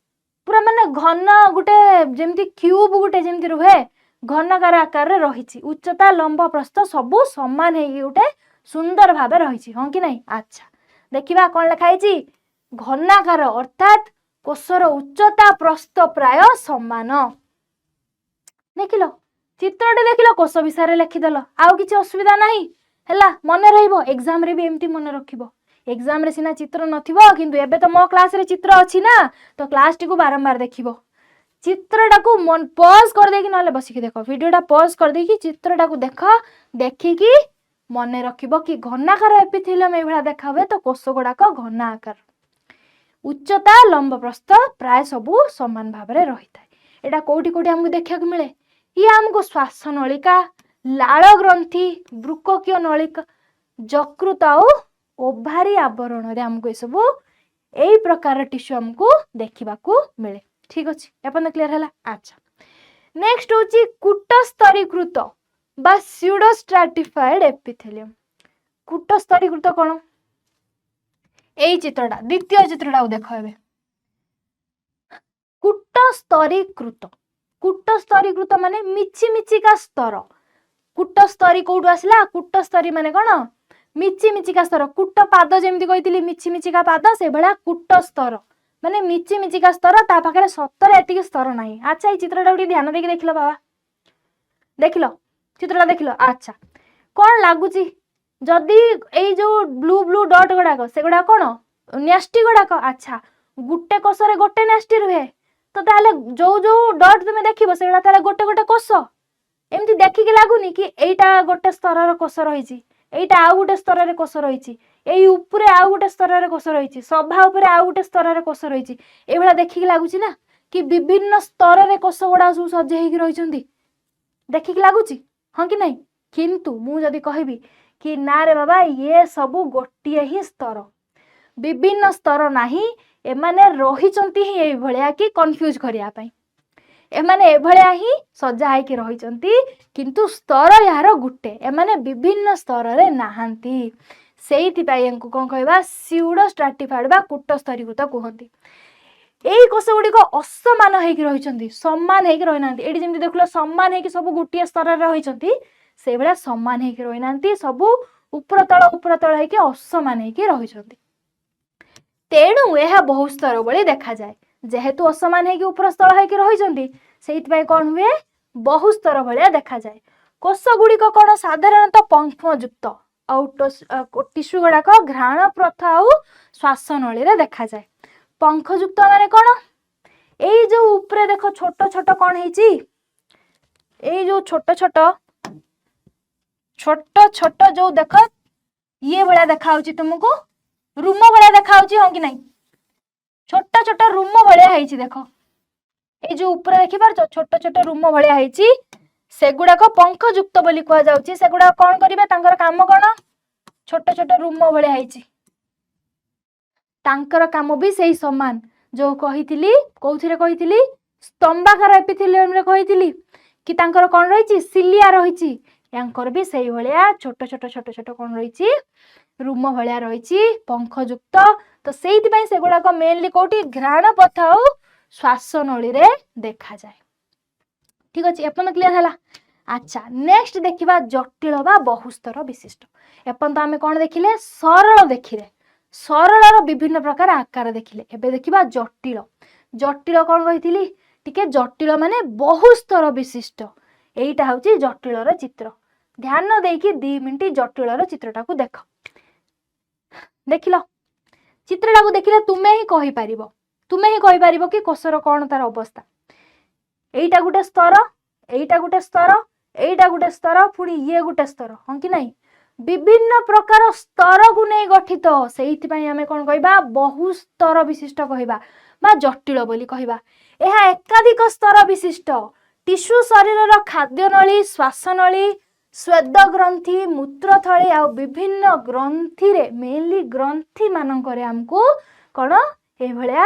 ପୁରା ମାନେ ଘନ ଗୋଟେ, ଯେମିତି କ୍ୟୁବ ଗୋଟେ ଯେମିତି ରୁହେ, ଘନାକାର ଆକାରରେ ରହିଛି। ଉଚ୍ଚତା, ଲମ୍ବ, ପ୍ରସ୍ଥ ସବୁ ସମାନ ହେଇକି ଗୋଟେ ସୁନ୍ଦର ଭାବେ ରହିଛି, ହଁ କି ନାହିଁ? ଆଚ୍ଛା, ଦେଖିବା କ'ଣ ଲେଖା ହେଇଛି। ଘନାକାର ଅର୍ଥାତ୍ କୋଷର ଉଚ୍ଚତା, ପ୍ରସ୍ଥ ପ୍ରାୟ ସମାନ। ଦେଖିଲ, ଚିତ୍ରଟି ଦେଖିଲ, କୋଷ ବିଷୟରେ ଲେଖିଦେଲ, ଆଉ କିଛି ଅସୁବିଧା ନାହିଁ। ହେଲା, ମନେ ରହିବ। ଏକ୍ଜାମରେ ବି ଏମିତି ମନେ ରଖିବ। ଏକ୍ଜାମରେ ସିନା ଚିତ୍ର ନଥିବ, କିନ୍ତୁ ଏବେ ତ ମୋ କ୍ଲାସରେ ଚିତ୍ର ଅଛି ନା, ତ କ୍ଲାସଟିକୁ ବାରମ୍ବାର ଦେଖିବ। ଚିତ୍ରଟାକୁ ପଜ୍ କରିଦେଇକି ନହେଲେ ବସିକି ଦେଖ, ଭିଡ଼ିଓଟା ପଜ୍ କରିଦେଇକି ଚିତ୍ରଟାକୁ ଦେଖ। ଦେଖିକି ମନେ ରଖିବ କି ଘନାକାର ଏପିଥିଲିୟମ ଏଇଭଳିଆ ଦେଖା ହୁଏ। ତ କୋଷ ଗୁଡାକ ଘନ ଆକାର, ଉଚ୍ଚତା, ଲମ୍ବ, ପ୍ରସ୍ଥ ପ୍ରାୟ ସବୁ ସମାନ ଭାବରେ ରହିଥାଏ। ଏଇଟା କୋଉଠି କୋଉଠି ଆମକୁ ଦେଖିବାକୁ ମିଳେ? ଇଏ ଆମକୁ ଶ୍ୱାସ ନଳିକା, ଲାଳ ଗ୍ରନ୍ଥି, ବୃକକୀୟ ନଳିକା, ଯକୃତ ଆଉ ଓଭାରି ଆବରଣରେ ଆମକୁ ଏସବୁ ଏଇ ପ୍ରକାର ଟିସ୍ୟୁ ଆମକୁ ଦେଖିବାକୁ ମିଳେ। ଠିକ ଅଛି, ଏପର୍ଯ୍ୟନ୍ତ କ୍ଲିୟର ହେଲା? ଆଚ୍ଛା, ନେକ୍ସଟ ହଉଛି କୂଟସ୍ତରୀକୃତ ବା ସ୍ୟୁଡୋଷ୍ଟ୍ରାଟିଫାଏଡ ଏପିଥେଲିୟମ। କୂଟସ୍ତରୀକୃତ କ'ଣ? ଏଇ ଚିତ୍ରଟା, ଦ୍ୱିତୀୟ ଚିତ୍ରଟାକୁ ଦେଖ ଏବେ। କୂଟସ୍ତରୀକୃତ। କୂଟସ୍ତରୀକୃତ ମାନେ ମିଛି ମିଛିକା ସ୍ତର। କୂଟସ୍ତରୀ କୋଉଠୁ ଆସିଲା? କୂଟସ୍ତରୀ ମାନେ କ'ଣ? ମିଚି ମିଚିକା ସ୍ତର। କୂଟ ପାଦ ଯେମିତି କହିଥିଲି, ମିଛି ମିଚିକା ପାଦ, ସେଇଭଳିଆ କୂଟ ସ୍ତର ମାନେ ମିଚି ମିଚିକା ସ୍ତର। ତା ପାଖରେ ସତରେ ଏତିକି ସ୍ତର ନାହିଁ। ଆଚ୍ଛା, ଏଇ ଚିତ୍ରଟାକୁ ଟିକେ ଧ୍ୟାନ ଦେଇକି ଦେଖିଲ ବାବା। ଦେଖିଲ, ଚିତ୍ରଟା ଦେଖିଲ? ଆଚ୍ଛା, କ'ଣ ଲାଗୁଛି? ଯଦି ଏଇ ଯୋଉ ବ୍ଲୁ ବ୍ଲୁ ଡଟ୍ ଗୁଡାକ, ସେଗୁଡାକ କ'ଣ? ନ୍ୟଷ୍ଟି ଗୁଡାକ। ଆଚ୍ଛା, ଗୋଟେ କୋଷରେ ଗୋଟେ ନ୍ୟଷ୍ଟି ରୁହେ, ତ ତାହେଲେ ଯୋଉ ଯୋଉ ଡଟ୍ ତୁମେ ଦେଖିବ, ସେଗୁଡା ତାହେଲେ ଗୋଟେ ଗୋଟେ କୋଷ। ଏମିତି ଦେଖିକି ଲାଗୁନି କି ଏଇଟା ଗୋଟେ ସ୍ତରର କୋଷ ରହିଛି, ଏଇଟା ଆଉ ଗୋଟେ ସ୍ତରରେ କୋଷ ରହିଛି, ଏଇ ଉପରେ ଆଉ ଗୋଟେ ସ୍ତରରେ କୋଷ ରହିଛି, ସଭା ଉପରେ ଆଉ ଗୋଟେ ସ୍ତରରେ କୋଷ ରହିଛି? ଏଇଭଳିଆ ଦେଖିକି ଲାଗୁଛି ନା କି ବିଭିନ୍ନ ସ୍ତରରେ କୋଷ ଗୁଡାକ ସବୁ ସଜେଇ ହେଇକି ରହିଛନ୍ତି? ଦେଖିକି ଲାଗୁଛି, ହଁ କି ନାହିଁ? କିନ୍ତୁ ମୁଁ ଯଦି କହିବି କି ନା ରେ ବାବା, ଇଏ ସବୁ ଗୋଟିଏ ହିଁ ସ୍ତର, ବିଭିନ୍ନ ସ୍ତର ନାହିଁ, ଏମାନେ ରହିଛନ୍ତି ହିଁ ଏଇଭଳିଆ କି କନଫ୍ୟୁଜ କରିବା ପାଇଁ, ଏମାନେ ଏଭଳିଆ ହିଁ ସଜା ହେଇକି ରହିଛନ୍ତି, କିନ୍ତୁ ସ୍ତର ଏହାର ଗୋଟେ, ଏମାନେ ବିଭିନ୍ନ ସ୍ତରରେ ନାହାନ୍ତି। ସେଇଥିପାଇଁ ୟାଙ୍କୁ କ'ଣ କହିବା? ସିଉଡୋ ଷ୍ଟ୍ରାଟିଫାଏଡ ବା କୂଟସ୍ତରୀକୃତ କୁହନ୍ତି। ଏଇ କୋଷ ଗୁଡ଼ିକ ଅସମାନ ହେଇକି ରହିଛନ୍ତି, ସମାନ ହେଇକି ରହିନାହାନ୍ତି। ଏଇଠି ଯେମିତି ଦେଖିଲ ସମାନ ହେଇକି ସବୁ ଗୋଟିଏ ସ୍ତରରେ ରହିଛନ୍ତି, ସେଇଭଳିଆ ସମାନ ହେଇକି ରହିନାହାନ୍ତି। ସବୁ ଉପର ତଳ ଉପର ତଳ ହେଇକି ଅସମାନ ହେଇକି ରହିଛନ୍ତି। ତେଣୁ ଏହା ବହୁ ସ୍ତର ଭଳି ଦେଖାଯାଏ। ଯେହେତୁ ଅସମାନ ହେଇକି ଉପର ସ୍ତର ହେଇକି ରହିଛନ୍ତି, ସେଇଥିପାଇଁ କ'ଣ ହୁଏ? ବହୁ ସ୍ତର ଭଳିଆ ଦେଖାଯାଏ। କୋଷ ଗୁଡ଼ିକ କ'ଣ ସାଧାରଣତଃ ପଙ୍କ୍ତିଯୁକ୍ତ ଆଉ ଟିସ୍ୟୁ ଗୁଡାକ ଘ୍ରାଣ ପଥ ଆଉ ଶ୍ୱାସନଳୀରେ ଦେଖାଯାଏ। ପଙ୍ଖଯୁକ୍ତ ମାନେ କ'ଣ? ଏଇ ଯୋଉ ଉପରେ ଦେଖ, ଛୋଟ ଛୋଟ କ'ଣ ହେଇଛି? ଏଇ ଯୋଉ ଛୋଟ ଛୋଟ ଛୋଟ ଛୋଟ ଯୋଉ ଦେଖ, ଇଏ ଭଳିଆ ଦେଖା ହଉଛି ତୁମକୁ, ରୁମ ଭଳିଆ ଦେଖା ହଉଛି, ହଁ କି ନାହିଁ? ଛୋଟ ଛୋଟ ରୁମ ଭଳିଆ ହେଇଛି ଦେଖ। ଏଇ ଯୋଉ ଉପରେ ଦେଖିପାରୁଛ, ଛୋଟ ଛୋଟ ରୁମ ଭଳିଆ ହେଇଛି, ସେଗୁଡାକ ପଙ୍ଖଯୁକ୍ତ ବୋଲି କୁହାଯାଉଛି। ସେଗୁଡାକ କଣ କରିବେ? ତାଙ୍କର କାମ କଣ? ଛୋଟ ଛୋଟ ରୁମ ଭଳିଆ ହେଇଛି, ତାଙ୍କର କାମ ବି ସେଇ ସମାନ ଯୋଉ କହିଥିଲି। କୋଉଥିରେ କହିଥିଲି? ସ୍ତମ୍ଭାକାର ଏପିଥିଲିୟମରେ କହିଥିଲି କି ତାଙ୍କର କଣ ରହିଛି? ସିଲିଆ ରହିଛି। ୟାଙ୍କର ବି ସେଇଭଳିଆ ଛୋଟ ଛୋଟ ଛୋଟ ଛୋଟ କଣ ରହିଛି? ରୁମ ଭଳିଆ ରହିଛି, ପଙ୍ଖଯୁକ୍ତ। ତ ସେଇଥିପାଇଁ ସେଗୁଡାକ ମେନଲି କୋଉଠି? ଘ୍ରାଣ ପଥ ଆଉ ଶ୍ୱାସନଳୀରେ ଦେଖାଯାଏ। ଠିକ ଅଛି, ଏପର୍ଯ୍ୟନ୍ତ କ୍ଲିୟର ହେଲା? ଆଚ୍ଛା, ନେକ୍ସଟ ଦେଖିବା ଜଟିଳ ବା ବହୁସ୍ତର ବିଶିଷ୍ଟ। ଏପର୍ଯ୍ୟନ୍ତ ଆମେ କଣ ଦେଖିଲେ? ସରଳ ଦେଖିଲେ, ସରଳର ବିଭିନ୍ନ ପ୍ରକାର ଆକାର ଦେଖିଲେ। ଏବେ ଦେଖିବା ଜଟିଳ। ଜଟିଳ କଣ କହିଥିଲି ଟିକେ? ଜଟିଳ ମାନେ ବହୁସ୍ତର ବିଶିଷ୍ଟ। ଏଇଟା ହଉଛି ଜଟିଳର ଚିତ୍ର। ଧ୍ୟାନ ଦେଇକି 2 ମିନିଟ ଜଟିଳର ଚିତ୍ରଟାକୁ ଦେଖ। ଦେଖିଲ? ଚିତ୍ରଟାକୁ ଦେଖିଲେ ତୁମେ ହିଁ କହିପାରିବ। ତୁମେ ହିଁ କହିପାରିବ କି କୋଷର କ'ଣ ତାର ଅବସ୍ଥା। ଏଇଟା ଗୋଟେ ସ୍ତର, ଏଇଟା ଗୋଟେ ସ୍ତର, ଏଇଟା ଗୋଟେ ସ୍ତର, ପୁଣି ଇଏ ଗୋଟେ ସ୍ତର, ହଁ କି ନାହିଁ? ବିଭିନ୍ନ ପ୍ରକାର ସ୍ତରକୁ ନେଇ ଗଠିତ। ସେଇଥିପାଇଁ ଆମେ କ'ଣ କହିବା? ବହୁ ସ୍ତର ବିଶିଷ୍ଟ କହିବା ବା ଜଟିଳ ବୋଲି କହିବା। ଏହା ଏକାଧିକ ସ୍ତର ବିଶିଷ୍ଟ ଟିସ୍ୟୁ ଶରୀରର ଖାଦ୍ୟନଳୀ, ଶ୍ୱାସନଳୀ, ସ୍ୱେଦ ଗ୍ରନ୍ଥି, ମୂତ୍ରଥଳୀ ଆଉ ବିଭିନ୍ନ ଗ୍ରନ୍ଥିରେ, ମେନଲି ଗ୍ରନ୍ଥି ମାନଙ୍କରେ ଆମକୁ କ'ଣ ଏଇଭଳିଆ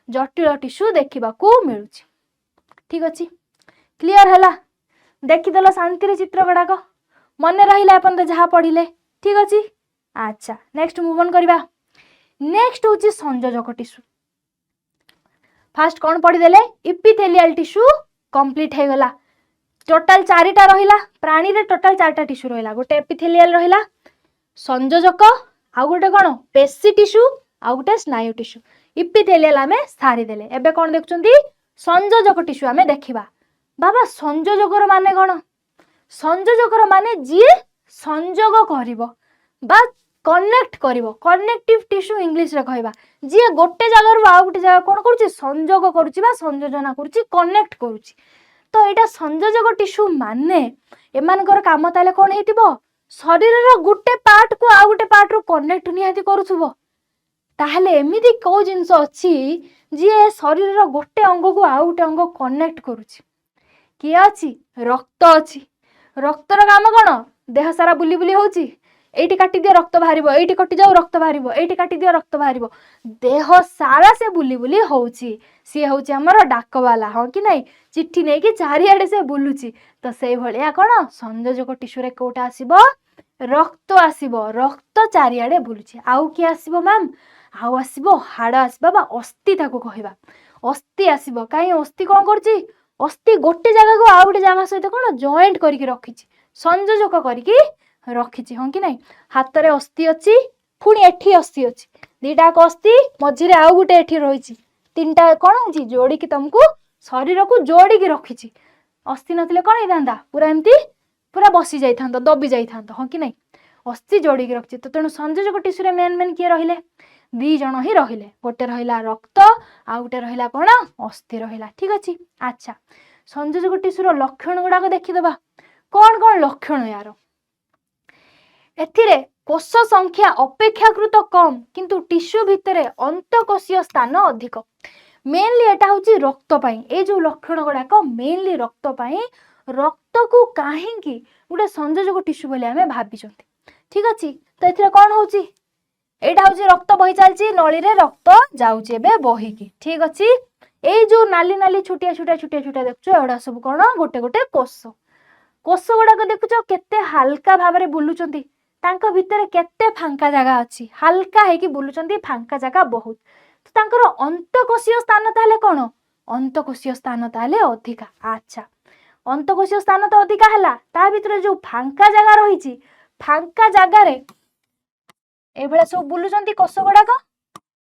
ଜଟିଳ ଟିସ୍ୟୁ ଦେଖିବାକୁ ମିଳୁଛି। ଠିକ ଅଛି, କ୍ଲିଅର ହେଲା? ଦେଖିଦେଲ ଶାନ୍ତିରେ ଚିତ୍ର ଗୁଡ଼ାକ, ମନେ ରହିଲା ଆପଣ ତ ଯାହା ପଢ଼ିଲେ? ଠିକ ଅଛି। ଆଚ୍ଛା, ନେକ୍ସଟ ମୁଭ୍ ଅନ୍ କରିବା। ନେକ୍ସଟ ହେଉଛି ସଂଯୋଜକ ଟିସ୍ୟୁ। ଫାଷ୍ଟ କ'ଣ ପଢ଼ିଦେଲେ? ଇପିଥେଲିଆଲ ଟିସ୍ୟୁ କମ୍ପ୍ଲିଟ୍ ହେଇଗଲା। ଟୋଟାଲ ଚାରିଟା ରହିଲା। ପ୍ରାଣୀରେ ଟୋଟାଲ ଚାରିଟା ଟିସ୍ୟୁ ରହିଲା। ଗୋଟେ ଏପିଥେଲିଆଲ ରହିଲା, ସଂଯୋଜକ, ଆଉ ଗୋଟେ କ'ଣ ପେଶୀ ଟିସ୍ୟୁ, ଆଉ ଗୋଟେ ସ୍ନାୟୁ ଟିସ୍ୟୁ। ଇପିଥେଲିଆଲ ଆମେ ସାରିଦେଲେ। ଏବେ କ'ଣ ଦେଖୁଛନ୍ତି? ସଂଯୋଜକ ଟିସ୍ୟୁ ଆମେ ଦେଖିବା। ବାବା, ସଂଯୋଜକର ମାନେ କ'ଣ? ସଂଯୋଜକର ମାନେ ଯିଏ ସଂଯୋଗ କରିବ ବା କନେକ୍ଟ କରିବ। କନେକ୍ଟିଭ ଟିସ୍ୟୁ ଇଂଲିଶରେ କହିବା। ଯିଏ ଗୋଟେ ଜାଗାରୁ ଆଉ ଗୋଟେ ଜାଗା କ'ଣ କରୁଛି? ସଂଯୋଗ କରୁଛି ବା ସଂଯୋଜନା କରୁଛି, କନେକ୍ଟ କରୁଛି। ତ ଏଇଟା ସଂଯୋଜକ ଟିସ୍ୟୁ ମାନେ ଏମାନଙ୍କର କାମ ତାହେଲେ କ'ଣ ହେଇଥିବ? ଶରୀରର ଗୋଟେ ପାର୍ଟକୁ ଆଉ ଗୋଟେ ପାର୍ଟରୁ କନେକ୍ଟ ନିହାତି କରୁଥିବ। ତାହେଲେ ଏମିତି କୋଉ ଜିନିଷ ଅଛି ଯିଏ ଶରୀରର ଗୋଟେ ଅଙ୍ଗକୁ ଆଉ ଗୋଟେ ଅଙ୍ଗ କନେକ୍ଟ କରୁଛି? କିଏ ଅଛି? ରକ୍ତ ଅଛି। ରକ୍ତର କାମ କ'ଣ? ଦେହ ସାରା ବୁଲି ବୁଲି ହଉଛି। ଏଇଠି କାଟିଦିଅ, ରକ୍ତ ବାହାରିବ। ଏଇଠି କଟିଯାଉ, ରକ୍ତ ବାହାରିବ। ଏଇଠି କାଟିଦିଅ, ରକ୍ତ ବାହାରିବ। ଦେହ ସାରା ସେ ବୁଲି ବୁଲି ହଉଛି। ସିଏ ହଉଛି ଆମର ଡାକବାଲା, ହଁ କି ନାଇଁ? ଚିଠି ନେଇକି ଚାରିଆଡ଼େ ସେ ବୁଲୁଛି। ତ ସେଇଭଳିଆ କ'ଣ ସଂଯୋଜକ ଟିସ୍ୟୁରେ କୋଉଟା ଆସିବ? ରକ୍ତ ଆସିବ। ରକ୍ତ ଚାରିଆଡ଼େ ବୁଲୁଛି। ଆଉ କିଏ ଆସିବ ମ୍ୟାମ୍? ଆଉ ଆସିବ ହାଡ଼ ଆସିବ ବା ଅସ୍ଥି ତାକୁ କହିବା। ଅସ୍ଥି ଆସିବ। କାହିଁ ଅସ୍ଥି କ'ଣ କରୁଛି? ଅସ୍ଥି ଗୋଟେ ଜାଗାକୁ ଆଉ ଗୋଟେ ଜାଗା ସହିତ କ'ଣ ଜଏଣ୍ଟ କରିକି ରଖିଛି, ସଂଯୋଜକ କରିକି ରଖିଛି, ହଁ କି ନାଇଁ? ହାତରେ ଅସ୍ଥି ଅଛି, ପୁଣି ଏଠି ଅସ୍ଥି ଅଛି। ଦିଟା ଯାକ ଅସ୍ଥି, ମଝିରେ ଆଉ ଗୋଟେ ଏଠି ରହିଛି। ତିନିଟା କ'ଣ ଅଛି ଯୋଡ଼ିକି ତମକୁ ଶରୀରକୁ ଯୋଡ଼ିକି ରଖିଛି। ଅସ୍ଥି ନଥିଲେ କ'ଣ ହେଇଥାନ୍ତା? ପୁରା ଏମିତି ପୁରା ବସି ଯାଇଥାନ୍ତ, ଦବି ଯାଇଥାନ୍ତ, ହଁ କି ନାଇଁ? ଅସ୍ଥି ଯୋଡ଼ିକି ରଖିଛି। ତ ତେଣୁ ସଂଯୋଜକ ଟିସ୍ୟୁରେ ମେନ୍ ମେନ୍ କିଏ ରହିଲେ? ଦି ଜଣ ହିଁ ରହିଲେ। ଗୋଟେ ରହିଲା ରକ୍ତ, ଆଉ ଗୋଟେ ରହିଲା କ'ଣ? ଅସ୍ଥି ରହିଲା। ଠିକ ଅଛି। ଆଚ୍ଛା, ସଂଯୋଜକ ଟିସ୍ୟୁର ଲକ୍ଷଣ ଗୁଡ଼ାକ ଦେଖିଦେବା। କ'ଣ କ'ଣ ଲକ୍ଷଣ ୟାର? ଏଥିରେ କୋଷ ସଂଖ୍ୟା ଅପେକ୍ଷାକୃତ କମ୍, କିନ୍ତୁ ଟିସ୍ୟୁ ଭିତରେ ଅନ୍ତଃକୋଷୀୟ ସ୍ଥାନ ଅଧିକ। ମେନଲି ଏଟା ହେଉଛି ରକ୍ତ ପାଇଁ। ଏଇ ଯୋଉ ଲକ୍ଷଣ ଗୁଡ଼ାକ ମେନଲି ରକ୍ତ ପାଇଁ। ରକ୍ତକୁ କାହିଁକି ଗୋଟେ ସଂଯୋଜକ ଟିସ୍ୟୁ ବୋଲି ଆମେ ଭାବିଛନ୍ତି? ଠିକ ଅଛି। ତ ଏଥିରେ କ'ଣ ହଉଛି? ଏଇଟା ହଉଛି ରକ୍ତ ବହି ଚାଲିଛି, ନଳୀରେ ରକ୍ତ ଯାଉଛି ଏବେ ବହିକି। ଠିକ ଅଛି। ଏଇ ଯୋଉ ନାଲି ନାଲି ଛୋଟିଆ ଛୋଟିଆ ଛୋଟିଆ ଛୋଟିଆ ଦେଖୁଛ, ଏଗୁଡ଼ା ସବୁ କ'ଣ? ଗୋଟେ ଗୋଟେ କୋଷ। କୋଷ ଗୁଡ଼ାକ ଦେଖୁଛ କେତେ ହାଲକା ଭାବରେ ବୁଲୁଛନ୍ତି? ତାଙ୍କ ଭିତରେ କେତେ ଫାଙ୍କା ଜାଗା ଅଛି। ହାଲକା ହେଇକି ବୁଲୁଛନ୍ତି, ଫାଙ୍କା ଜାଗା ବହୁତ। ତ ତାଙ୍କର ଅନ୍ତଃକୋଷୀୟ ସ୍ଥାନ ତାହେଲେ କ'ଣ? ଅନ୍ତଃକୋଷୀୟ ସ୍ଥାନ ତାହେଲେ ଅଧିକା। ଆଚ୍ଛା, ଅନ୍ତଃକୋଷୀୟ ସ୍ଥାନ ତ ଅଧିକା ହେଲା, ତା ଭିତରେ ଯୋଉ ଫାଙ୍କା ଜାଗା ରହିଛି, ଫାଙ୍କା ଜାଗାରେ ଏଇଭଳିଆ ସବୁ ବୁଲୁଛନ୍ତି କୋଷ ଗୁଡ଼ାକ।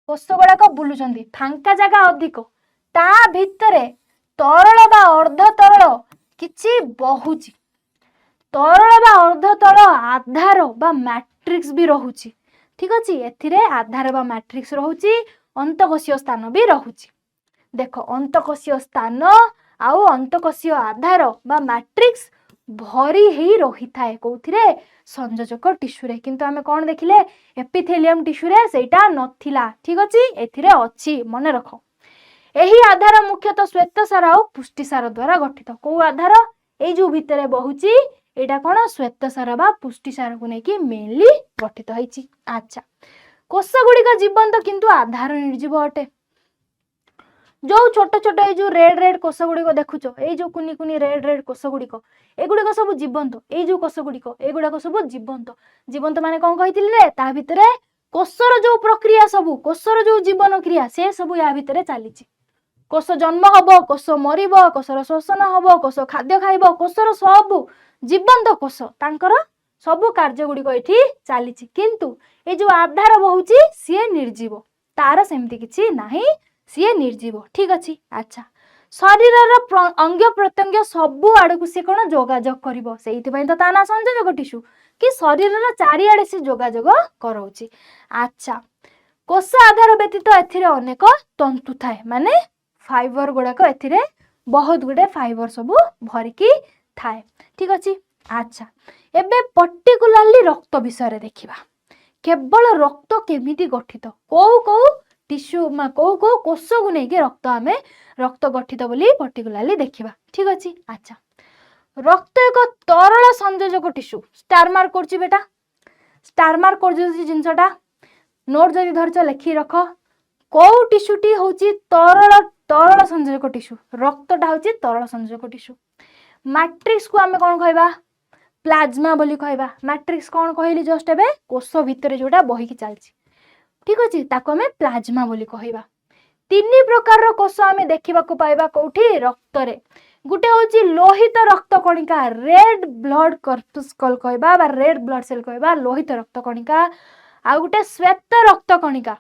କୋଷ ଗୁଡ଼ାକ ବୁଲୁଛନ୍ତି, ଫାଙ୍କା ଜାଗା ଅଧିକ, ତା ଭିତରେ ତରଳ ବା ଅର୍ଦ୍ଧ ତରଳ କିଛି ବହୁଛି। ତରଳ ବା ଅର୍ଦ୍ଧ ତରଳ ଆଧାର ବା ମ୍ୟାଟ୍ରିକ୍ସ ବି ରହୁଛି। ଠିକ ଅଛି। ଏଥିରେ ଆଧାର ବା ମ୍ୟାଟ୍ରିକ୍ସ ରହୁଛି, ଅନ୍ତଃକୋଷୀୟ ସ୍ଥାନ ବି ରହୁଛି। ଦେଖ, ଅନ୍ତଃକୋଷୀୟ ସ୍ଥାନ ଆଉ ଅନ୍ତଃକୋଷୀୟ ଆଧାର ବା ମ୍ୟାଟ୍ରିକ୍ସ ଭରି ହେଇ ରହିଥାଏ। କୋଉଥିରେ? ସଂଯୋଜକ ଟିସ୍ୟୁରେ। କିନ୍ତୁ ଆମେ କ'ଣ ଦେଖିଲେ? ଏପିଥେଲିୟମ ଟିସ୍ୟୁରେ ସେଇଟା ନଥିଲା। ଠିକ ଅଛି, ଏଥିରେ ଅଛି, ମନେ ରଖ। ଏହି ଆଧାର ମୁଖ୍ୟତଃ ଶ୍ୱେତସାର ଆଉ ପୁଷ୍ଟିସାର ଦ୍ୱାରା ଗଠିତ। କୋଉ ଆଧାର? ଏଇ ଯୋଉ ଭିତରେ ବହୁଛି, ଏଇଟା କ'ଣ? ଶ୍ୱେତସାର ବା ପୁଷ୍ଟିସାରକୁ ନେଇକି ମେନଲି ଗଠିତ ହେଇଛି। ଆଚ୍ଛା, କୋଷ ଗୁଡ଼ିକ ଜୀବନ୍ତ କିନ୍ତୁ ଆଧାର ନିର୍ଜୀବ ଅଟେ। ଯୋଉ ଛୋଟ ଛୋଟ ଏଇ ଯୋଉ ରେଡ୍ ରେଡ୍ କୋଷ ଗୁଡ଼ିକ ଦେଖୁଛ, ଏଇ ଯୋଉ କୁନି କୁନି ରେଡ୍ ରେଡ୍ କୋଷ ଗୁଡ଼ିକ, ଏଗୁଡ଼ିକ ସବୁ ଜୀବନ୍ତ। ଏଇ ଯୋଉ କୋଷ ଗୁଡ଼ିକ, ଏଗୁଡ଼ାକ ସବୁ ଜୀବନ୍ତ। ଜୀବନ୍ତ ମାନେ କ'ଣ କହିଥିଲି ରେ? ତା ଭିତରେ କୋଷର ଯୋଉ ପ୍ରକ୍ରିୟା ସବୁ, କୋଷର ଯୋଉ ଜୀବନ କ୍ରିୟା, ସେ ସବୁ ୟା ଭିତରେ ଚାଲିଛି। କୋଷ ଜନ୍ମ ହବ, କୋଷ ମରିବ, କୋଷର ଶୋଷଣ ହବ, କୋଷ ଖାଦ୍ୟ ଖାଇବ, କୋଷର ସବୁ ଜୀବନ୍ତ କୋଷ, ତାଙ୍କର ସବୁ କାର୍ଯ୍ୟ ଗୁଡ଼ିକ ଏଠି ଚାଲିଛି। କିନ୍ତୁ ଏଇ ଯୋଉ ଆଧାର ବହୁଛି, ସିଏ ନିର୍ଜୀବ। ତାର ସେମିତି କିଛି ନାହିଁ, ସିଏ ନିର୍ଜୀବ। ଠିକ ଅଛି। ଆଚ୍ଛା, ଶରୀରର ଅଙ୍ଗ ପ୍ରତ୍ୟଙ୍ଗ ସବୁ ଆଡ଼କୁ ସିଏ କ'ଣ ଯୋଗାଯୋଗ କରିବ। ସେଇଥିପାଇଁ ତ ତା ନାଁ ସଂଯୋଜକ ଟିସ୍ୟୁ କି ଶରୀରର ଚାରିଆଡ଼େ ସେ ଯୋଗାଯୋଗ କରାଉଛି। ଆଚ୍ଛା, କୋଷ ଆଧାର ବ୍ୟତୀତ ଏଥିରେ ଅନେକ ତନ୍ତୁ ଥାଏ, ମାନେ ଫାଇବର ଗୁଡ଼ାକ, ଏଥିରେ ବହୁତ ଗୁଡ଼େ ଫାଇବର ସବୁ ଭରିକି ଥାଏ। ଠିକ ଅଛି। ଆଚ୍ଛା, ଏବେ ପର୍ଟିକୁଲାରଲି ରକ୍ତ ବିଷୟରେ ଦେଖିବା। କେବଳ ରକ୍ତ କେମିତି ଗଠିତ, କୋଉ କୋଉ ଟିସ୍ୟୁ, କୋଉ କୋଉ କୋଷକୁ ନେଇକି ରକ୍ତ, ଆମେ ରକ୍ତ ଗଠିତ ବୋଲି ପର୍ଟିକୁଲାରଲି ଦେଖିବା। ଠିକ ଅଛି। ଆଚ୍ଛା, ରକ୍ତ ଏକ ତରଳ ସଂଯୋଜକ ଟିସ୍ୟୁ। ଷ୍ଟାର ମାର୍କ କରୁଛି ବେଟା, ଷ୍ଟାର ମାର୍କ କରୁଛି ଜିନିଷଟା। ନୋଟ୍ ଯଦି ଧରିଛ, ଲେଖିକି ରଖ। କୋଉ ଟିସ୍ୟୁଟି ହେଉଛି ତରଳ ସଂଯୋଜକ ଟିସ୍ୟୁ? ରକ୍ତଟା ହେଉଛି ତରଳ ସଂଯୋଜକ ଟିସ୍ୟୁ। ମାଟ୍ରିକ୍ସକୁ ଆମେ କ'ଣ କହିବା? ପ୍ଲାଜମା ବୋଲି କହିବା। ମାଟ୍ରିକ୍ସ କ'ଣ କହିଲି ଜଷ୍ଟ ଏବେ? କୋଷ ଭିତରେ ଯୋଉଟା ବହିକି ଚାଲିଛି, ଠିକ ଅଛି, ତାକୁ ଆମେ ପ୍ଲାଜମା ବୋଲି କହିବା। ତିନି ପ୍ରକାରର କୋଷ ଆମେ ଦେଖିବାକୁ ପାଇବା କୋଉଠି? ରକ୍ତରେ। ଗୋଟେ ହେଉଛି ଲୋହିତ ରକ୍ତ କଣିକା, ରେଡ୍ ବ୍ଲଡ୍ କର୍ପସ୍କଲ କହିବା ବା ରେଡ୍ ବ୍ଲଡ୍ ସେଲ୍ କହିବା, ଲୋହିତ ରକ୍ତ କଣିକା। ଆଉ ଗୋଟେ ଶ୍ଵେତ ରକ୍ତ କଣିକା,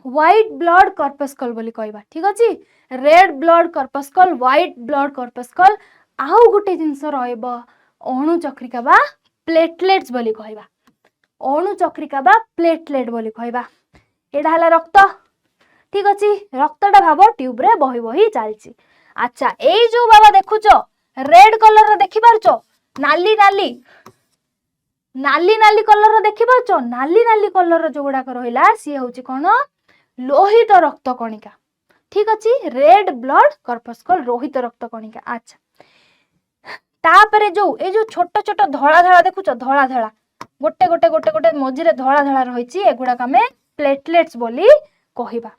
ହ୍ୱାଇଟ୍ ବ୍ଲଡ୍ କର୍ପସ୍କଲ ବୋଲି କହିବା। ଠିକ ଅଛି। Red blood corpuscle, white blood corpuscle। ଆଉ ଗୋଟେ ଜିନିଷ ରହିବ, ଅଣୁଚକ୍ରିକା ବା ପ୍ଲେଟଲେଟ୍ସ ବୋଲି କହିବା। ଅଣୁଚକ୍ରିକା ବା ପ୍ଲେଟଲେଟ୍ ବୋଲି କହିବା। ଏଇଟା ହେଲା ରକ୍ତ। ଠିକ ଅଛି। ରକ୍ତଟା ଭାବ ଟ୍ୟୁବରେ ବହି ବହି ଚାଲିଛି। ଆଚ୍ଛା, ଏଇ ଯୋଉ ବାବା ଦେଖୁଛ, ରେଡ୍ କଲରର ଦେଖିପାରୁଛ? ନାଲି ନାଲି ନାଲି ନାଲି କଲରର ଦେଖିପାରୁଛ? ନାଲି ନାଲି କଲରର ଯୋଉଗୁଡାକ ରହିଲା, ସିଏ ହଉଛି କଣ? ଲୋହିତ ରକ୍ତ କଣିକା। ଠିକ ଅଛି। ରେଡ୍ ବ୍ଲଡ୍ କର୍ପସ୍କଲ, ଲୋହିତ ରକ୍ତ କଣିକା। ଆଚ୍ଛା, ତାପରେ ଯୋଉ ଏଇ ଯୋଉ ଛୋଟ ଛୋଟ ଧଳା ଧଳା ଦେଖୁଛ, ଧଳା ଧଳା ଗୋଟେ ଗୋଟେ ଗୋଟେ ଗୋଟେ ମଝିରେ ଧଳା ଧଳା ରହିଛି, ଏଗୁଡାକ ଆମେ ପ୍ଲେଟଲେଟ୍ସ ବୋଲି କହିବା।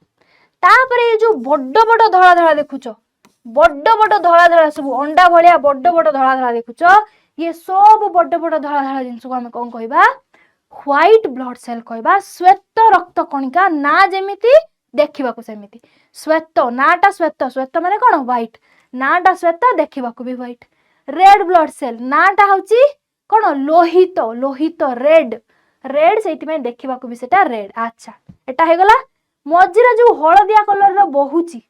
ତାପରେ ଏଇ ଯୋଉ ବଡ ବଡ ଧଳା ଧଳା ଦେଖୁଛ, ବଡ ବଡ ଧଳା ଧଳା ସବୁ ଅଣ୍ଡା ଭଳିଆ ବଡ ବଡ ଧଳା ଧଳା ଦେଖୁଛ, ଇଏ ସବୁ ବଡ ବଡ ଧଳା ଧଳା ଜିନିଷକୁ ଆମେ କଣ କହିବା? ହ୍ୱାଇଟ୍ ବ୍ଲଡ୍ ସେଲ୍ କହିବା, ଶ୍ଵେତ ରକ୍ତ କଣିକା। ନା ଯେମିତି ଦେଖିବାକୁ ସେମିତି ଶ୍ଵେତ, ନାଟା ଶ୍ଵେତ। ଶ୍ଵେତ ମାନେ କଣ? ହ୍ୱାଇଟ୍। ନାଟା ଶ୍ଵେତ, ଦେଖିବାକୁ ବି ହ୍ୱାଇଟ୍। ରେଡ୍ ବ୍ଲଡ୍ ସେଲ୍, ନାଟା ହଉଛି କଣ? ଲୋହିତ, ଲୋହିତ, ରେଡ୍, ରେଡ୍, ସେଇଥିପାଇଁ ଦେଖିବାକୁ ବି ସେଟା ରେଡ୍। ଆଚ୍ଛା, ଏଟା ହେଇଗଲା। ମଝିରେ ଯୋଉ ହଳଦିଆ କଲରର ବହୁଛି,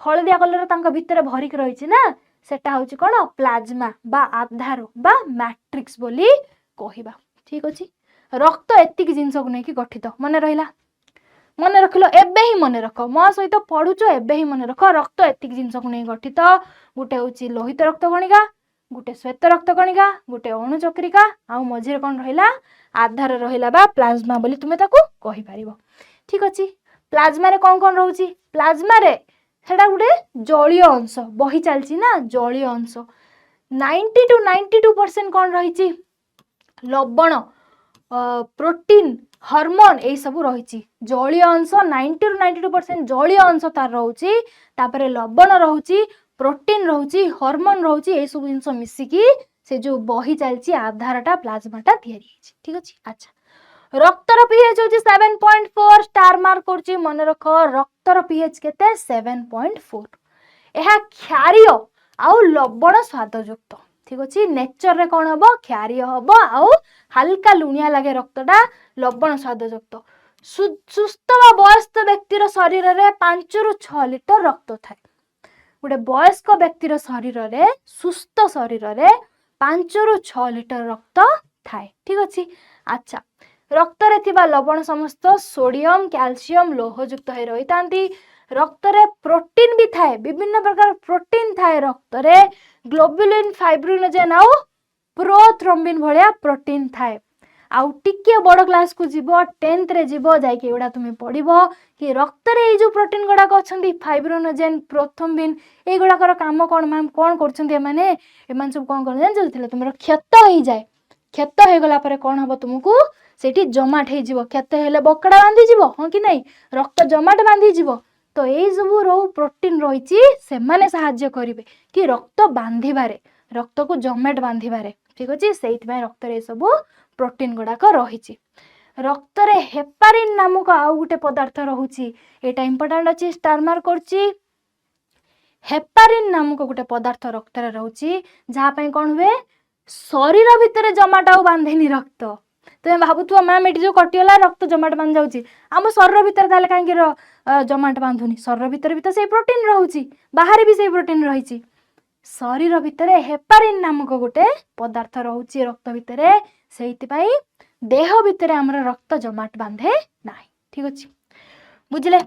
ହଳଦିଆ କଲର ତାଙ୍କ ଭିତରେ ଭରିକି ରହିଛି ନା, ସେଟା ହଉଛି କଣ? ପ୍ଲାଜମା ବା ଆଧାର ବା ମ୍ୟାଟ୍ରିକ୍ସ ବୋଲି କହିବା। ଠିକ ଅଛି। ରକ୍ତ ଏତିକି ଜିନିଷକୁ ନେଇକି ଗଠିତ। ମନେ ରହିଲା? ମନେ ରଖିଲ? ଏବେ ହିଁ ମନେ ରଖ, ମୋ ସହିତ ପଢୁଛ, ଏବେ ହିଁ ମନେ ରଖ। ରକ୍ତ ଏତିକି ଜିନିଷକୁ ନେଇ ଗଠିତ। ଗୋଟେ ହଉଛି ଲୋହିତ ରକ୍ତ କଣିକା, ଗୋଟେ ଶ୍ଵେତ ରକ୍ତ କଣିକା, ଗୋଟେ ଅଣୁଚକ୍ରିକା, ଆଉ ମଝିରେ କଣ ରହିଲା? ଆଧାର ରହିଲା ବା ପ୍ଲାଜମା ବୋଲି ତୁମେ ତାକୁ କହିପାରିବ। ଠିକ ଅଛି। ପ୍ଲାଜମାରେ କଣ କଣ ରହୁଛି? ପ୍ଲାଜମାରେ ସେଟା ଗୋଟେ ଜଳୀୟ ଅଂଶ, ବହି ଚାଲିଛି ନା, ଜଳୀୟ ଅଂଶ। 90 to 92% କ'ଣ ରହିଛି? ଲବଣ, ପ୍ରୋଟିନ୍, ହରମୋନ୍, ଏଇସବୁ ରହିଛି। ଜଳୀୟ ଅଂଶ 90ରୁ 92% ଜଳୀୟ ଅଂଶ ତାର ରହୁଛି। ତାପରେ ଲବଣ ରହୁଛି, ପ୍ରୋଟିନ୍ ରହୁଛି, ହରମୋନ୍ ରହୁଛି। ଏଇସବୁ ଜିନିଷ ମିଶିକି ସେ ଯୋଉ ବହି ଚାଲିଛି ଆଧାରଟା, ପ୍ଲାଜମାଟା ତିଆରି ହେଇଛି। ଠିକ ଅଛି। ଆଚ୍ଛା, ରକ୍ତର ପିଏଚ୍ ହେଉଛି 7.4। ଷ୍ଟାର ମାର୍କ କରୁଛି, ମନେ ରଖ। ରକ୍ତର ପିଏଚ୍ କେତେ? 7.4। ଏହା କ୍ଷାରୀୟ ଆଉ ଲବଣ ସ୍ୱାଦଯୁକ୍ତ। ଠିକ ଅଛି। ନେଚରରେ କ'ଣ ହବ? କ୍ଷାରୀୟ ହବ ଆଉ ହାଲକା ଲୁଣିଆ ଲାଗେ ରକ୍ତଟା, ଲବଣ ସ୍ୱାଦଯୁକ୍ତ। ସୁସ୍ଥ ବା ବୟସ୍କ ବ୍ୟକ୍ତିର ଶରୀରରେ 5ରୁ 6 ଲିଟର ରକ୍ତ ଥାଏ। ଗୋଟେ ବୟସ୍କ ବ୍ୟକ୍ତିର ଶରୀରରେ, ସୁସ୍ଥ ଶରୀରରେ 5ରୁ 6 ଲିଟର ରକ୍ତ ଥାଏ। ଠିକ ଅଛି। ଆଚ୍ଛା, ରକ୍ତରେ ଥିବା ଲବଣ ସମସ୍ତ ସୋଡିୟମ, କ୍ୟାଲସିୟମ, ଲୌହଯୁକ୍ତ ହୋଇ ରହିଥାନ୍ତି। ରକ୍ତରେ ପ୍ରୋଟିନ୍ ବି ଥାଏ, ବିଭିନ୍ନ ପ୍ରକାର ପ୍ରୋଟିନ୍ ଥାଏ ରକ୍ତରେ। ଗ୍ଲୋବୁଲିନ୍, ଫାଇବ୍ରିନୋଜେନ୍ ଆଉ ପ୍ରୋଥ୍ରମ୍ବିନ୍ ଭଳିଆ ପ୍ରୋଟିନ୍ ଥାଏ। ଆଉ ଟିକେ ବଡ଼ କ୍ଲାସକୁ ଯିବ, ଟେନ୍ଥରେ ଯିବ, ଯାଇକି ଏଗୁଡ଼ା ତୁମେ ପଢ଼ିବ କି ରକ୍ତରେ ଏଇ ଯୋଉ ପ୍ରୋଟିନ୍ ଗୁଡ଼ାକ ଅଛନ୍ତି, ଫାଇବ୍ରିନୋଜେନ୍, ପ୍ରୋଥ୍ରମ୍ବିନ୍, ଏଇଗୁଡ଼ାକର କାମ କ'ଣ? ମ୍ୟାମ୍, କ'ଣ କରୁଛନ୍ତି ଏମାନେ? ଏମାନେ ସବୁ କ'ଣ କରନ୍ତି ଜାଣିଛ? ଯେତେବେଳେ ତୁମର କ୍ଷତ ହେଇଯାଏ, କ୍ଷତ ହେଇଗଲା ପରେ କ'ଣ ହବ? ତୁମକୁ ସେଇଠି ଜମାଟ ହେଇଯିବ। କ୍ଷତ ହେଲେ ବକଡ଼ା ବାନ୍ଧିଯିବ, ହଁ କି ନାଇଁ? ରକ୍ତ ଜମାଟ ବାନ୍ଧିଯିବ। ତ ଏଇ ସବୁ ଯୋଉ ପ୍ରୋଟିନ୍ ରହିଛି, ସେମାନେ ସାହାଯ୍ୟ କରିବେ କି ରକ୍ତ ବାନ୍ଧିବାରେ, ରକ୍ତକୁ ଜମାଟ ବାନ୍ଧିବାରେ। ଠିକ ଅଛି। ସେଇଥିପାଇଁ ରକ୍ତରେ ଏସବୁ ପ୍ରୋଟିନ୍ ଗୁଡ଼ାକ ରହିଛି। ରକ୍ତରେ ହେପାରିନ୍ ନାମକ ଆଉ ଗୋଟେ ପଦାର୍ଥ ରହୁଛି। ଏଇଟା ଇମ୍ପୋର୍ଟାଣ୍ଟ ଅଛି, ଷ୍ଟାର ମାର୍କ କରୁଛି। ହେପାରିନ୍ ନାମକ ଗୋଟେ ପଦାର୍ଥ ରକ୍ତରେ ରହୁଛି, ଯାହା ପାଇଁ କ'ଣ ହୁଏ? ଶରୀର ଭିତରେ ଜମାଟ ଆଉ ବାନ୍ଧେନି ରକ୍ତ। ତୁମେ ଭାବୁଥିବ, ମ୍ୟାମ୍, ଏଠି ଯୋଉ କଟିଗଲା, ରକ୍ତ ଜମାଟ ବାନ୍ଧି ଯାଉଛି, ଆମ ଶରୀର ଭିତରେ ତାହେଲେ କାହିଁକି ଜମାଟ ବାନ୍ଧୁନି? ଶରୀର ଭିତରେ ବି ତ ସେଇ ପ୍ରୋଟିନ୍ ରହୁଛି, ବାହାରେ ବି ସେଇ ପ୍ରୋଟିନ୍ ରହିଛି। ଶରୀର ଭିତରେ ହେପାରିନ୍ ନାମକ ଗୋଟେ ପଦାର୍ଥ ରହୁଛି ରକ୍ତ ଭିତରେ, ସେଇଥିପାଇଁ ଦେହ ଭିତରେ ଆମର ରକ୍ତ ଜମାଟ ବାନ୍ଧେ ନାହିଁ। ଠିକ ଅଛି। ବୁଝିଲେ?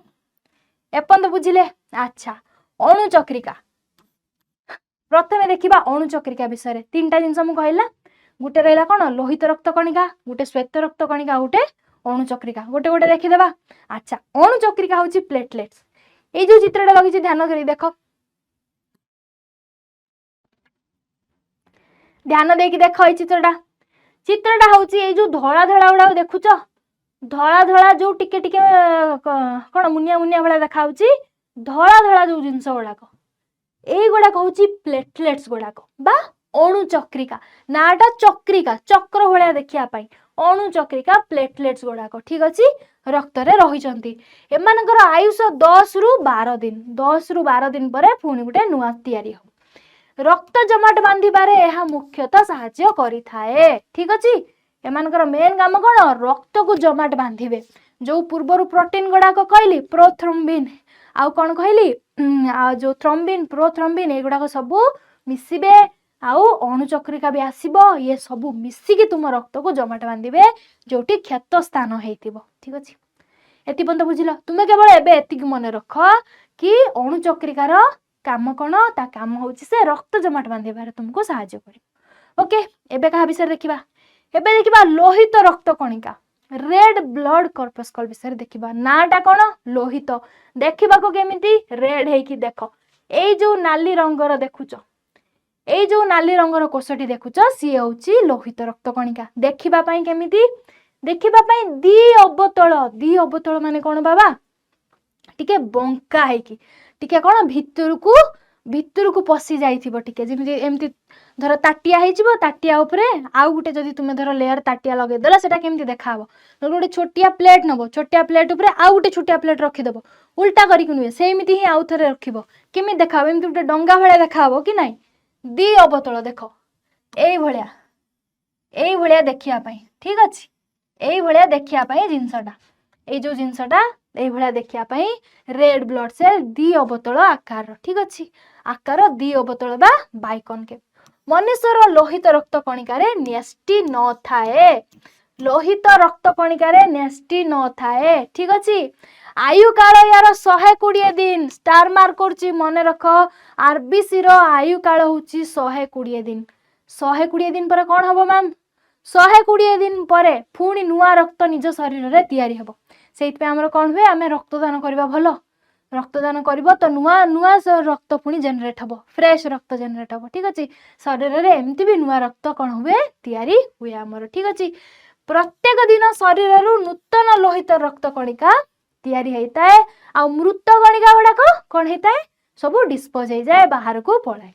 ଏପର୍ଯ୍ୟନ୍ତ ବୁଝିଲେ? ଆଚ୍ଛା, ଅଣୁଚକ୍ରିକା ପ୍ରଥମେ ଦେଖିବା। ଅଣୁଚକ୍ରିକା ବିଷୟରେ ତିନିଟା ଜିନିଷ ମୁଁ କହିଲା। ଗୋଟେ ରହିଲା କ'ଣ? ଲୋହିତ ରକ୍ତ କଣିକା, ଗୋଟେ ଶ୍ଵେତ ରକ୍ତ କଣିକା, ଗୋଟେ ଅଣୁଚକ୍ରିକା। ଗୋଟେ ଗୋଟେ ଦେଖିଦେବା। ଆଚ୍ଛା, ଅଣୁଚକ୍ରିକା ହେଉଛି ପ୍ଲେଟଲେଟ୍ସ। ଏଇ ଯୋଉ ଚିତ୍ରଟା ଲଗେଇଛି, ଧ୍ୟାନ କରି ଦେଖ, ଧ୍ୟାନ ଦେଇକି ଦେଖ ଏଇ ଚିତ୍ରଟା। ଚିତ୍ରଟା ହଉଛି ଏଇ ଯୋଉ ଧଳା ଧଳା ଗୁଡାକ ଦେଖୁଛ, ଧଳା ଧଳା ଯୋଉ ଟିକେ ଟିକେ କ'ଣ ମୁନିଆ ମୁନିଆ ଭଳିଆ ଦେଖାହଉଛି, ଧଳା ଧଳା ଯୋଉ ଜିନିଷ ଗୁଡାକ, ଏଇଗୁଡାକ ହଉଛି ପ୍ଲେଟଲେଟ୍ସ ଗୁଡାକ ବା ଅଣୁଚକ୍ରିକା। ନାଁଟା ଚକ୍ରିକା, ଚକ୍ର ଭଳିଆ ଦେଖିବା ପାଇଁ। ଅଣୁଚକ୍ରିକା ପ୍ଲେଟଲେଟ୍ସ ଗୁଡାକ, ଠିକ ଅଛି, ରକ୍ତରେ ରହିଛନ୍ତି। ଏମାନଙ୍କର ଆୟୁଷ 10ରୁ 12 ଦିନ। 10ରୁ 12 ଦିନ ପରେ ପୁଣି ଗୋଟେ ନୂଆ ତିଆରି ହବ। ରକ୍ତ ଜମାଟ ବାନ୍ଧିବାରେ ଏହା ମୁଖ୍ୟତଃ ସାହାଯ୍ୟ କରିଥାଏ। ଠିକ ଅଛି? ଏମାନଙ୍କର ମେନ୍ କାମ କ'ଣ? ରକ୍ତକୁ ଜମାଟ ବାନ୍ଧିବେ। ଯୋଉ ପୂର୍ବରୁ ପ୍ରୋଟିନ ଗୁଡାକ କହିଲି, ପ୍ରୋଥ୍ରମ୍ବିନ୍ ଆଉ କ'ଣ କହିଲି, ଆଉ ଯୋଉ ଥ୍ରମ୍ବିନ୍, ପ୍ରୋଥ୍ରମ୍ବିନ୍, ଏଗୁଡାକ ସବୁ ମିଶିବେ ଆଉ ଅଣୁଚକ୍ରିକା ବି ଆସିବ। ଇଏ ସବୁ ମିଶିକି ତୁମ ରକ୍ତକୁ ଜମାଟ ବାନ୍ଧିବେ ଯୋଉଠି କ୍ଷତ ସ୍ଥାନ ହେଇଥିବ। ଠିକ ଅଛି? ଏତି ପର୍ଯ୍ୟନ୍ତ ବୁଝିଲ? ତୁମେ କେବଳ ଏବେ ଏତିକି ମନେ ରଖ କି ଅଣୁଚକ୍ରିକାର କାମ କ'ଣ? ତା କାମ ହେଉଛି ସେ ରକ୍ତ ଜମାଟ ବାନ୍ଧିବାରେ ତୁମକୁ ସାହାଯ୍ୟ କରିବ। ଓକେ, ଏବେ କାହା ବିଷୟରେ ଦେଖିବା? ଏବେ ଦେଖିବା ଲୋହିତ ରକ୍ତ କଣିକା, ରେଡ୍ ବ୍ଲଡ୍ କର୍ପସ୍କଲ ବିଷୟରେ ଦେଖିବା। ନାଁଟା କ'ଣ? ଲୋହିତ। ଦେଖିବାକୁ କେମିତି? ରେଡ୍ ହେଇକି। ଦେଖ, ଏଇ ଯୋଉ ନାଲି ରଙ୍ଗର ଦେଖୁଛ, ଏଇ ଯୋଉ ନାଲି ରଙ୍ଗର କୋଷଟି ଦେଖୁଛ, ସିଏ ହଉଛି ଲୋହିତ ରକ୍ତ କଣିକା। ଦେଖିବା ପାଇଁ କେମିତି? ଦେଖିବା ପାଇଁ ଦି ଅବତଳ। ଦି ଅବତଳ ମାନେ କ'ଣ ବାବା? ଟିକେ ବଙ୍କା ହେଇକି, ଟିକେ କ'ଣ ଭିତରକୁ ଭିତରକୁ ପଶି ଯାଇଥିବ ଟିକେ। ଯେମିତି ଏମିତି ଧର ତାଟିଆ ହେଇଯିବ, ତାଟିଆ ଉପରେ ଆଉ ଗୋଟେ ଯଦି ତୁମେ ଧର ଲେୟର ତାଟିଆ ଲଗେଇଦେଲ, ସେଟା କେମିତି ଦେଖାହବ? ଗୋଟେ ଛୋଟିଆ ପ୍ଲେଟ୍ ନବ, ଛୋଟିଆ ପ୍ଲେଟ୍ ଉପରେ ଆଉ ଗୋଟେ ଛୋଟିଆ ପ୍ଲେଟ୍ ରଖିଦେବ। ଉଲ୍ଟା କରିକି ନୁହେଁ, ସେମିତି ହିଁ ଆଉ ଥରେ ରଖିବ। କେମିତି ଦେଖାହବ? ଏମିତି ଗୋଟେ ଡଙ୍ଗା ଭଳିଆ ଦେଖାହବ କି ନାଇଁ? ଦି ଅବତଳ ଦେଖ, ଏଇଭଳିଆ, ଏଇଭଳିଆ ଦେଖିବା ପାଇଁ। ଠିକ ଅଛି? ଏଇଭଳିଆ ଦେଖିବା ପାଇଁ ଜିନିଷଟା, ଏଇ ଯୋଉ ଜିନିଷଟା ଏଇଭଳିଆ ଦେଖିବା ପାଇଁ ରେଡ୍ ବ୍ଲଡ୍ ସେଲ୍, ଦି ଅବତଳ ଆକାର। ଠିକ ଅଛି? ଆକାର ଦି ଅବତଳ ବା ବାଇକନକେଭ୍। ମନୁଷ୍ୟର ଲୋହିତ ରକ୍ତ କଣିକାରେ ନ୍ୟଷ୍ଟି ନଥାଏ। ଲୋହିତ ରକ୍ତ କଣିକାରେ ନ୍ୟଷ୍ଟି ନଥାଏ। ଠିକ ଅଛି? ଆୟୁ କାଳ ୟାର 120 ଦିନ। ଷ୍ଟାର ମାର୍କ କରୁଛି, ମନେ ରଖ। ଆରବିସି ର ଆୟୁ କାଳ ହଉଛି 120 ଦିନ। 120 ଦିନ ପରେ କ'ଣ ହବ ମ୍ୟାମ୍? 120 ଦିନ ପରେ ପୁଣି ନୂଆ ରକ୍ତ ନିଜ ଶରୀରରେ ତିଆରି ହେବ। ସେଇଥିପାଇଁ ଆମର କ'ଣ ହୁଏ? ଆମେ ରକ୍ତଦାନ କରିବା ଭଲ। ରକ୍ତଦାନ କରିବ ତ ନୂଆ ନୂଆ ରକ୍ତ ପୁଣି ଜେନେରେଟ୍ ହବ, ଫ୍ରେଶ ରକ୍ତ ଜେନେରେଟ୍ ହବ। ଠିକ ଅଛି? ଶରୀରରେ ଏମିତି ବି ନୂଆ ରକ୍ତ କ'ଣ ହୁଏ? ତିଆରି ହୁଏ ଆମର। ଠିକ ଅଛି? ପ୍ରତ୍ୟେକ ଦିନ ଶରୀରରୁ ନୂତନ ଲୋହିତ ରକ୍ତ କଣିକା ତିଆରି ହେଇଥାଏ ଆଉ ମୃତ କଣିକା ଗୁଡାକ କ'ଣ ହେଇଥାଏ? ସବୁ ଡିସ୍ପୋଜ ହେଇଯାଏ, ବାହାରକୁ ପଳାଏ।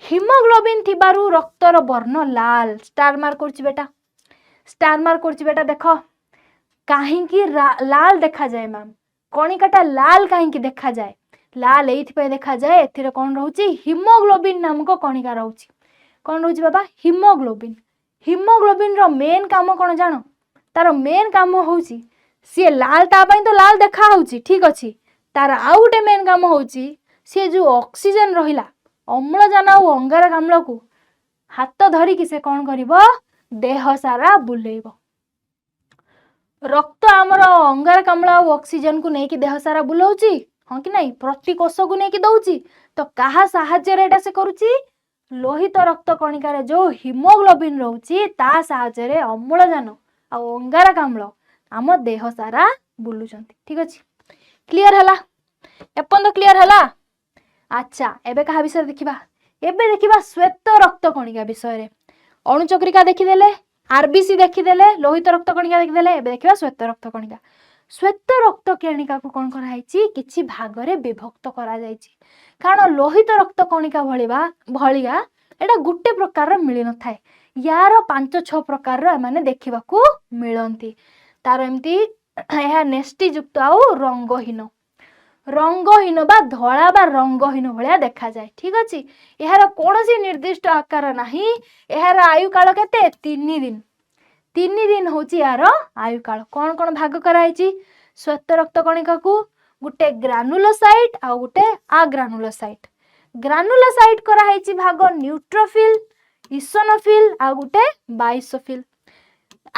ହିମୋଗ୍ଲୋବିନ୍ ଥିବାରୁ ରକ୍ତର ବର୍ଣ୍ଣ ଲାଲ। ଷ୍ଟାର ମାର୍କ କରୁଛି ବେଟା, ଷ୍ଟାର ମାର୍କ କରୁଛି ବେଟା। ଦେଖ, କାହିଁକି ଲାଲ ଦେଖାଯାଏ ମ୍ୟାମ୍? କଣିକାଟା ଲାଲ କାହିଁକି ଦେଖାଯାଏ? ଲାଲ ଏଇଥିପାଇଁ ଦେଖାଯାଏ, ଏଥିରେ କ'ଣ ରହୁଛି? ହିମୋଗ୍ଲୋବିନ୍ ନାମକ କଣିକା ରହୁଛି। କ'ଣ ରହୁଛି ବାବା? ହିମୋଗ୍ଲୋବିନ୍। ହିମୋଗ୍ଲୋବିନ୍ର ମେନ୍ କାମ କ'ଣ ଜାଣ? ତାର ମେନ୍ କାମ ହେଉଛି, ସିଏ ଲାଲ ତା ପାଇଁ ତ ଲାଲ ଦେଖା ହେଉଛି, ଠିକ ଅଛି, ତାର ଆଉ ଗୋଟେ ମେନ୍ କାମ ହେଉଛି ସିଏ ଯୋଉ ଅକ୍ସିଜେନ ରହିଲା, ଅମ୍ଳଜାନ ଆଉ ଅଙ୍ଗାରକାମ୍ଳକୁ ହାତ ଧରିକି ସେ କ'ଣ କରିବ? ଦେହ ସାରା ବୁଲେଇବ। ରକ୍ତ ଆମର ଅଙ୍ଗାରକାମ୍ଳ ଆଉ ଅକ୍ସିଜେନକୁ ନେଇକି ଦେହ ସାରା ବୁଲଉଛି, ହଁ କି ନାଇଁ? ପ୍ରତି କୋଷକୁ ନେଇକି ଦଉଛି। ତ କାହା ସାହାଯ୍ୟରେ ଏଇଟା ସେ କରୁଛି? ଲୋହିତ ରକ୍ତ କଣିକାରେ ଯୋଉ ହିମୋଗ୍ଲୋବିନ୍ ରହୁଛି, ତା ସାହାଯ୍ୟରେ ଅମ୍ଳଜାନ ଆଉ ଅଙ୍ଗାରକାମ୍ଳ ଆମ ଦେହ ସାରା ବୁଲୁଛନ୍ତି। ଠିକ ଅଛି? କ୍ଲିୟର ହେଲା? ଏପର୍ଯ୍ୟନ୍ତ କ୍ଲିୟର ହେଲା? ଆଚ୍ଛା, ଏବେ କାହା ବିଷୟରେ ଦେଖିବା? ଏବେ ଦେଖିବା ଶ୍ଵେତ ରକ୍ତ କଣିକା ବିଷୟରେ। ଅଣୁଚକ୍ରିକା ଦେଖିଦେଲେ, ଆରବିସି ଦେଖିଦେଲେ, ଲୋହିତ ରକ୍ତ କଣିକା ଦେଖିଦେଲେ, ଏବେ ଦେଖିବା ଶ୍ଵେତ ରକ୍ତ କଣିକା। ଶ୍ଵେତ ରକ୍ତ କଣିକାକୁ କ'ଣ କରାହେଇଛି? କିଛି ଭାଗରେ ବିଭକ୍ତ କରାଯାଇଛି। କାରଣ ଲୋହିତ ରକ୍ତ କଣିକା ଭଳିଆ ଏଇଟା ଗୋଟେ ପ୍ରକାରର ମିଳିନଥାଏ। ୟାର 5-6 ପ୍ରକାରର ଏମାନେ ଦେଖିବାକୁ ମିଳନ୍ତି। ତାର ଏମିତି ଏହା ନ୍ୟଷ୍ଟିଯୁକ୍ତ ଆଉ ରଙ୍ଗହୀନ। ରଙ୍ଗହୀନ ବା ଧଳା ବା ରଙ୍ଗହୀନ ଭଳିଆ ଦେଖାଯାଏ। ଠିକ ଅଛି? ଏହାର କୌଣସି ନିର୍ଦ୍ଦିଷ୍ଟ ଆକାର ନାହିଁ। ଏହାର ଆୟୁକାଳ କେତେ? 3 ଦିନ। 3 ଦିନ ହଉଛି ଏହାର ଆୟୁକାଳ। କ'ଣ କ'ଣ ଭାଗ କରାହେଇଛି ଶ୍ଵେତ ରକ୍ତ କଣିକାକୁ? ଗୋଟେ ଗ୍ରାନୁଲୋସାଇଟ୍ ଆଉ ଗୋଟେ ଆଗ୍ରାନୁଲୋସାଇଟ୍। ଗ୍ରାନୁଲୋସାଇଟ୍ କରାହେଇଛି ଭାଗ ନ୍ୟୁଟ୍ରୋଫିଲ୍, ଇସୋନୋଫିଲ୍ ଆଉ ଗୋଟେ ବାଇସୋଫିଲ୍।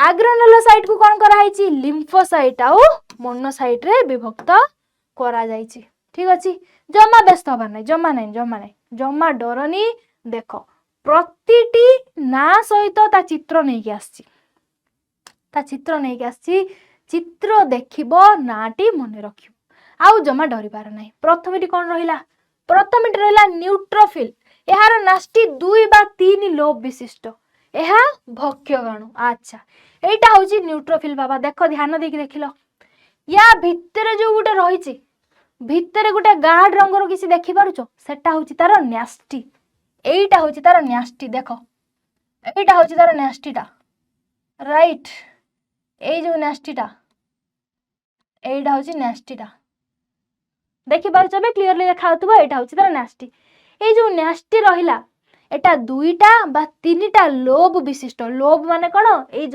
ଆଗ୍ରାନୁଲୋସାଇଟ୍ କୁ କ'ଣ କରାହେଇଛି? ଲିମ୍ଫୋସାଇଟ୍ ଆଉ ମୋନୋସାଇଟ୍ ରେ ବିଭକ୍ତ କରାଯାଇଛି। ଠିକ ଅଛି, ଜମା ବ୍ୟସ୍ତ ହବାର ନାହିଁ, ଜମା ନାହିଁ, ଜମା ନାହିଁ, ଜମା ଡରନି। ଦେଖ, ପ୍ରତିଟି ନାଁ ସହିତ ତା ଚିତ୍ର ନେଇକି ଆସିଛି, ତା ଚିତ୍ର ନେଇକି ଆସିଛି। ଚିତ୍ର ଦେଖିବ, ନାଁଟି ମନେ ରଖିବ, ଆଉ ଜମା ଡରିବାର ନାହିଁ। ପ୍ରଥମଟି କ'ଣ ରହିଲା? ପ୍ରଥମଟି ରହିଲା ନ୍ୟୁଟ୍ରୋଫିଲ୍। ଏହାର ନ୍ୟଷ୍ଟି 2 ବା 3 ଲୋବ ବିଶିଷ୍ଟ। ଏହା ଭକ୍ଷକାଣୁ। ଆଚ୍ଛା, ଏଇଟା ହଉଛି ନ୍ୟୁଟ୍ରୋଫିଲ୍। ବାବା, ଦେଖ, ଧ୍ୟାନ ଦେଇକି ଦେଖିଲ, ୟା ଭିତରେ ଯୋଉ ଗୋଟେ ରହିଛି, ଭିତରେ ଗୋଟେ ଗାଢ ରଙ୍ଗର କିଛି ଦେଖିପାରୁଛ? ସେଟା ହଉଛି ତାର ନ୍ୟଷ୍ଟି। ଏଇଟା ହଉଛି ତାର ନ୍ୟଷ୍ଟି। ଦେଖ, ଏଇଟା ହଉଛି ତାର ନ୍ୟଷ୍ଟିଟା, ରାଇଟ୍? ଏଇ ଯୋଉ ନ୍ୟଷ୍ଟିଟା, ଏଇଟା ହଉଛି ନ୍ୟଷ୍ଟିଟା। ଦେଖିପାରୁଛ ଏବେ? କ୍ଲିୟରଲି ଦେଖାଯାଉଥିବ। ଏଇଟା ହଉଛି ତାର ନ୍ୟଷ୍ଟି। ଏଇ ଯୋଉ ନ୍ୟଷ୍ଟି ରହିଲା, ଏଟା 2ଟା ବା 3ଟା ଲୋବ ବିଶିଷ୍ଟ। ଲୋବ ମାନେ କ'ଣ? ଏଇ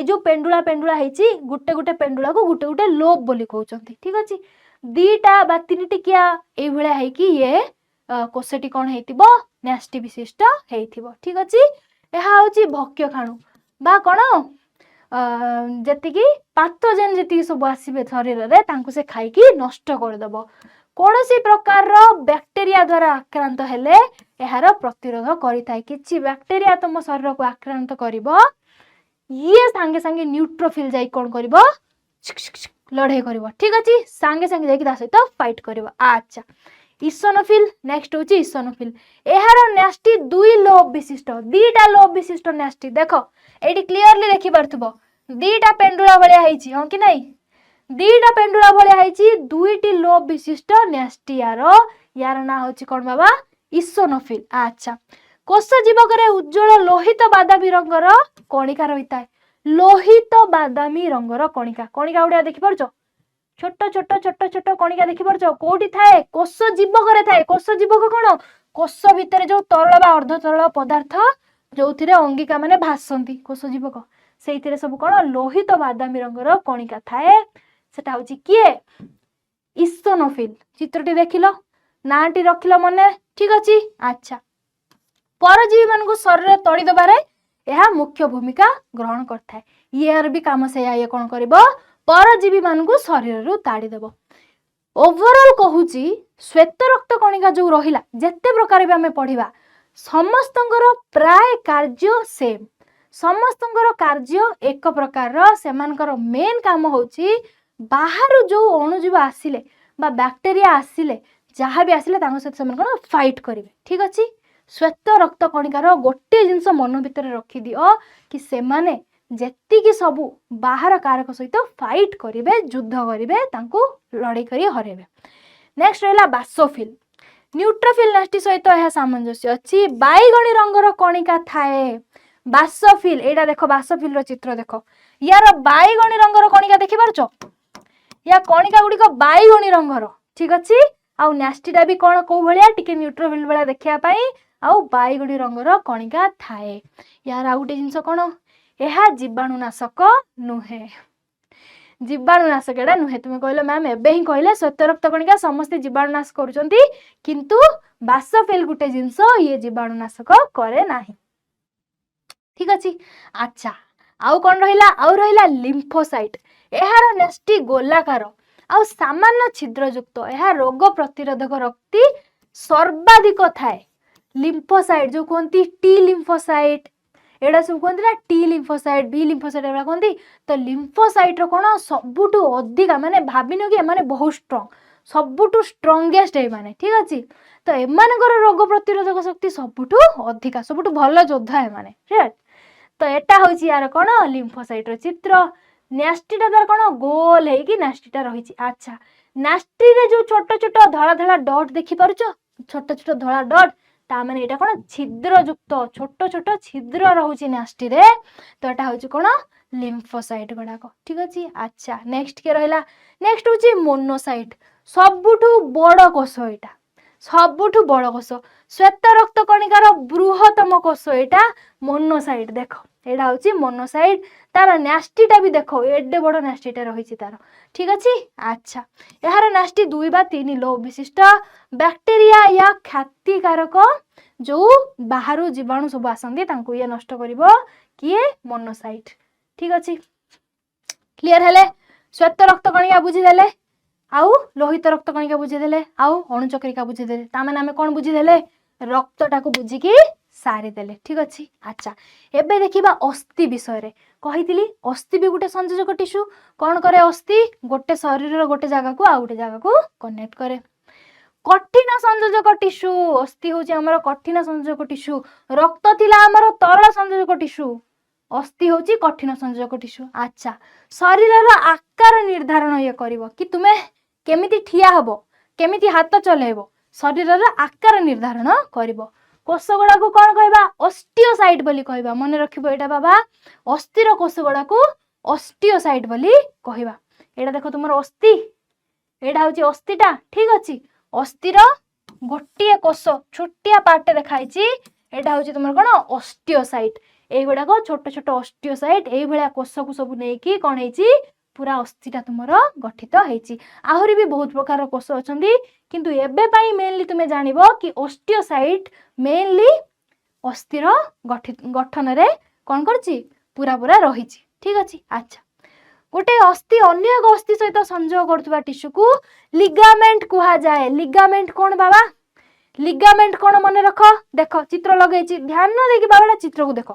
ଯୋଉ ପେଣ୍ଡୁଳା ପେଣ୍ଡୁଳା ହେଇଛି, ଗୋଟେ ଗୋଟେ ପେଣ୍ଡୁଳାକୁ ଗୋଟେ ଗୋଟେ ଲୋବ ବୋଲି କହୁଛନ୍ତି। ଠିକ ଅଛି? 2ଟା ବା 3 ଟିକିଆ ଏଇଭଳିଆ ହେଇକି ଇଏ କୋଷଟି କ'ଣ ହେଇଥିବ? ନ୍ୟଷ୍ଟି ବିଶିଷ୍ଟ ହେଇଥିବ। ଠିକ ଅଛି? ଏହା ହଉଛି ଭକ୍ଷକାଣୁ ବା କ'ଣ, ଯେତିକି ପାଥୋଜେନ୍ ଯେତିକି ସବୁ ଆସିବେ ଶରୀରରେ, ତାଙ୍କୁ ସେ ଖାଇକି ନଷ୍ଟ କରିଦେବ। କୌଣସି ପ୍ରକାରର ବ୍ୟାକ୍ଟେରିଆ ଦ୍ୱାରା ଆକ୍ରାନ୍ତ ହେଲେ ଏହାର ପ୍ରତିରୋଧ କରିଥାଏ। କିଛି ବ୍ୟାକ୍ଟେରିଆ ତୁମ ଶରୀରକୁ ଆକ୍ରାନ୍ତ କରିବ, ଇଏ ସାଙ୍ଗେ ସାଙ୍ଗେ ନ୍ୟୁଟ୍ରୋଫିଲ୍ ଯାଇ କ'ଣ କରିବ? ଲଢ଼େଇ କରିବ। ଠିକ ଅଛି? ସାଙ୍ଗେ ସାଙ୍ଗେ ଯାଇକି ତା ସହିତ ଫାଇଟ୍ କରିବ। ଆଚ୍ଛା, ଇସୋନୋଫିଲ୍। ନେକ୍ସଟ ହଉଛି ଇସୋନୋଫିଲ୍। ଏହାର ନ୍ୟଷ୍ଟି ଦୁଇ ଲୋବ ବିଶିଷ୍ଟ, 2ଟା ଲୋବ ବିଶିଷ୍ଟ ନ୍ୟଷ୍ଟି। ଦେଖ, ଏଇଠି କ୍ଲିୟରଲି ଦେଖିପାରୁଥିବ, 2ଟା ପେଣ୍ଡୁଳା ଭଳିଆ ହେଇଛି, ହଁ କି ନାଇଁ? 2ଟା ପେଣ୍ଡୁଳା ଭଳିଆ ହେଇଛି, ଦୁଇଟି ଲୋବ ବିଶିଷ୍ଟ ନ୍ୟଷ୍ଟି ୟାର। ୟାର ନାଁ ହଉଛି କ'ଣ ବାବା? ଇସୋନୋଫିଲ୍। ଆଚ୍ଛା, କୋଷ ଜୀବକରେ ଉଜ୍ଜଳ ଲୋହିତ ବାଦାମୀ ରଙ୍ଗର କଣିକା ରହିଥାଏ। ଲୋହିତ ବାଦାମୀ ରଙ୍ଗର କଣିକା, କଣିକା ଗୁଡିଆ ଦେଖିପାରୁଛ? ଛୋଟ ଛୋଟ ଛୋଟ ଛୋଟ କଣିକା ଦେଖିପାରୁଛ? କୋଉଠି ଥାଏ? କୋଷ ଜୀବକରେ ଥାଏ। କୋଷ ଜୀବକ କ'ଣ? କୋଷ ଭିତରେ ଯୋଉ ତରଳ ବା ଅର୍ଦ୍ଧ ତରଳ ପଦାର୍ଥ, ଯୋଉଥିରେ ଅଙ୍ଗିକା ମାନେ ଭାସନ୍ତି, କୋଷ ଜୀବକ, ସେଇଥିରେ ସବୁ କ'ଣ ଲୋହିତ ବାଦାମୀ ରଙ୍ଗର କଣିକା ଥାଏ। ସେଟା ହଉଛି କିଏ? ଇସୋନୋଫିଲ୍। ଚିତ୍ରଟି ଦେଖିଲ, ନାଁଟି ରଖିଲ ମନେ। ଠିକ ଅଛି? ଆଚ୍ଛା, ପରଜୀବୀ ମାନଙ୍କୁ ଶରୀରରେ ତଡ଼ି ଦେବାରେ ଏହା ମୁଖ୍ୟ ଭୂମିକା ଗ୍ରହଣ କରିଥାଏ। ଇଏର ବି କାମ ସେଇଆ। ଇଏ କ'ଣ କରିବ? ପରଜୀବୀ ମାନଙ୍କୁ ଶରୀରରୁ ତାଡ଼ି ଦେବ। ଓଭରଅଲ୍ କହୁଛି, ଶ୍ୱେତ ରକ୍ତ କଣିକା ଯୋଉ ରହିଲା, ଯେତେ ପ୍ରକାର ବି ଆମେ ପଢିବା, ସମସ୍ତଙ୍କର ପ୍ରାୟ କାର୍ଯ୍ୟ ସେମ୍, ସମସ୍ତଙ୍କର କାର୍ଯ୍ୟ ଏକ ପ୍ରକାରର। ସେମାନଙ୍କର ମେନ୍ କାମ ହଉଛି ବାହାରୁ ଯୋଉ ଅଣୁଜୀବ ଆସିଲେ ବା ବ୍ୟାକ୍ଟେରିଆ ଆସିଲେ, ଯାହା ବି ଆସିଲେ, ତାଙ୍କ ସହିତ ସେମାନେ କ'ଣ ଫାଇଟ୍ କରିବେ। ଠିକ ଅଛି? ଶ୍ୱେତ ରକ୍ତ କଣିକାର ଗୋଟିଏ ଜିନିଷ ମନ ଭିତରେ ରଖିଦିଅ କି ସେମାନେ ଯେତିକି ସବୁ ବାହାର କାରକ ସହିତ ଫାଇଟ୍ କରିବେ, ଯୁଦ୍ଧ କରିବେ, ତାଙ୍କୁ ଲଢ଼େଇ କରି ହରେଇବେ। ନେକ୍ସଟ ରହିଲା ବାସୋଫିଲ୍। ନ୍ୟୁଟ୍ରୋଫିଲ୍ ନ୍ୟଷ୍ଟି ସହିତ ଏହା ସାମଞ୍ଜସ୍ୟ ଅଛି। ବାଇଗଣୀ ରଙ୍ଗର କଣିକା ଥାଏ। ବାସୋଫିଲ୍, ଏଇଟା ଦେଖ, ବାସୋଫିଲ୍ର ଚିତ୍ର ଦେଖ। ୟାର ବାଇଗଣୀ ରଙ୍ଗର କଣିକା ଦେଖିପାରୁଛ? ୟା କଣିକା ଗୁଡ଼ିକ ବାଇଗଣୀ ରଙ୍ଗର। ଠିକ ଅଛି? ଆଉ ନ୍ୟଷ୍ଟିଟା ବି କ'ଣ, କୋଉ ଭଳିଆ? ଟିକେ ନ୍ୟୁଟ୍ରୋଫିଲ୍ ଭଳିଆ ଦେଖିବା ପାଇଁ, ଆଉ ବାଇଗଣୀ ରଙ୍ଗର କଣିକା ଥାଏ। ୟାର ଆଉ ଗୋଟେ ଜିନିଷ କ'ଣ? ଏହା ଜୀବାଣୁନାଶକ ନୁହେଁ। ଜୀବାଣୁନାଶକ ଏଇଟା ନୁହେଁ। ତୁମେ କହିଲ, ମ୍ୟାମ୍, ଏବେ ହିଁ କହିଲେ ଶ୍ୱେତ ରକ୍ତ କଣିକା ସମସ୍ତେ ଜୀବାଣୁନାଶ କରୁଛନ୍ତି, କିନ୍ତୁ ବାସୋଫିଲ୍ ଗୋଟେ ଜିନିଷ, ଇଏ ଜୀବାଣୁନାଶକ କରେ ନାହିଁ। ଠିକ ଅଛି? ଆଚ୍ଛା, ଆଉ କ'ଣ ରହିଲା? ଆଉ ରହିଲା ଲିମ୍ଫୋସାଇଟ୍। ଏହାର ନ୍ୟଷ୍ଟି ଗୋଲାକାର ଆଉ ସାମାନ୍ୟ ଛିଦ୍ରଯୁକ୍ତ। ଏହା ରୋଗ ପ୍ରତିରୋଧକ ଶକ୍ତି ସର୍ବାଧିକ ଥାଏ। ଲିମ୍ଫୋସାଇଟ୍ ଯୋଉ କୁହନ୍ତି, ଟି ଲିମ୍ଫୋସାଇଟ୍, ଏଇଟା ସବୁ କୁହନ୍ତି ନା, ଟି ଲିମ୍ଫୋସାଇଟ୍, ବି ଲିମ୍ଫୋସାଇଟ୍, ଏଗୁଡ଼ା କୁହନ୍ତି। ତ ଲିମ୍ଫୋସାଇଟ୍ର କ'ଣ ସବୁଠୁ ଅଧିକା, ମାନେ ଭାବିନିଅ କି ଏମାନେ ବହୁତ ଷ୍ଟ୍ରଙ୍ଗ, ସବୁଠୁ ଷ୍ଟ୍ରଙ୍ଗେଷ୍ଟ ଏମାନେ। ଠିକ ଅଛି? ତ ଏମାନଙ୍କର ରୋଗ ପ୍ରତିରୋଧକ ଶକ୍ତି ସବୁଠୁ ଅଧିକା, ସବୁଠୁ ଭଲ ଯୋଦ୍ଧା ଏମାନେ, ଠିକ ଅଛି? ତ ଏଟା ହଉଛି ୟାର କ'ଣ, ଲିମ୍ଫୋସାଇଟ୍ର ଚିତ୍ର। ନ୍ୟଷ୍ଟିଟା ତାର କ'ଣ ଗୋଲ ହେଇକି ନ୍ୟଷ୍ଟିଟା ରହିଛି। ଆଚ୍ଛା, ନ୍ୟଷ୍ଟିରେ ଯୋଉ ଛୋଟ ଛୋଟ ଧଳା ଧଳା ଡଟ୍ ଦେଖିପାରୁଛ? ଛୋଟ ଛୋଟ ଧଳା ଡଟ୍, ତା ମାନେ ଏଇଟା କ'ଣ ଛିଦ୍ରଯୁକ୍ତ, ଛୋଟ ଛୋଟ ଛିଦ୍ର ରହୁଛି ନ୍ୟଷ୍ଟିରେ। ତ ଏଟା ହଉଛି କ'ଣ ଲିମ୍ଫୋସାଇଟ୍ ଗୁଡାକ। ଠିକ ଅଛି? ଆଚ୍ଛା, ନେକ୍ସଟ କିଏ ରହିଲା? ନେକ୍ସଟ ହଉଛି ମୋନୋସାଇଟ୍। ସବୁଠୁ ବଡ କୋଷ ଏଇଟା, ସବୁଠୁ ବଡ କୋଷ, ଶ୍ୱେତ ରକ୍ତ କଣିକାର ବୃହତ୍ତମ କୋଷ ଏଇଟା ମୋନୋସାଇଟ୍। ଦେଖ, ଏଇଟା ହଉଛି ମୋନୋସାଇଟ୍। ତାର ନ୍ୟଷ୍ଟିଟା ବି ଦେଖ, ଏଡେ ବଡ ନ୍ୟଷ୍ଟିଟା ରହିଛି ତାର। ଠିକ ଅଛି? ଆଚ୍ଛା, ଏହାର ନ୍ୟଷ୍ଟି 2 ବା 3 ଲୋବ ବିଶିଷ୍ଟ। ବ୍ୟାକ୍ଟେରିଆ ୟା କ୍ଷତିକାରକ ଯୋଉ ବାହାରୁ ଜୀବାଣୁ ସବୁ ଆସନ୍ତି, ତାଙ୍କୁ ଇଏ ନଷ୍ଟ କରିବ। କିଏ? ମୋନୋସାଇଟ୍। ଠିକ୍ ଅଛି, କ୍ଲିୟର ହେଲେ? ଶ୍ୱେତ ରକ୍ତ କଣିକା ବୁଝିଦେଲେ, ଆଉ ଲୋହିତ ରକ୍ତ କଣିକା ବୁଝିଦେଲେ, ଆଉ ଅଣୁଚକ୍ରିକା ବୁଝିଦେଲେ। ତାମାନେ ଆମେ କ'ଣ ବୁଝିଦେଲେ? ରକ୍ତଟାକୁ ବୁଝିକି ସାରିଦେଲେ। ଠିକ୍ ଅଛି। ଆଚ୍ଛା, ଏବେ ଦେଖିବା ଅସ୍ଥି ବିଷୟରେ। କହିଥିଲି, ଅସ୍ଥି ବି ଗୋଟେ ସଂଯୋଜକ ଟିସ୍ୟୁ। କ'ଣ କରେ ଅସ୍ଥି? ଗୋଟେ ଶରୀରର ଗୋଟେ ଜାଗାକୁ ଆଉ ଗୋଟେ ଜାଗାକୁ କନେକ୍ଟ କରେ। କଠିନ ସଂଯୋଜକ ଟିସ୍ୟୁ। ଅସ୍ଥି ହେଉଛି ଆମର କଠିନ ସଂଯୋଜକ ଟିସ୍ୟୁ। ରକ୍ତ ଥିଲା ଆମର ତରଳ ସଂଯୋଜକ ଟିସ୍ୟୁ, ଅସ୍ଥି ହେଉଛି କଠିନ ସଂଯୋଜକ ଟିସ୍ୟୁ। ଆଚ୍ଛା, ଶରୀରର ଆକାର ନିର୍ଦ୍ଧାରଣ ଇଏ କରିବ କି ତୁମେ କେମିତି ଠିଆ ହବ, କେମିତି ହାତ ଚଲେଇବ, ଶରୀରର ଆକାର ନିର୍ଦ୍ଧାରଣ କରିବ। କୋଷ ଗୁଡାକୁ କ'ଣ କହିବା? ଅଷ୍ଟିଓସାଇଟ୍ ବୋଲି କହିବା। ମନେ ରଖିବ ଏଇଟା ବାବା, ଅସ୍ଥିର କୋଷ ଗୁଡାକୁ ଅଷ୍ଟିଓସାଇଟ୍ ବୋଲି କହିବା। ଏଇଟା ଦେଖ, ତୁମର ଅସ୍ଥି, ଏଇଟା ହଉଛି ଅସ୍ଥିଟା। ଠିକ ଅଛି। ଅସ୍ଥିର ଗୋଟିଏ କୋଷ, ଛୋଟିଆ ପାର୍ଟଟେ ଦେଖା ହେଇଛି। ଏଇଟା ହଉଛି ତୁମର କ'ଣ? ଅଷ୍ଟିଓସାଇଟ୍। ଏଇଗୁଡାକ ଛୋଟ ଛୋଟ ଅଷ୍ଟିଓସାଇଟ୍। ଏଇଭଳିଆ କୋଷକୁ ସବୁ ନେଇକି କ'ଣ ହେଇଛି? ପୁରା ଅସ୍ଥିଟା ତୁମର ଗଠିତ ହେଇଛି। ଆହୁରି ବି ବହୁତ ପ୍ରକାର କୋଷ ଅଛନ୍ତି, କିନ୍ତୁ ଏବେ ପାଇଁ ମେନଲି ତୁମେ ଜାଣିବ କି ଅଷ୍ଟିଓସାଇଟ୍ ମେନଲି ଅସ୍ଥିର ଗଠନରେ କ'ଣ କରୁଛି? ପୁରା ପୁରା ରହିଛି। ଠିକ ଅଛି। ଆଚ୍ଛା, ଗୋଟେ ଅସ୍ଥି ଅନ୍ୟ ଏକ ଅସ୍ଥି ସହିତ ସଂଯୋଗ କରୁଥିବା ଟିସ୍ୟୁକୁ ଲିଗାମେଣ୍ଟ କୁହାଯାଏ। ଲିଗାମେଣ୍ଟ କ'ଣ ବାବା? ଲିଗାମେଣ୍ଟ କ'ଣ? ମନେ ରଖ। ଦେଖ, ଚିତ୍ର ଲଗେଇଛି, ଧ୍ୟାନ ଦେଇକି ବାବା ଚିତ୍ରକୁ ଦେଖ,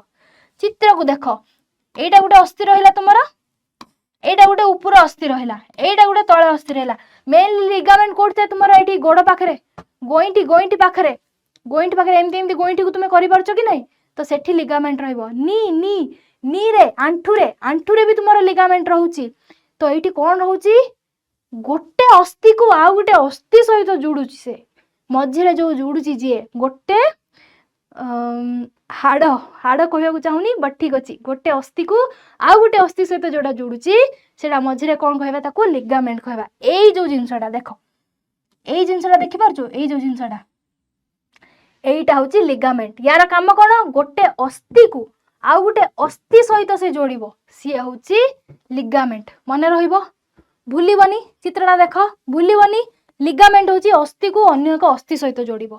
ଚିତ୍ରକୁ ଦେଖ। ଏଇଟା ଗୋଟେ ଅସ୍ଥି ରହିଲା ତୁମର, ଏଇଟା ଗୋଟେ ଉପର ଅସ୍ଥି ରହିଲା, ଏଇଟା ଗୋଟେ ତଳେ ଅସ୍ଥି ରହିଲା। ମେନଲି ଲିଗାମେଣ୍ଟ କୋଉଠି ଥାଏ ତୁମର? ଏଇଠି ଗୋଡ ପାଖରେ, ଗଇଁଠି, ଗଇଁଠି ପାଖରେ, ଗଇଁଠି ପାଖରେ। ଏମିତି ଏମିତି ଗଇଁଠିକୁ ତୁମେ କରିପାରୁଛ କି ନାହିଁ? ତ ସେଠି ଲିଗାମେଣ୍ଟ ରହିବ। ନି ନି ନିରେ, ଆଣ୍ଠୁରେ, ଆଣ୍ଠୁରେ ବି ତୁମର ଲିଗାମେଣ୍ଟ ରହୁଛି। ତ ଏଇଠି କ'ଣ ରହୁଛି? ଗୋଟେ ଅସ୍ଥିକୁ ଆଉ ଗୋଟେ ଅସ୍ଥି ସହିତ ଯୋଡୁଛି ସେ। ମଝିରେ ଯୋଉ ଯୋଡୁଛି ଯିଏ, ଗୋଟେ ହାଡ଼, ହାଡ଼ କହିବାକୁ ଚାହୁଁନି, ବଟ୍ ଠିକ୍ ଅଛି, ଗୋଟେ ଅସ୍ଥିକୁ ଆଉ ଗୋଟେ ଅସ୍ଥି ସହିତ ଯୋଉଟା ଯୋଡୁଛି, ସେଇଟା ମଝିରେ କ'ଣ କହିବା? ତାକୁ ଲିଗାମେଣ୍ଟ କହିବା। ଏଇ ଯୋଉ ଜିନିଷଟା ଦେଖ, ଏଇ ଜିନିଷଟା ଦେଖିପାରୁଛୁ? ଏଇ ଯୋଉ ଜିନିଷଟା, ଏଇଟା ହଉଛି ଲିଗାମେଣ୍ଟ। ୟାର କାମ କ'ଣ? ଗୋଟେ ଅସ୍ଥିକୁ ଆଉ ଗୋଟେ ଅସ୍ଥି ସହିତ ସେ ଯୋଡ଼ିବ, ସିଏ ହଉଛି ଲିଗାମେଣ୍ଟ। ମନେ ରହିବ, ଭୁଲିବନି। ଚିତ୍ରଟା ଦେଖ, ଭୁଲିବନି। ଲିଗାମେଣ୍ଟ ହଉଛି ଅସ୍ଥିକୁ ଅନ୍ୟ ଏକ ଅସ୍ଥି ସହିତ ଯୋଡ଼ିବ।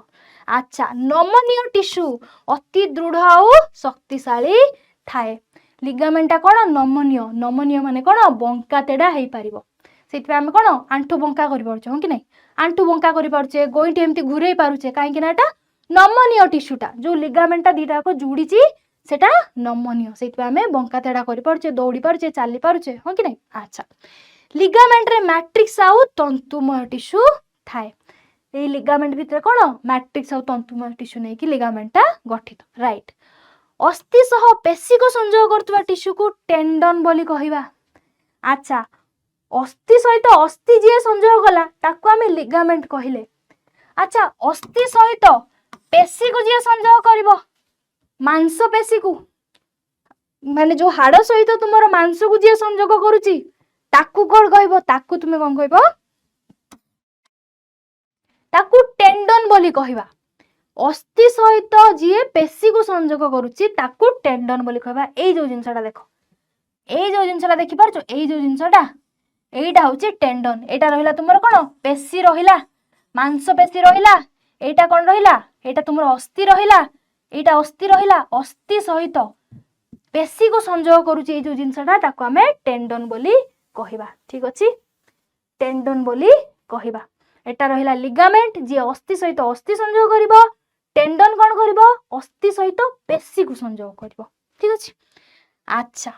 ଆଚ୍ଛା, ନମନୀୟ ଟିସ୍ୟୁ, ଅତି ଦୃଢ଼ ଆଉ ଶକ୍ତିଶାଳୀ ଥାଏ। ଲିଗାମେଣ୍ଟଟା କ'ଣ? ନମନୀୟ। ନମନୀୟ ମାନେ କ'ଣ? ବଙ୍କା ତେଢ଼ା ହେଇପାରିବ। ସେଇଥିପାଇଁ ଆମେ କ'ଣ ଆଣ୍ଠୁ ବଙ୍କା କରିପାରୁଛେ, ହଁ କି ନାହିଁ? ଆଣ୍ଠୁ ବଙ୍କା କରିପାରୁଛେ, ଗଇଁଠି ଏମିତି ଘୁରେଇ ପାରୁଛେ। କାହିଁକି ନା ଏଟା ନମନୀୟ ଟିସ୍ୟୁଟା। ଯୋଉ ଲିଗାମେଣ୍ଟଟା ଦିଟା ଯାକ ଯୋଡ଼ିଛି, ସେଟା ନମନୀୟ। ସେଇଥିପାଇଁ ଆମେ ବଙ୍କା ତେଢ଼ା କରିପାରୁଛେ, ଦୌଡ଼ି ପାରୁଛେ, ଚାଲି ପାରୁଛେ, ହଁ କି ନାହିଁ? ଆଚ୍ଛା, ଲିଗାମେଣ୍ଟରେ ମ୍ୟାଟ୍ରିକ୍ସ ଆଉ ତନ୍ତୁମୟ ଟିସ୍ୟୁ ଥାଏ। ଏଇ ଲିଗାମେଣ୍ଟ ଭିତରେ କ'ଣ? ମ୍ୟାଟ୍ରିକ୍ସ ଆଉ ତନ୍ତୁମୟ ଟିସ୍ୟୁ ନେଇକି ଲିଗାମେଣ୍ଟଟା ଗଠିତ, ରାଇଟ୍। ଅସ୍ଥି ସହ ପେଶୀକୁ ସଂଯୋଗ କରୁଥିବା ଟିସ୍ୟୁକୁ ଟେଣ୍ଡନ ବୋଲି କହିବା। ଆଚ୍ଛା, ଅସ୍ଥି ସହିତ ଅସ୍ଥି ଯିଏ ସଂଯୋଗ କଲା, ତାକୁ ଆମେ ଲିଗାମେଣ୍ଟ କହିଲେ। ଆଚ୍ଛା, ଅସ୍ଥି ସହିତ ପେଶୀକୁ ଯିଏ ସଂଯୋଗ କରିବ, ମାଂସପେଶୀକୁ, ମାନେ ଯୋଉ ହାଡ଼ ସହିତ ତୁମର ମାଂସକୁ ଯିଏ ସଂଯୋଗ କରୁଛି, ତାକୁ କ'ଣ କହିବ? ତାକୁ ତୁମେ କ'ଣ କହିବ? ତାକୁ ଟେଣ୍ଡନ ବୋଲି କହିବା। ଅସ୍ଥି ସହିତ ଯିଏ ପେଶୀକୁ ସଂଯୋଗ କରୁଛି, ତାକୁ ଟେଣ୍ଡନ ବୋଲି କହିବା। ଏଇ ଯୋଉ ଜିନିଷଟା ଦେଖ, ଏଇ ଯୋଉ ଜିନିଷଟା ଦେଖିପାରୁଛ? ଏଇ ଯୋଉ ଜିନିଷଟା, ଏଇଟା ହଉଛି ଟେଣ୍ଡନ। ଏଇଟା ରହିଲା ତୁମର କ'ଣ? ପେଶୀ ରହିଲା, ମାଂସପେଶୀ ରହିଲା। ଏଇଟା କ'ଣ ରହିଲା? ଏଇଟା ତୁମର ଅସ୍ଥି ରହିଲା, ଏଇଟା ଅସ୍ଥି ରହିଲା। ଅସ୍ଥି ସହିତ ପେଶୀକୁ ସଂଯୋଗ କରୁଛି ଏଇ ଯୋଉ ଜିନିଷଟା, ତାକୁ ଆମେ ଟେଣ୍ଡନ ବୋଲି କହିବା। ଠିକ ଅଛି, ଟେଣ୍ଡନ ବୋଲି କହିବା। ଏଟା ରହିଲା ଲିଗାମେଣ୍ଟ, ଯିଏ ଅସ୍ଥି ସହିତ ଅସ୍ଥି ସଂଯୋଗ କରିବ। ଟେଣ୍ଡନ କ'ଣ କରିବ? ଅସ୍ଥି ସହିତ ପେଶୀକୁ ସଂଯୋଗ କରିବ। ଠିକ ଅଛି। ଆଚ୍ଛା,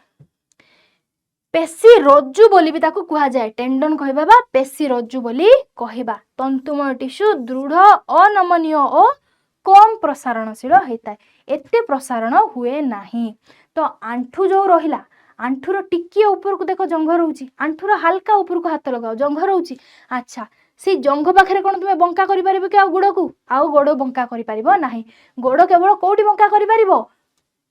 ପେଶୀ ରଜ୍ଜୁ ବୋଲି ବି ତାକୁ କୁହାଯାଏ। ଟେଣ୍ଡନ କହିବା ବା ପେଶୀ ରଜ୍ଜୁ ବୋଲି କହିବା। ତନ୍ତୁମୟ ଟିସ୍ୟୁ, ଦୃଢ଼, ଅନମନୀୟ ଓ କମ୍ ପ୍ରସାରଣଶୀଳ ହେଇଥାଏ। ଏତେ ପ୍ରସାରଣ ହୁଏ ନାହିଁ। ତ ଆଣ୍ଠୁ ଯୋଉ ରହିଲା, ଆଣ୍ଠୁର ଟିକିଏ ଉପରକୁ ଦେଖ, ଜଙ୍ଘ ରହୁଛି। ଆଣ୍ଠୁର ହାଲକା ଉପରକୁ ହାତ ଲଗାଅ, ଜଙ୍ଘ ରହୁଛି। ଆଚ୍ଛା, ସେଇ ଜଙ୍ଘ ପାଖରେ କ'ଣ ତୁମେ ବଙ୍କା କରିପାରିବ କି ଆଉ ଗୋଡ଼କୁ? ଆଉ ଗୋଡ଼ ବଙ୍କା କରିପାରିବ ନାହିଁ। ଗୋଡ଼ କେବଳ କୋଉଠି ବଙ୍କା କରିପାରିବ?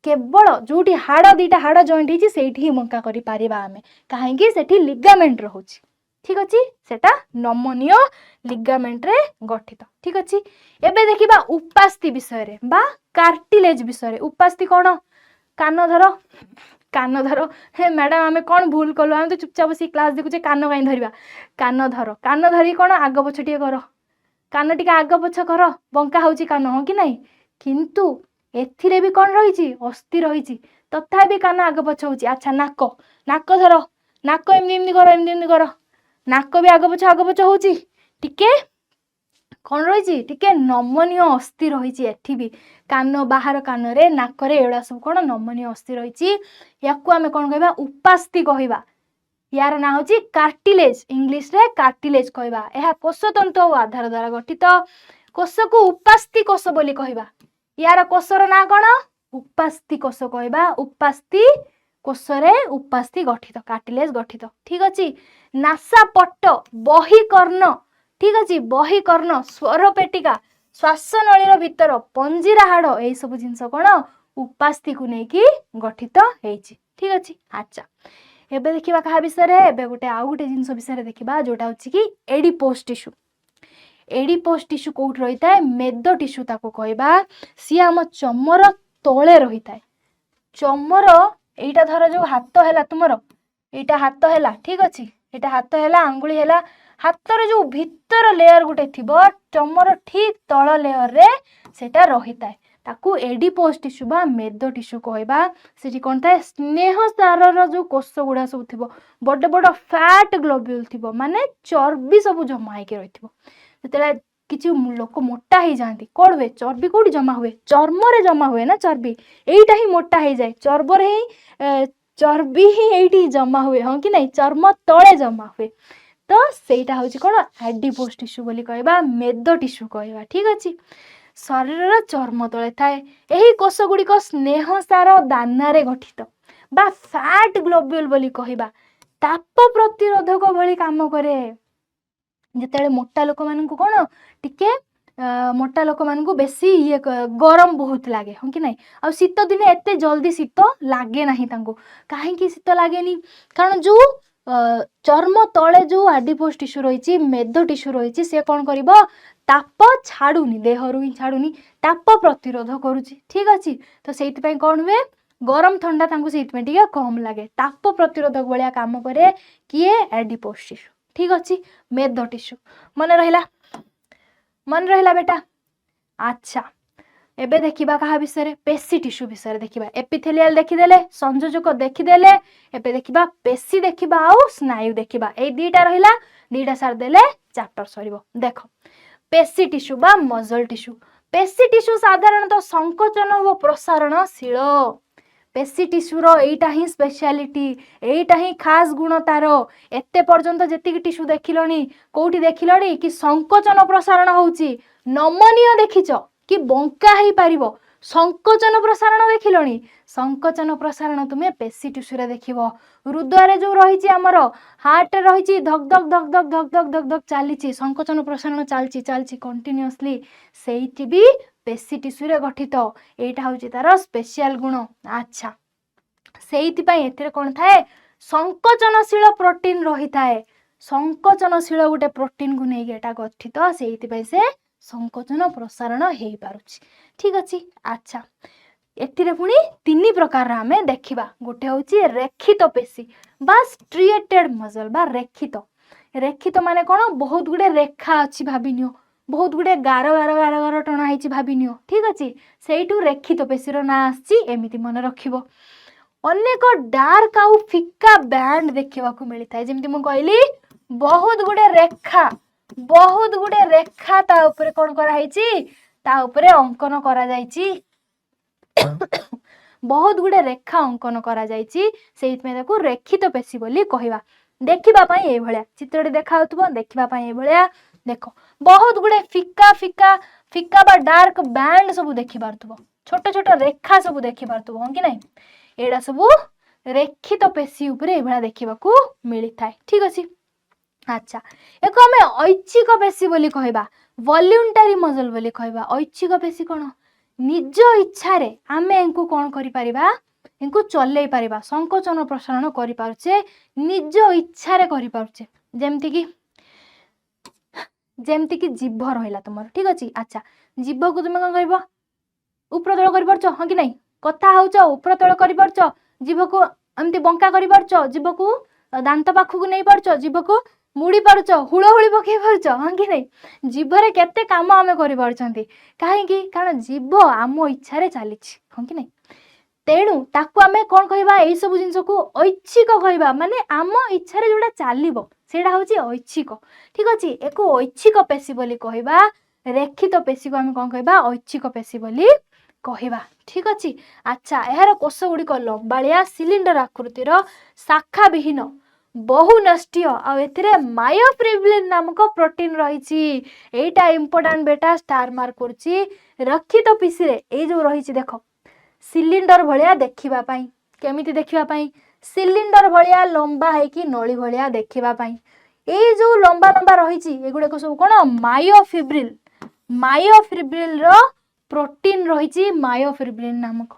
କେବଳ ଯୋଉଠି ହାଡ଼, ଦିଟା ହାଡ଼ ଜଏଣ୍ଟ ହେଇଛି, ସେଇଠି ହିଁ ବଙ୍କା କରିପାରିବା ଆମେ। କାହିଁକି? ସେଠି ଲିଗାମେଣ୍ଟ ରହୁଛି। ଠିକ ଅଛି, ସେଟା ନମନୀୟ ଲିଗାମେଣ୍ଟରେ ଗଠିତ। ଠିକ ଅଛି। ଏବେ ଦେଖିବା ଉପାସ୍ଥି ବିଷୟରେ ବା କାର୍ଟିଲେଜ ବିଷୟରେ। ଉପାସ୍ଥି କ'ଣ? କାନ ଧର, କାନ ଧର। ହେ ମ୍ୟାଡ଼ାମ, ଆମେ କ'ଣ ଭୁଲ କଲୁ? ଆମେ ତ ଚୁପଚାପ ବସିକି କ୍ଲାସ୍ ଦେଖୁଛେ, କାନ କାହିଁ ଧରିବା? କାନ ଧର। କାନ ଧରିକି କ'ଣ ଆଗ ପଛ ଟିକେ କର, କାନ ଟିକେ ଆଗ ପଛ କର। ବଙ୍କା ହେଉଛି କାନ, ହଁ କି ନାହିଁ? କିନ୍ତୁ ଏଥିରେ ବି କ'ଣ ରହିଛି? ଅସ୍ଥି ରହିଛି। ତଥାପି କାନ ଆଗ ପଛ ହେଉଛି। ଆଚ୍ଛା, ନାକ, ନାକ ଧର, ନାକ ଏମିତି ଏମିତି କର, ଏମିତି ଏମିତି କର, ନାକ ବି ଆଗ ପଛ ଆଗ ପଛ ହେଉଛି। ଟିକେ କ'ଣ ରହିଛି? ଟିକେ ନମନୀୟ ଅସ୍ଥି ରହିଛି ଏଠି ବି। କାନ, ବାହାର କାନରେ, ନାକରେ ଏଗୁଡ଼ା ସବୁ କ'ଣ? ନମନୀୟ ଅସ୍ଥି ରହିଛି। ୟାକୁ ଆମେ କ'ଣ କହିବା? ଉପାସ୍ଥି କହିବା। ୟାର ନାଁ ହେଉଛି କାର୍ଟିଲେଜ, ଇଂଲିଶରେ କାର୍ଟିଲେଜ କହିବା। ଏହା କୋଷତନ୍ତୁ ଓ ଆଧାର ଦ୍ୱାରା ଗଠିତ। କୋଷକୁ ଉପାସ୍ଥି କୋଷ ବୋଲି କହିବା। ୟାର କୋଷର ନାଁ କ'ଣ? ଉପାସ୍ଥି କୋଷ କହିବା। ଉପାସ୍ଥି କୋଷରେ ଉପାସ୍ଥି ଗଠିତ, କାର୍ଟିଲେଜ ଗଠିତ। ଠିକ ଅଛି। ନାସାପଟ୍ଟ, ବହିକର୍ଣ୍ଣ, ଠିକ ଅଛି, ବହିକର୍ଣ୍ଣ, ସ୍ୱରପେଟିକା, ଶ୍ୱାସନଳୀର ଭିତର ପଞ୍ଜିରା ହାଡ଼, ଏଇ ସବୁ ଜିନିଷ କ'ଣ? ଉପାସ୍ଥିକୁ ନେଇକି ଗଠିତ ହେଇଛି। ଠିକ ଅଛି। ଆଚ୍ଛା, ଏବେ ଦେଖିବା କାହା ବିଷୟରେ? ଏବେ ଗୋଟେ ଆଉ ଗୋଟେ ଜିନିଷ ବିଷୟରେ ଦେଖିବା, ଯୋଉଟା ହଉଛି କି ଏଡିପୋସ୍ ଟିସ୍ୟୁ। ଏଡିପୋସ୍ ଟିସ୍ୟୁ କୋଉଠି ରହିଥାଏ? ମେଦ ଟିସ୍ୟୁ ତାକୁ କହିବା। ସିଏ ଆମ ଚମର ତଳେ ରହିଥାଏ। ଚମର ଏଇଟା ଧର ଯୋଉ ହାତ ହେଲା ତୁମର, ଏଇଟା ହାତ ହେଲା, ଠିକ ଅଛି, ଏଇଟା ହାତ ହେଲା, ଆଙ୍ଗୁଳି ହେଲା। ହାତର ଯୋଉ ଭିତର ଲେୟର ଗୋଟେ ଥିବ, ଚମର ଠିକ ତଳ ଲେୟରରେ ସେଟା ରହିଥାଏ। ତାକୁ ଏଡିପୋସ୍ ଟିସ୍ୟୁ ବା ମେଦ ଟିସ୍ୟୁ କହିବା। ସେଠି କ'ଣ ଥାଏ? ସ୍ନେହ ସାରର ଯୋଉ କୋଷ ଗୁଡ଼ା ସବୁ ଥିବ, ବଡ଼ ବଡ଼ ଫ୍ୟାଟ୍ ଗ୍ଲୋବ୍ୟୁଲ ଥିବ, ମାନେ ଚର୍ବି ସବୁ ଜମା ହେଇକି ରହିଥିବ। ଯେତେବେଳେ କିଛି ଲୋକ ମୋଟା ହେଇଯାଆନ୍ତି, କ'ଣ ହୁଏ? ଚର୍ବି କୋଉଠି ଜମା ହୁଏ? ଚର୍ମରେ ଜମା ହୁଏ ନା ଚର୍ବି। ଏଇଟା ହିଁ ମୋଟା ହେଇଯାଏ, ଚର୍ବରେ ହିଁ ଚର୍ବି ହିଁ ଏଇଠି ଜମା ହୁଏ, ହଁ କି ନାଇଁ? ଚର୍ମ ତଳେ ଜମା ହୁଏ। ତ ସେଇଟା ହେଉଛି କ'ଣ? ଆଡିପୋସ୍ ଟିସ୍ୟୁ ବୋଲି କହିବା, ମେଦ ଟିସ୍ୟୁ କହିବା। ଠିକ ଅଛି। ଶରୀରର ଚର୍ମ ତଳେ ଥାଏ। ଏହି କୋଷ ଗୁଡ଼ିକ ସ୍ନେହ ସାର ଦାନାରେ ଗଠିତ ବା ଫ୍ୟାଟ୍ ଗ୍ଲୋବ୍ୟୁଲ ବୋଲି କହିବା। ତାପ ପ୍ରତିରୋଧକ ଭଳି କାମ କରେ। ଯେତେବେଳେ ମୋଟା ଲୋକମାନଙ୍କୁ କ'ଣ ଟିକେ ମୋଟା ଲୋକମାନଙ୍କୁ ବେଶୀ ଇଏ ଗରମ ବହୁତ ଲାଗେ, ହଁ କି ନାଇଁ? ଆଉ ଶୀତ ଦିନେ ଏତେ ଜଲ୍ଦି ଶୀତ ଲାଗେ ନାହିଁ ତାଙ୍କୁ। କାହିଁକି ଶୀତ ଲାଗେନି? କାରଣ ଯୋଉ ଚର୍ମ ତଳେ ଯୋଉ ଆଡିପୋସ୍ ଟିସ୍ୟୁ ରହିଛି, ମେଦ ଟିସ୍ୟୁ ରହିଛି, ସେ କ'ଣ କରିବ? ତାପ ଛାଡ଼ୁନି, ଦେହରୁ ହିଁ ଛାଡ଼ୁନି, ତାପ ପ୍ରତିରୋଧ କରୁଛି। ଠିକ ଅଛି। ତ ସେଇଥିପାଇଁ କ'ଣ ହୁଏ? ଗରମ ଥଣ୍ଡା ତାଙ୍କୁ ସେଇଥିପାଇଁ ଟିକେ କମ୍ ଲାଗେ। ତାପ ପ୍ରତିରୋଧକ ଭଳିଆ କାମ କରେ କିଏ? ଆଡିପୋସ୍ ଟିସ୍ୟୁ। ଠିକ ଅଛି। ମେଦ ଟିସ୍ୟୁ ମନେ ରହିଲା? ମନେ ରହିଲା ବେଟା? ଆଚ୍ଛା, ଏବେ ଦେଖିବା କାହା ବିଷୟରେ? ପେଶୀ ଟିସ୍ୟୁ ବିଷୟରେ ଦେଖିବା। ଏପିଥେଲିଆଲ ଦେଖିଦେଲେ, ସଂଯୋଜକ ଦେଖିଦେଲେ, ଏବେ ଦେଖିବା ପେଶୀ ଦେଖିବା ଆଉ ସ୍ନାୟୁ ଦେଖିବା। ଏଇ ଦିଟା ରହିଲା, ଦିଟା ସାରିଦେଲେ ଚାପ୍ଟର ସରିବ। ଦେଖ, ପେଶୀ ଟିସ୍ୟୁ ବା ମଜଲ ଟିସ୍ୟୁ। ପେଶୀ ଟିସ୍ୟୁ ସାଧାରଣତଃ ସଂକୋଚନ ଓ ପ୍ରସାରଣଶୀଳ। ପେଶୀ ଟିସ୍ୟୁର ଏଇଟା ହିଁ ସ୍ପେଶିଆଲିଟି, ଏଇଟା ହିଁ ଖାସ ଗୁଣ ତାର। ଏତେ ପର୍ଯ୍ୟନ୍ତ ଯେତିକି ଟିସ୍ୟୁ ଦେଖିଲଣି, କୋଉଠି ଦେଖିଲଣି କି ସଂକୋଚନ ପ୍ରସାରଣ ହଉଛି? ନମନୀୟ ଦେଖିଛ କି ବଙ୍କା ହେଇପାରିବ? ସଂକୋଚନ ପ୍ରସାରଣ ଦେଖିଲଣି? ସଂକୋଚନ ପ୍ରସାରଣ ତୁମେ ପେଶୀ ଟିସ୍ୟୁରେ ଦେଖିବ। ହୃଦୟରେ ଯୋଉ ରହିଛି, ଆମର ହାର୍ଟରେ ରହିଛି, ଧକ୍ ଧକ୍ ଧକ୍ ଧକ୍ ଧକ୍ ଧକ୍ ଧକ୍ ଧକ୍ ଚାଲିଛି, ସଂକୋଚନ ପ୍ରସାରଣ ଚାଲିଛି ଚାଲିଛି କଣ୍ଟିନ୍ୟୁଅସଲି, ସେଇଠି ବି ପେଶୀ ଟିସ୍ୟୁରେ ଗଠିତ। ଏଇଟା ହଉଛି ତାର ସ୍ପେଶିଆଲ ଗୁଣ। ଆଚ୍ଛା, ସେଇଥିପାଇଁ ଏଥିରେ କ'ଣ ଥାଏ? ସଂକୋଚନଶୀଳ ପ୍ରୋଟିନ ରହିଥାଏ। ସଂକୋଚନଶୀଳ ଗୋଟେ ପ୍ରୋଟିନକୁ ନେଇକି ଏଟା ଗଠିତ, ସେଇଥିପାଇଁ ସେ ସଂକୋଚନ ପ୍ରସାରଣ ହେଇପାରୁଛି। ଠିକ ଅଛି। ଆଚ୍ଛା, ଏଥିରେ ପୁଣି ତିନି ପ୍ରକାରର ଆମେ ଦେଖିବା। ଗୋଟେ ହେଉଛି ରେଖିତ ପେଶୀ ବା ଷ୍ଟ୍ରିଏଟେଡ୍ ମଜଲ ବା ରେଖିତ। ରେଖିତ ମାନେ କ'ଣ? ବହୁତ ଗୁଡ଼େ ରେଖା ଅଛି ଭାବିନିଅ, ବହୁତ ଗୁଡ଼େ ଗାର ଗାର ଗାର ଗାର ଟଣା ହେଇଛି ଭାବିନିଅ। ଠିକ ଅଛି। ସେଇଠୁ ରେଖିତ ପେଶୀର ନାଁ ଆସିଛି, ଏମିତି ମନେ ରଖିବ। ଅନେକ ଡାର୍କ ଆଉ ଫିକା ବ୍ୟାଣ୍ଡ ଦେଖିବାକୁ ମିଳିଥାଏ। ଯେମିତି ମୁଁ କହିଲି, ବହୁତ ଗୁଡ଼େ ରେଖା, ବହୁତ ଗୁଡ଼େ ରେଖା ତା ଉପରେ କ'ଣ କରାହେଇଛି? ତା ଉପରେ ଅଙ୍କନ କରାଯାଇଛି। ବହୁତ ଗୁଡ଼େ ରେଖା ଅଙ୍କନ କରାଯାଇଛି, ସେଇଥିପାଇଁ ତାକୁ ରେଖିତ ପେଶୀ ବୋଲି କହିବା। ଦେଖିବା ପାଇଁ ଏଇଭଳିଆ ଚିତ୍ରଟି ଦେଖା ଯାଉଥିବ, ଦେଖିବା ପାଇଁ ଏଇଭଳିଆ। ଦେଖ, ବହୁତ ଗୁଡ଼େ ଫିକା ଫିକା ଫିକା ବା ଡାର୍କ ବ୍ୟାଣ୍ଡ ସବୁ ଦେଖିପାରୁଥିବ, ଛୋଟ ଛୋଟ ରେଖା ସବୁ ଦେଖିପାରୁଥିବ, ହଁ କି ନାହିଁ? ଏଇଟା ସବୁ ରେଖିତ ପେଶୀ ଉପରେ ଏଇଭଳିଆ ଦେଖିବାକୁ ମିଳିଥାଏ। ଠିକ ଅଛି। ଆଚ୍ଛା, ୟାକୁ ଆମେ ଐଚ୍ଛିକ ପେଶୀ ବୋଲି କହିବା, ଭଲ୍ୟୁଣ୍ଟାରୀ ମଜଲ ବୋଲି କହିବା। ଐଚ୍ଛିକ ପେଶୀ କ'ଣ? ନିଜ ଇଚ୍ଛାରେ ଆମେ ୟାଙ୍କୁ କ'ଣ କରିପାରିବା? ୟାଙ୍କୁ ଚଲେଇ ପାରିବା, ସଂକୋଚନ ପ୍ରସାରଣ କରିପାରୁଛେ, ନିଜ ଇଚ୍ଛାରେ କରିପାରୁଛେ। ଯେମିତିକି ଜିଭ ରହିଲା ତୁମର। ଠିକ ଅଛି। ଆଚ୍ଛା, ଜିଭକୁ ତୁମେ କ'ଣ କରିବ? ଉପର ତଳ କରିପାରୁଛ, ହଁ କି ନାହିଁ? କଥା ହଉଛ, ଉପର ତଳ କରିପାରୁଛ। ଜିଭକୁ ଏମିତି ବଙ୍କା କରିପାରୁଛ, ଜିଭକୁ ଦାନ୍ତ ପାଖକୁ ନେଇପାରୁଛ, ଜିଭକୁ ମୁଡ଼ି ପାରୁଛ, ହୁଳହୁଳି ପକେଇ ପାରୁଛ, ହଁ କି ନାହିଁ? ଜିଭରେ କେତେ କାମ ଆମେ କରିପାରୁଛନ୍ତି। କାହିଁକି? କାରଣ ଜିଭ ଆମ ଇଚ୍ଛାରେ ଚାଲିଛି, ହଁ କି ନାହିଁ? ତେଣୁ ତାକୁ ଆମେ କ'ଣ କହିବା? ଏଇସବୁ ଜିନିଷକୁ ଐଚ୍ଛିକ କହିବା। ମାନେ ଆମ ଇଚ୍ଛାରେ ଯୋଉଟା ଚାଲିବ, ସେଇଟା ହେଉଛି ଐଚ୍ଛିକ। ଠିକ ଅଛି? ଏକୁ ଐଚ୍ଛିକ ପେଶୀ ବୋଲି କହିବା। ରେଖିତ ପେଶୀକୁ ଆମେ କ'ଣ କହିବା? ଐଚ୍ଛିକ ପେଶୀ ବୋଲି କହିବା। ଠିକ ଅଛି? ଆଚ୍ଛା, ଏହାର କୋଷ ଗୁଡ଼ିକ ଲମ୍ବାଳିଆ, ସିଲିଣ୍ଡର ଆକୃତିର, ଶାଖା ବିହୀନ, ବହୁନ୍ୟଷ୍ଟିୟ ଆଉ ଏଥିରେ ମାୟୋଫିବ୍ରିଲିନ୍ ନାମକ ପ୍ରୋଟିନ୍ ରହିଛି। ଏଇଟା ଇମ୍ପୋର୍ଟାଣ୍ଟ ବେଟା, ଷ୍ଟାର ମାର୍କ କରୁଛି। ରକ୍ଷିତ ପେଶୀରେ ଏଇ ଯୋଉ ରହିଛି ଦେଖ, ସିଲିଣ୍ଡର ଭଳିଆ ଦେଖିବା ପାଇଁ। କେମିତି ଦେଖିବା ପାଇଁ? ସିଲିଣ୍ଡର ଭଳିଆ ଲମ୍ବା ହେଇକି ନଳି ଭଳିଆ ଦେଖିବା ପାଇଁ। ଏଇ ଯୋଉ ଲମ୍ବା ଲମ୍ବା ରହିଛି, ଏଗୁଡ଼ାକ ସବୁ କ'ଣ? ମାୟୋଫିବ୍ରିଲ୍। ମାୟୋଫିବ୍ରିଲର ପ୍ରୋଟିନ୍ ରହିଛି, ମାୟୋଫିବ୍ରିଲ୍ ନାମକ।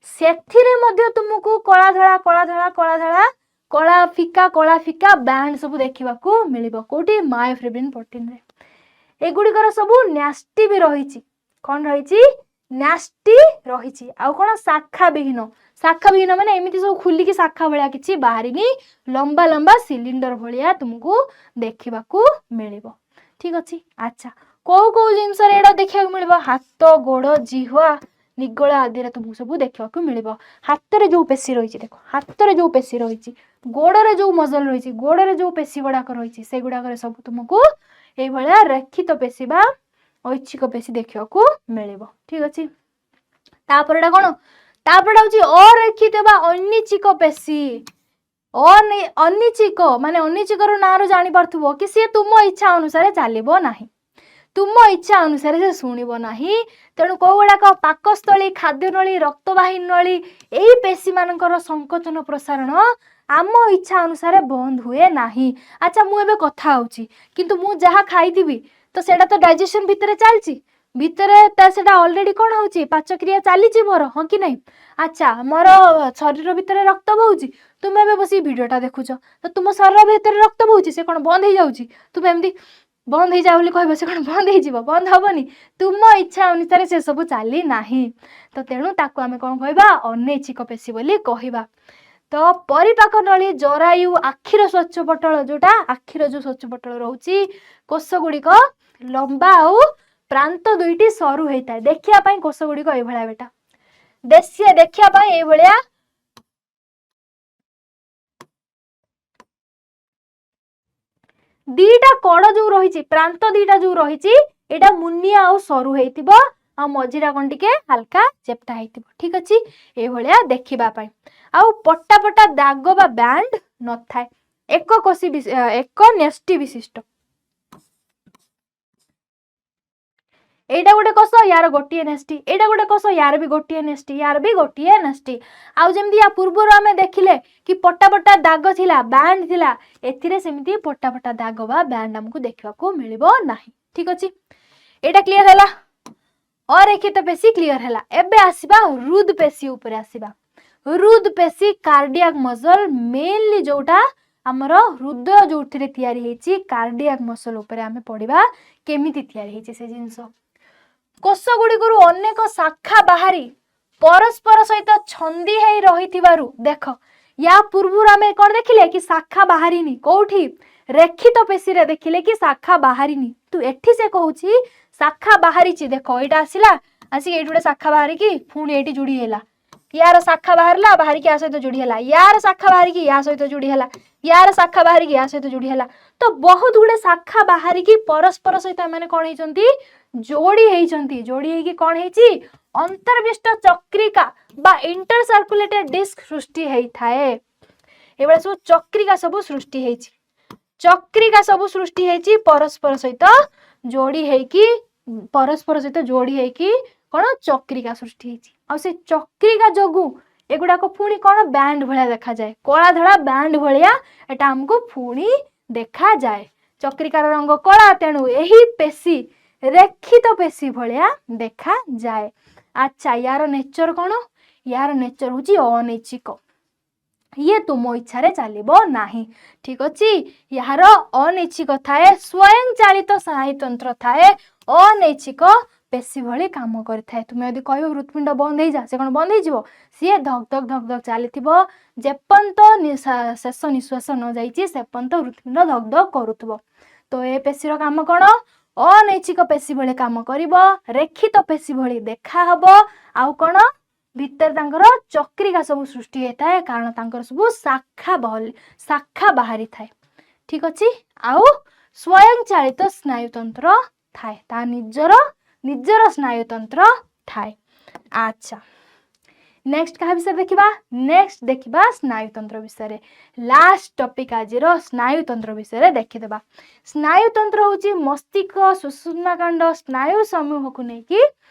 ସେଥିରେ ମଧ୍ୟ ତୁମକୁ କଳା ଧଳା, କଳା ଧଳା, କଳା ଧଳା, କଳା ଫିକା, କଳା ଫିକା ବ୍ୟାଣ୍ଡ ସବୁ ଦେଖିବାକୁ ମିଳିବ। କୋଉଠି? ମାୟୋଫିବ୍ରିନ୍ ପ୍ରୋଟିନରେ। ଏଗୁଡ଼ିକର ସବୁ ନ୍ୟାଷ୍ଟି ବି ରହିଛି। କ'ଣ ରହିଛି? ନ୍ୟାଷ୍ଟି ରହିଛି। ଆଉ କ'ଣ? ଶାଖା ବିହୀନ। ଶାଖା ବିହୀନ ମାନେ ଏମିତି ସବୁ ଖୁଲିକି ଶାଖା ଭଳିଆ କିଛି ବାହାରିନି, ଲମ୍ବା ଲମ୍ବା ସିଲିଣ୍ଡର ଭଳିଆ ତୁମକୁ ଦେଖିବାକୁ ମିଳିବ। ଠିକ ଅଛି? ଆଚ୍ଛା, କୋଉ କୋଉ ଜିନିଷରେ ଏଇଟା ଦେଖିବାକୁ ମିଳିବ? ହାତ, ଗୋଡ଼, ଜିହ୍ୱା, ନିଗଳ ଆଦିରେ ତୁମକୁ ସବୁ ଦେଖିବାକୁ ମିଳିବ। ହାତରେ ଯୋଉ ପେଶୀ ରହିଛି ଦେଖ, ହାତରେ ଯୋଉ ପେଶୀ ରହିଛି, ଗୋଡ଼ରେ ଯୋଉ ମସଲ ରହିଛି, ଗୋଡ଼ରେ ଯୋଉ ପେଶୀ ଗୁଡ଼ାକ ରହିଛି, ସେଗୁଡ଼ାକରେ ସବୁ ତୁମକୁ ଏଇଭଳିଆ ରେଖିତ ପେଶୀ ବା ଐଚ୍ଛିକ ପେଶୀ ଦେଖିବାକୁ ମିଳିବ। ଠିକ ଅଛି? ତାପରଟା କ'ଣ? ତାପରଟା ହଉଛି ଅରେଖିତ ବା ଅନିଚ୍ଛିକ ପେଶୀ। ଅନିଚ୍ଛିକ ମାନେ ଅନିଚ୍ଛିକର ନାଁରୁ ଜାଣିପାରୁଥିବ କି ସିଏ ତୁମ ଇଚ୍ଛା ଅନୁସାରେ ଚାଲିବ ନାହିଁ, ତୁମ ଇଚ୍ଛା ଅନୁସାରେ ସେ ଶୁଣିବ ନାହିଁ। ତେଣୁ କୋଉ ଗୁଡ଼ାକ? ପାକସ୍ଥଳୀ, ଖାଦ୍ୟନଳୀ, ରକ୍ତବାହିନୀ ନଳୀ, ଏଇ ପେଶୀମାନଙ୍କର ସଂକୋଚନ ପ୍ରସାରଣ ଆମ ଇଚ୍ଛା ଅନୁସାରେ ବନ୍ଦ ହୁଏ ନାହିଁ। ଆଚ୍ଛା, ମୁଁ ଏବେ କଥା ହଉଛି, କିନ୍ତୁ ମୁଁ ଯାହା ଖାଇଥିବି ତ ସେଇଟା ତ ଡାଇଜେସନ ଭିତରେ ଚାଲିଛି, ଭିତରେ ତା ସେଟା ଅଲରେଡି କ'ଣ ହଉଛି? ପାଚକ୍ରିୟା ଚାଲିଛି ମୋର, ହଁ କି ନାହିଁ? ଆଚ୍ଛା, ମୋର ଶରୀର ଭିତରେ ରକ୍ତ ବହୁଛି। ତୁମେ ଏବେ ବସିକି ଭିଡ଼ିଓଟା ଦେଖୁଛ, ତ ତୁମ ଶରୀର ଭିତରେ ରକ୍ତ ବହୁଛି, ସେ କ'ଣ ବନ୍ଦ ହେଇଯାଉଛି? ତୁମେ ଏମିତି ବନ୍ଦ ହେଇଯା ବୋଲି କହିବ, ସେ କ'ଣ ବନ୍ଦ ହେଇଯିବ? ବନ୍ଦ ହବନି। ତୁମ ଇଚ୍ଛା ଅନୁସାରେ ସେ ସବୁ ଚାଲି ନାହିଁ ତ। ତେଣୁ ତାକୁ ଆମେ କ'ଣ କହିବା? ଅନୈଚ୍ଛିକ ପେଶୀ ବୋଲି କହିବା। ତ ପରିପାକ ନଳୀ, ଜରାୟୁ, ଆଖିର ସ୍ୱଚ୍ଛ ପଟଳ, ଯୋଉଟା ଆଖିର ଯୋଉ ସ୍ୱଚ୍ଛ ପଟଳ ରହୁଛି, କୋଷ ଗୁଡ଼ିକ ଲମ୍ବା ଆଉ ପ୍ରାନ୍ତ ଦୁଇଟି ସରୁ ହେଇଥାଏ। ଦେଖିବା ପାଇଁ କୋଷ ଗୁଡ଼ିକ ଏଇଭଳିଆ ବେଟା, ଦେଶୀୟ ଦେଖିବା ପାଇଁ ଏଇଭଳିଆ। ଦିଟା କଡ଼ ଯୋଉ ରହିଛି, ପ୍ରାନ୍ତ ଦିଟା ଯୋଉ ରହିଛି, ଏଇଟା ମୁନିଆ ଆଉ ସରୁ ହେଇଥିବ ଆଉ ମଝିଟା କ'ଣ ଟିକେ ହାଲକା ଚେପ୍ଟା ହେଇଥିବ। ଠିକ ଅଛି? ଏଇଭଳିଆ ଦେଖିବା ପାଇଁ। ଆଉ ପଟା ପଟା ଦାଗ ବା ବ୍ୟାଣ୍ଡ ନଥାଏ। ଏକ କୋଷୀ, ଏକ ନ୍ୟଷ୍ଟି ବିଶିଷ୍ଟ। ଏଇଟା ଗୋଟେ କୋଷ, ୟାର ଗୋଟିଏ ନ୍ୟଷ୍ଟି। ଏଇଟା ଗୋଟେ କୋଷ, ୟାର ବି ଗୋଟିଏ ନ୍ୟଷ୍ଟି, ୟାର ବି ଗୋଟିଏ ନ୍ୟଷ୍ଟି। ଆଉ ଯେମିତି ୟା ପୂର୍ବରୁ ଆମେ ଦେଖିଲେ କି ପଟା ପଟା ଦାଗ ଥିଲା, ବ୍ୟାଣ୍ଡ ଥିଲା, ଏଥିରେ ସେମିତି ପଟା ପଟା ଦାଗ ବା ବ୍ୟାଣ୍ଡ ଆମକୁ ଦେଖିବାକୁ ମିଳିବ ନାହିଁ। ଠିକ ଅଛି? ଏଇଟା କ୍ଲିୟର ହେଲା। ଅରେଖିତ ପେଶୀ କ୍ଲିୟର ହେଲା। ଏବେ ଆସିବା ହୃଦ ପେଶୀ ଉପରେ ଆସିବା। ହୃଦ ପେଶୀ, କାର୍ଡିଆକ ମସଲ ମେନଲି, ଯୋଉଟା ଆମର ହୃଦୟ ଯୋଉଥିରେ ତିଆରି ହେଇଛି, କାର୍ଡିଆକ ମସଲ ଉପରେ ଆମେ ପଢିବା କେମିତି ତିଆରି ହେଇଛି ସେ ଜିନିଷ। କୋଷ ଗୁଡ଼ିକରୁ ଅନେକ ଶାଖା ବାହାରି ପରସ୍ପର ସହିତ ଛନ୍ଦି ହେଇ ରହିଥିବାରୁ, ଦେଖ, ୟା ପୂର୍ବରୁ ଆମେ କ'ଣ ଦେଖିଲେ କି ଶାଖା ବାହାରିନି। କୋଉଠି? ରେଖିତ ପେଶୀରେ ଦେଖିଲେ କି ଶାଖା ବାହାରିନି। ତୁ ଏଠି ସେ କହୁଛି ଶାଖା ବାହାରିଛି। ଦେଖ, ଏଇଟା ଆସିଲା, ଆସିକି ଏଇଠି ଗୋଟେ ଶାଖା ବାହାରିକି ପୁଣି ଏଇଠି ଯୋଡ଼ି ହେଲା। ୟାର ଶାଖା ବାହାରିଲା, ବାହାରିକି ୟା ସହିତ ଯୋଡ଼ି ହେଲା। ୟାର ଶାଖା ବାହାରିକି ୟା ସହିତ ଯୋଡ଼ି ହେଲା। ୟାର ଶାଖା ବାହାରିକି ୟା ସହିତ ଯୋଡ଼ି ହେଲା। ତ ବହୁତ ଗୁଡ଼େ ଶାଖା ବାହାରିକି ପରସ୍ପର ସହିତ ଏମାନେ କ'ଣ ହେଇଛନ୍ତି? ଯୋଡ଼ି ହେଇଛନ୍ତି। ଯୋଡ଼ି ହେଇକି କ'ଣ ହେଇଛି? ଅନ୍ତର୍ବିଷ୍ଟ ଚକ୍ରିକା ବା ଇଣ୍ଟର ସର୍କୁଲେଟେଡ୍ ଡିସ୍କ ସୃଷ୍ଟି ହେଇଥାଏ। ଏଇଭଳିଆ ସବୁ ଚକ୍ରିକା ସବୁ ସୃଷ୍ଟି ହେଇଛି। ଚକ୍ରିକା ସବୁ ସୃଷ୍ଟି ହେଇଛି ପରସ୍ପର ସହିତ ଯୋଡ଼ି ହେଇକି। ପରସ୍ପର ସହିତ ଯୋଡ଼ି ହେଇକି କ'ଣ ଚକ୍ରିକା ସୃଷ୍ଟି ହେଇଛି। ଆଉ ସେ ଚକ୍ରିକା ଯୋଗୁଁ ଏଗୁଡ଼ାକ ପୁଣି କ'ଣ ବ୍ୟାଣ୍ଡ ଭଳିଆ ଦେଖାଯାଏ। କଳା ଧଳା ବ୍ୟାଣ୍ଡ ଭଳିଆ ଏଟା ଆମକୁ ପୁଣି ଦେଖାଯାଏ। ଚକ୍ରିକାର ରଙ୍ଗ କଳା, ତେଣୁ ଏହି ପେଶୀ ରେଖିତ ପେଶୀ ଭଳିଆ ଦେଖାଯାଏ। ଆଚ୍ଛା, ୟାର ନେଚର କ'ଣ? ୟାର ନେଚର ହଉଛି ଅନୈଚ୍ଛିକ। ଇଏ ତୁମ ଇଚ୍ଛାରେ ଚାଲିବ ନାହିଁ। ଠିକ ଅଛି? ଏହାର ଅନୈଚ୍ଛିକ ଥାଏ, ସ୍ୱୟଂ ଚାଳିତ ସ୍ନାୟୁତନ୍ତ୍ର ଥାଏ, ଅନୈଚ୍ଛିକ। ପେଶୀ ଭଳି କାମ କରିଥାଏ। ତୁମେ ଯଦି କହିବ ହୃତ୍ପିଣ୍ଡ ବନ୍ଦ ହେଇଯା, ସେ କ'ଣ ବନ୍ଦ ହେଇଯିବ? ସିଏ ଧକ୍ ଧକ୍ ଧକ୍ ଧକ୍ ଚାଲିଥିବ। ଯେପର୍ଯ୍ୟନ୍ତ ଶେଷ ନିଶ୍ୱାସ ନ ଯାଇଛି, ସେପର୍ଯ୍ୟନ୍ତ ହୃତ୍ପିଣ୍ଡ ଧକ୍ ଧକ୍ କରୁଥିବ। ତ ଏ ପେଶୀର କାମ କ'ଣ? ଅନୈଚ୍ଛିକ ପେଶୀ ଭଳି କାମ କରିବ, ରେଖିତ ପେଶୀ ଭଳି ଦେଖା ହବ। ଆଉ କ'ଣ? ଭିତରେ ତାଙ୍କର ଚକ୍ରିକା ସବୁ ସୃଷ୍ଟି ହେଇଥାଏ, କାରଣ ତାଙ୍କର ସବୁ ଶାଖା ବାହାରିଥାଏ। ଠିକ ଅଛି। ଆଉ ସ୍ୱୟଂଚାଳିତ ସ୍ନାୟୁତନ୍ତ୍ର ଥାଏ, ତା ନିଜର ନିଜର ସ୍ନାୟୁତନ୍ତ୍ର ଥାଏ। ଆଚ୍ଛା, ନେକ୍ସଟ କାହା ବିଷୟରେ ଦେଖିବା? ନେକ୍ସଟ ଦେଖିବା ସ୍ନାୟୁତନ୍ତ୍ର ବିଷୟରେ। ଲାଷ୍ଟ ଟପିକ୍ ଆଜିର, ସ୍ନାୟୁତନ୍ତ୍ର ବିଷୟରେ ଦେଖିଦେବା। ସ୍ନାୟୁତନ୍ତ୍ର ହେଉଛି ମସ୍ତିଷ୍କ, ସୁଷୁମ୍ନାକାଣ୍ଡ, ସ୍ନାୟୁ ସମୂହକୁ ନେଇକି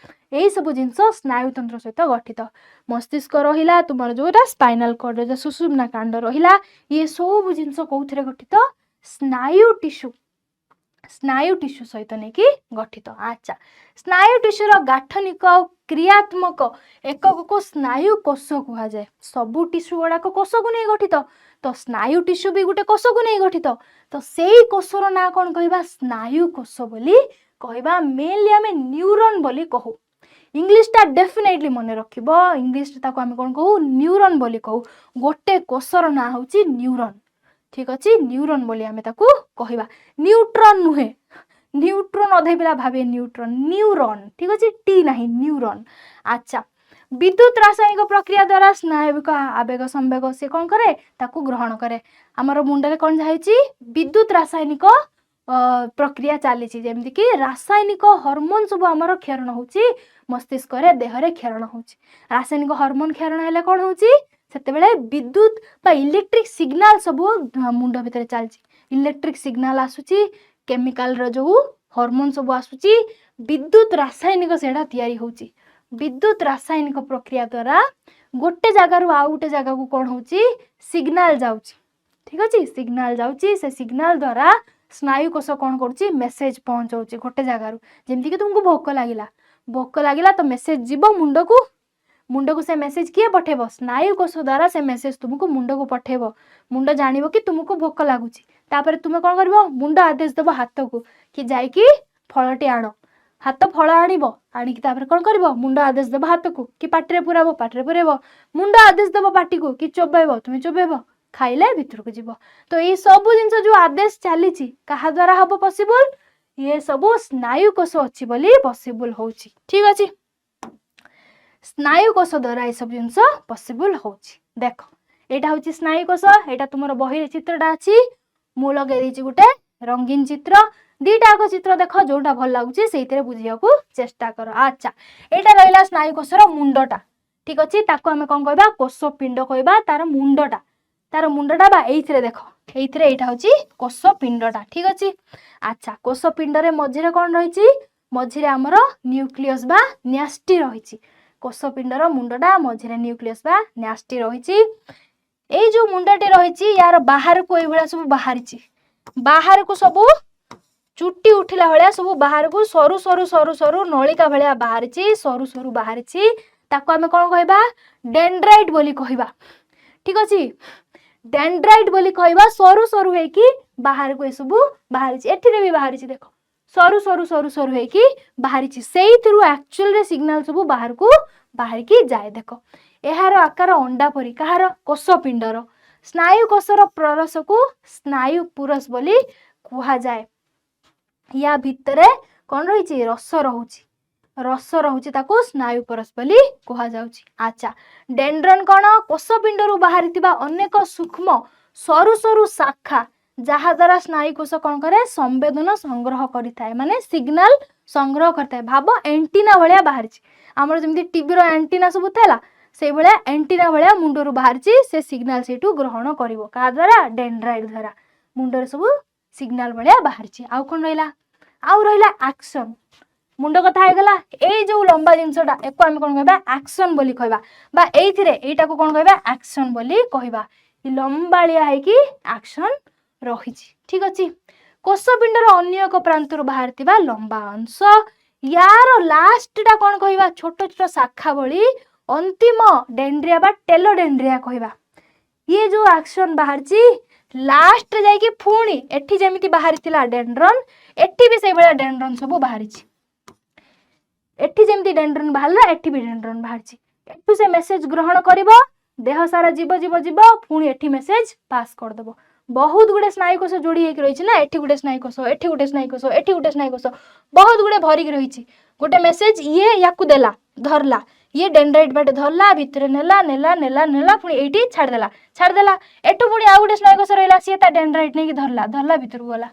ଏଇସବୁ ଜିନିଷ ସ୍ନାୟୁତନ୍ତ୍ର ସହିତ ଗଠିତ। ମସ୍ତିଷ୍କ ରହିଲା ତୁମର ଯୋଉଟା ସ୍ପାଇନାଲ କର୍ଡ, ସୁଷୁମ୍ନା କାଣ୍ଡ ରହିଲା, ଇଏ ସବୁ ଜିନିଷ କୋଉଥିରେ ଗଠିତ? ସ୍ନାୟୁ ଟିସ୍ୟୁ, ସ୍ନାୟୁ ଟିସ୍ୟୁ ସହିତ ନେଇକି ଗଠିତ। ଆଚ୍ଛା, ସ୍ନାୟୁ ଟିସ୍ୟୁର ଗାଠନିକ ଆଉ କ୍ରିୟାତ୍ମକ ଏକକକୁ ସ୍ନାୟୁ କୋଷ କୁହାଯାଏ। ସବୁ ଟିସ୍ୟୁ ଗୁଡ଼ାକ କୋଷକୁ ନେଇ ଗଠିତ, ତ ସ୍ନାୟୁ ଟିସ୍ୟୁ ବି ଗୋଟେ କୋଷକୁ ନେଇ ଗଠିତ। ତ ସେଇ କୋଷର ନାଁ କ'ଣ କହିବା? ସ୍ନାୟୁ କୋଷ ବୋଲି କହିବା। ମେନଲି ଆମେ ନ୍ୟୁରନ୍ ବୋଲି କହୁ। ଇଂଲିଶଟା ଡେଫିନେଟଲି ମନେ ରଖିବ। ଇଂଲିଶରେ ତାକୁ ଆମେ କ'ଣ କହୁ? ନ୍ୟୁରନ୍ ବୋଲି କହୁ। ଗୋଟେ କୋଷର ନାଁ ହେଉଛି ନ୍ୟୁରନ୍। ଠିକ ଅଛି, ନ୍ୟୁରନ୍ ବୋଲି ଆମେ ତାକୁ କହିବା, ନ୍ୟୁଟ୍ରନ୍ ନୁହେଁ। ନ୍ୟୁଟ୍ରନ୍ ଅଧେ ପିଲା ଭାବେ ନ୍ୟୁଟ୍ରନ୍, ନ୍ୟୁରନ୍। ଠିକ ଅଛି, ଟି ନାହିଁ, ନ୍ୟୁରନ୍। ଆଚ୍ଛା, ବିଦ୍ୟୁତ ରାସାୟନିକ ପ୍ରକ୍ରିୟା ଦ୍ୱାରା ସ୍ନାୟବିକ ଆବେଗ ସମ୍ବେଗ ସେ କ'ଣ କରେ? ତାକୁ ଗ୍ରହଣ କରେ। ଆମର ମୁଣ୍ଡରେ କ'ଣ ଯାଇଛି? ବିଦ୍ୟୁତ ରାସାୟନିକ ପ୍ରକ୍ରିୟା ଚାଲିଛି। ଯେମିତିକି ରାସାୟନିକ ହରମୋନ୍ ସବୁ ଆମର କ୍ଷରଣ ହେଉଛି ମସ୍ତିଷ୍କରେ, ଦେହରେ କ୍ଷରଣ ହେଉଛି। ରାସାୟନିକ ହରମୋନ୍ କ୍ଷରଣ ହେଲେ କ'ଣ ହେଉଛି? ସେତେବେଳେ ବିଦ୍ୟୁତ ବା ଇଲେକ୍ଟ୍ରିକ ସିଗ୍ନାଲ ସବୁ ମୁଣ୍ଡ ଭିତରେ ଚାଲିଛି। ଇଲେକ୍ଟ୍ରିକ ସିଗ୍ନାଲ ଆସୁଛି, କେମିକାଲର ଯେଉଁ ହରମୋନ୍ ସବୁ ଆସୁଛି, ବିଦ୍ୟୁତ ରାସାୟନିକ ସେଇଟା ତିଆରି ହେଉଛି। ବିଦ୍ୟୁତ ରାସାୟନିକ ପ୍ରକ୍ରିୟା ଦ୍ୱାରା ଗୋଟେ ଜାଗାରୁ ଆଉ ଗୋଟେ ଜାଗାକୁ କ'ଣ ହେଉଛି? ସିଗ୍ନାଲ ଯାଉଛି। ଠିକ ଅଛି, ସିଗ୍ନାଲ ଯାଉଛି। ସେ ସିଗ୍ନାଲ ଦ୍ୱାରା ସ୍ନାୟୁ କୋଷ କ'ଣ କରୁଛି? ମେସେଜ ପହଞ୍ଚଉଛି ଗୋଟେ ଜାଗାରୁ। ଯେମିତିକି ତୁମକୁ ଭୋକ ଲାଗିଲା, ଭୋକ ଲାଗିଲା ତ ମେସେଜ ଯିବ ମୁଣ୍ଡକୁ। ମୁଣ୍ଡକୁ ସେ ମେସେଜ କିଏ ପଠେଇବ? ସ୍ନାୟୁ କୋଷ ଦ୍ୱାରା ସେ ମେସେଜ ତୁମକୁ ମୁଣ୍ଡକୁ ପଠେଇବ। ମୁଣ୍ଡ ଜାଣିବ କି ତୁମକୁ ଭୋକ ଲାଗୁଛି। ତାପରେ ତୁମେ କ'ଣ କରିବ? ମୁଣ୍ଡ ଆଦେଶ ଦେବ ହାତକୁ କି ଯାଇକି ଫଳଟି ଆଣ। ହାତ ଫଳ ଆଣିବ, ଆଣିକି ତାପରେ କ'ଣ କରିବ? ମୁଣ୍ଡ ଆଦେଶ ଦେବ ହାତକୁ କି ପାଟିରେ ପୁରାବ, ପାଟିରେ ପୁରେଇବ। ମୁଣ୍ଡ ଆଦେଶ ଦେବ ପାଟିକୁ କି ଚୋବେଇବ, ତୁମେ ଚୋବେଇବ, ଖାଇଲେ ଭିତରକୁ ଯିବ। ତ ଏଇ ସବୁ ଜିନିଷ ଯୋଉ ଆଦେଶ ଚାଲିଛି, କାହା ଦ୍ୱାରା ହବ ପସିବୁଲ? ଇଏ ସବୁ ସ୍ନାୟୁ କୋଷ ଅଛି ବୋଲି ପସିବୁଲ ହଉଛି। ଠିକ ଅଛି, ସ୍ନାୟୁ କୋଷ ଦ୍ୱାରା ଏସବୁ ଜିନିଷ ପସିବୁଲ ହଉଛି। ଦେଖ, ଏଇଟା ହଉଛି ସ୍ନାୟୁ କୋଷ। ଏଇଟା ତୁମର ବହିରେ ଚିତ୍ରଟା ଅଛି, ମୁଁ ଲଗେଇ ଦେଇଛି ଗୋଟେ ରଙ୍ଗୀନ ଚିତ୍ର। ଦିଟା ଯାକ ଚିତ୍ର ଦେଖ, ଯୋଉଟା ଭଲ ଲାଗୁଛି ସେଇଥିରେ ବୁଝିବାକୁ ଚେଷ୍ଟା କର। ଆଚ୍ଛା, ଏଇଟା ରହିଲା ସ୍ନାୟୁ କୋଷର ମୁଣ୍ଡଟା। ଠିକ ଅଛି, ତାକୁ ଆମେ କ'ଣ କହିବା? କୋଷ ପିଣ୍ଡ କହିବା। ତାର ମୁଣ୍ଡଟା ବା ଏଇଥିରେ ଦେଖ, ଏଇଥିରେ ଏଇଟା ହଉଛି କୋଷ ପିଣ୍ଡଟା। ଠିକ ଅଛି। ଆଚ୍ଛା, କୋଷ ପିଣ୍ଡରେ ମଝିରେ କ'ଣ ରହିଛି? ମଝିରେ ଆମର ନ୍ୟୁକ୍ଲିୟସ୍ ବା ନ୍ୟଷ୍ଟି ରହିଛି। କୋଷ ପିଣ୍ଡର ମୁଣ୍ଡଟା, ମଝିରେ ନ୍ୟୁକ୍ଲିୟସ୍ ବା ନ୍ୟଷ୍ଟି ରହିଛି। ଏଇ ଯୋଉ ମୁଣ୍ଡଟି ରହିଛି, ୟାର ବାହାରକୁ ଏଇଭଳିଆ ସବୁ ବାହାରିଛି। ବାହାରକୁ ସବୁ ଚୁଟି ଉଠିଲା ଭଳିଆ ସବୁ ବାହାରକୁ ସରୁ ସରୁ ସରୁ ସରୁ ନଳିକା ଭଳିଆ ବାହାରିଛି, ସରୁ ସରୁ ବାହାରିଛି। ତାକୁ ଆମେ କ'ଣ କହିବା? ଡେଣ୍ଡ୍ରାଇଟ୍ ବୋଲି କହିବା। ଠିକ ଅଛି, ଡେଣ୍ଡ୍ରାଇଟ୍ ବୋଲି କହିବା। ସରୁ ସରୁ ହେଇକି ବାହାରକୁ ଏସବୁ ବାହାରିଛି। ଏଠିରେ ବି ବାହାରିଛି ଦେଖ, ସରୁ ସରୁ ସରୁ ସରୁ ହେଇକି ବାହାରିଛି। ସେଇଥିରୁ ଆକ୍ଚୁଆଲିରେ ସିଗ୍ନାଲ ସବୁ ବାହାରକୁ ବାହାରିକି ଯାଏ। ଦେଖ, ଏହାର ଆକାର ଅଣ୍ଡା ପରି। କାହାର? କୋଷ ପିଣ୍ଡର। ସ୍ନାୟୁ କୋଷର ପ୍ରରସକୁ ସ୍ନାୟୁ ପୁରସ ବୋଲି କୁହାଯାଏ। ୟା ଭିତରେ କ'ଣ ରହିଛି? ରସ ରହୁଛି, ରସ ରହୁଛି, ତାକୁ ସ୍ନାୟୁ ପରସ ବୋଲି କୁହାଯାଉଛି। ଆଚ୍ଛା, ଡେଣ୍ଡ୍ରନ୍ କ'ଣ? କୋଷପିଣ୍ଡରୁ ବାହାରିଥିବା ଅନେକ ସୂକ୍ଷ୍ମ ସରୁ ସରୁ ଶାଖା, ଯାହାଦ୍ୱାରା ସ୍ନାୟୁକୋଷ କ'ଣ କରେ? ସମ୍ବେଦନ ସଂଗ୍ରହ କରିଥାଏ, ମାନେ ସିଗ୍ନାଲ ସଂଗ୍ରହ କରିଥାଏ। ଭାବ ଏଣ୍ଟିନା ଭଳିଆ ବାହାରିଛି। ଆମର ଯେମିତି ଟିଭିର ଆଣ୍ଟିନା ସବୁ ଥିଲା, ସେଇଭଳିଆ ଏଣ୍ଟିନା ଭଳିଆ ମୁଣ୍ଡରୁ ବାହାରିଛି। ସେ ସିଗ୍ନାଲ ସେଇଠୁ ଗ୍ରହଣ କରିବ। କାହା ଦ୍ୱାରା? ଡେଣ୍ଡ୍ରାଇଟ୍ ଦ୍ୱାରା। ମୁଣ୍ଡରେ ସବୁ ସିଗ୍ନାଲ ଭଳିଆ ବାହାରିଛି। ଆଉ କ'ଣ ରହିଲା? ଆଉ ରହିଲା ଆକ୍ସନ୍। ମୁଣ୍ଡ କଥା ହେଇଗଲା। ଏଇ ଯୋଉ ଲମ୍ବା ଜିନିଷଟା, ଏକୁ ଆମେ କ'ଣ କହିବା? ଆକ୍ସନ୍ ବୋଲି କହିବା। ବା ଏଇଥିରେ ଏଇଟାକୁ କ'ଣ କହିବା? ଆକ୍ସନ୍ ବୋଲି କହିବା। ଲମ୍ବାଳିଆ ହେଇକି ଆକ୍ସନ୍ ରହିଛି। ଠିକ ଅଛି। କୋଷପିଣ୍ଡର ଅନ୍ୟ ଏକ ପ୍ରାନ୍ତରୁ ବାହାରିଥିବା ଲମ୍ବା ଅଂଶ। ୟାର ଲାଷ୍ଟଟା କ'ଣ କହିବା? ଛୋଟ ଛୋଟ ଶାଖା ଭଳି ଅନ୍ତିମ ଡେଣ୍ଡ୍ରିଆ ବା ଟେଲୋଡେଣ୍ଡ୍ରିଆ କହିବା। ଇଏ ଯୋଉ ଆକ୍ସନ୍ ବାହାରିଛି, ଲାଷ୍ଟରେ ଯାଇକି ପୁଣି ଏଠି ଯେମିତି ବାହାରିଥିଲା ଡେଣ୍ଡ୍ରନ୍, ଏଠି ବି ସେଇଭଳିଆ ଡେଣ୍ଡ୍ରନ୍ ସବୁ ବାହାରିଛି। ଏଠି ଯେମିତି ଡେଣ୍ଡ୍ରନ୍ ବାହାରିଲା, ଏଠି ବି ଡେଣ୍ଡ୍ରନ୍ ବାହାରିଛି। ଏଠୁ ସେ ମେସେଜ ଗ୍ରହଣ କରିବ, ଦେହ ସାରା ଯିବ ଯିବ ଯିବ, ପୁଣି ଏଠି ମେସେଜ ପାସ୍ କରିଦେବ। ବହୁତ ଗୁଡେ ସ୍ନାୟୁକୋଷ ଯୋଡ଼ି ହେଇକି ରହିଛି ନା। ଏଠି ଗୋଟେ ସ୍ନାୟୁକୋଷ, ଏଠି ଗୋଟେ ସ୍ନାୟୁକୋଷ, ଏଠି ଗୋଟେ ସ୍ନାୟୁକୋଷ, ବହୁତ ଗୁଡେ ଭରିକି ରହିଛି। ଗୋଟେ ମେସେଜ ଇଏ ୟାକୁ ଦେଲା, ଧରିଲା, ଇଏ ଡେଣ୍ଡ୍ରାଇଟ୍ ବାଟେ ଧରିଲା, ଭିତରେ ନେଲା, ନେଲା, ନେଲା, ନେଲା, ପୁଣି ଏଇଠି ଛାଡ଼ିଦେଲା, ଛାଡ଼ିଦେଲା। ଏଠୁ ପୁଣି ଆଉ ଗୋଟେ ସ୍ନାୟୁକୋଷ ରହିଲା, ସିଏ ତା ଡେଣ୍ଡ୍ରାଇଟ୍ ନେଇକି ଧରିଲା, ଧରିଲା, ଭିତରକୁ ଗଲା।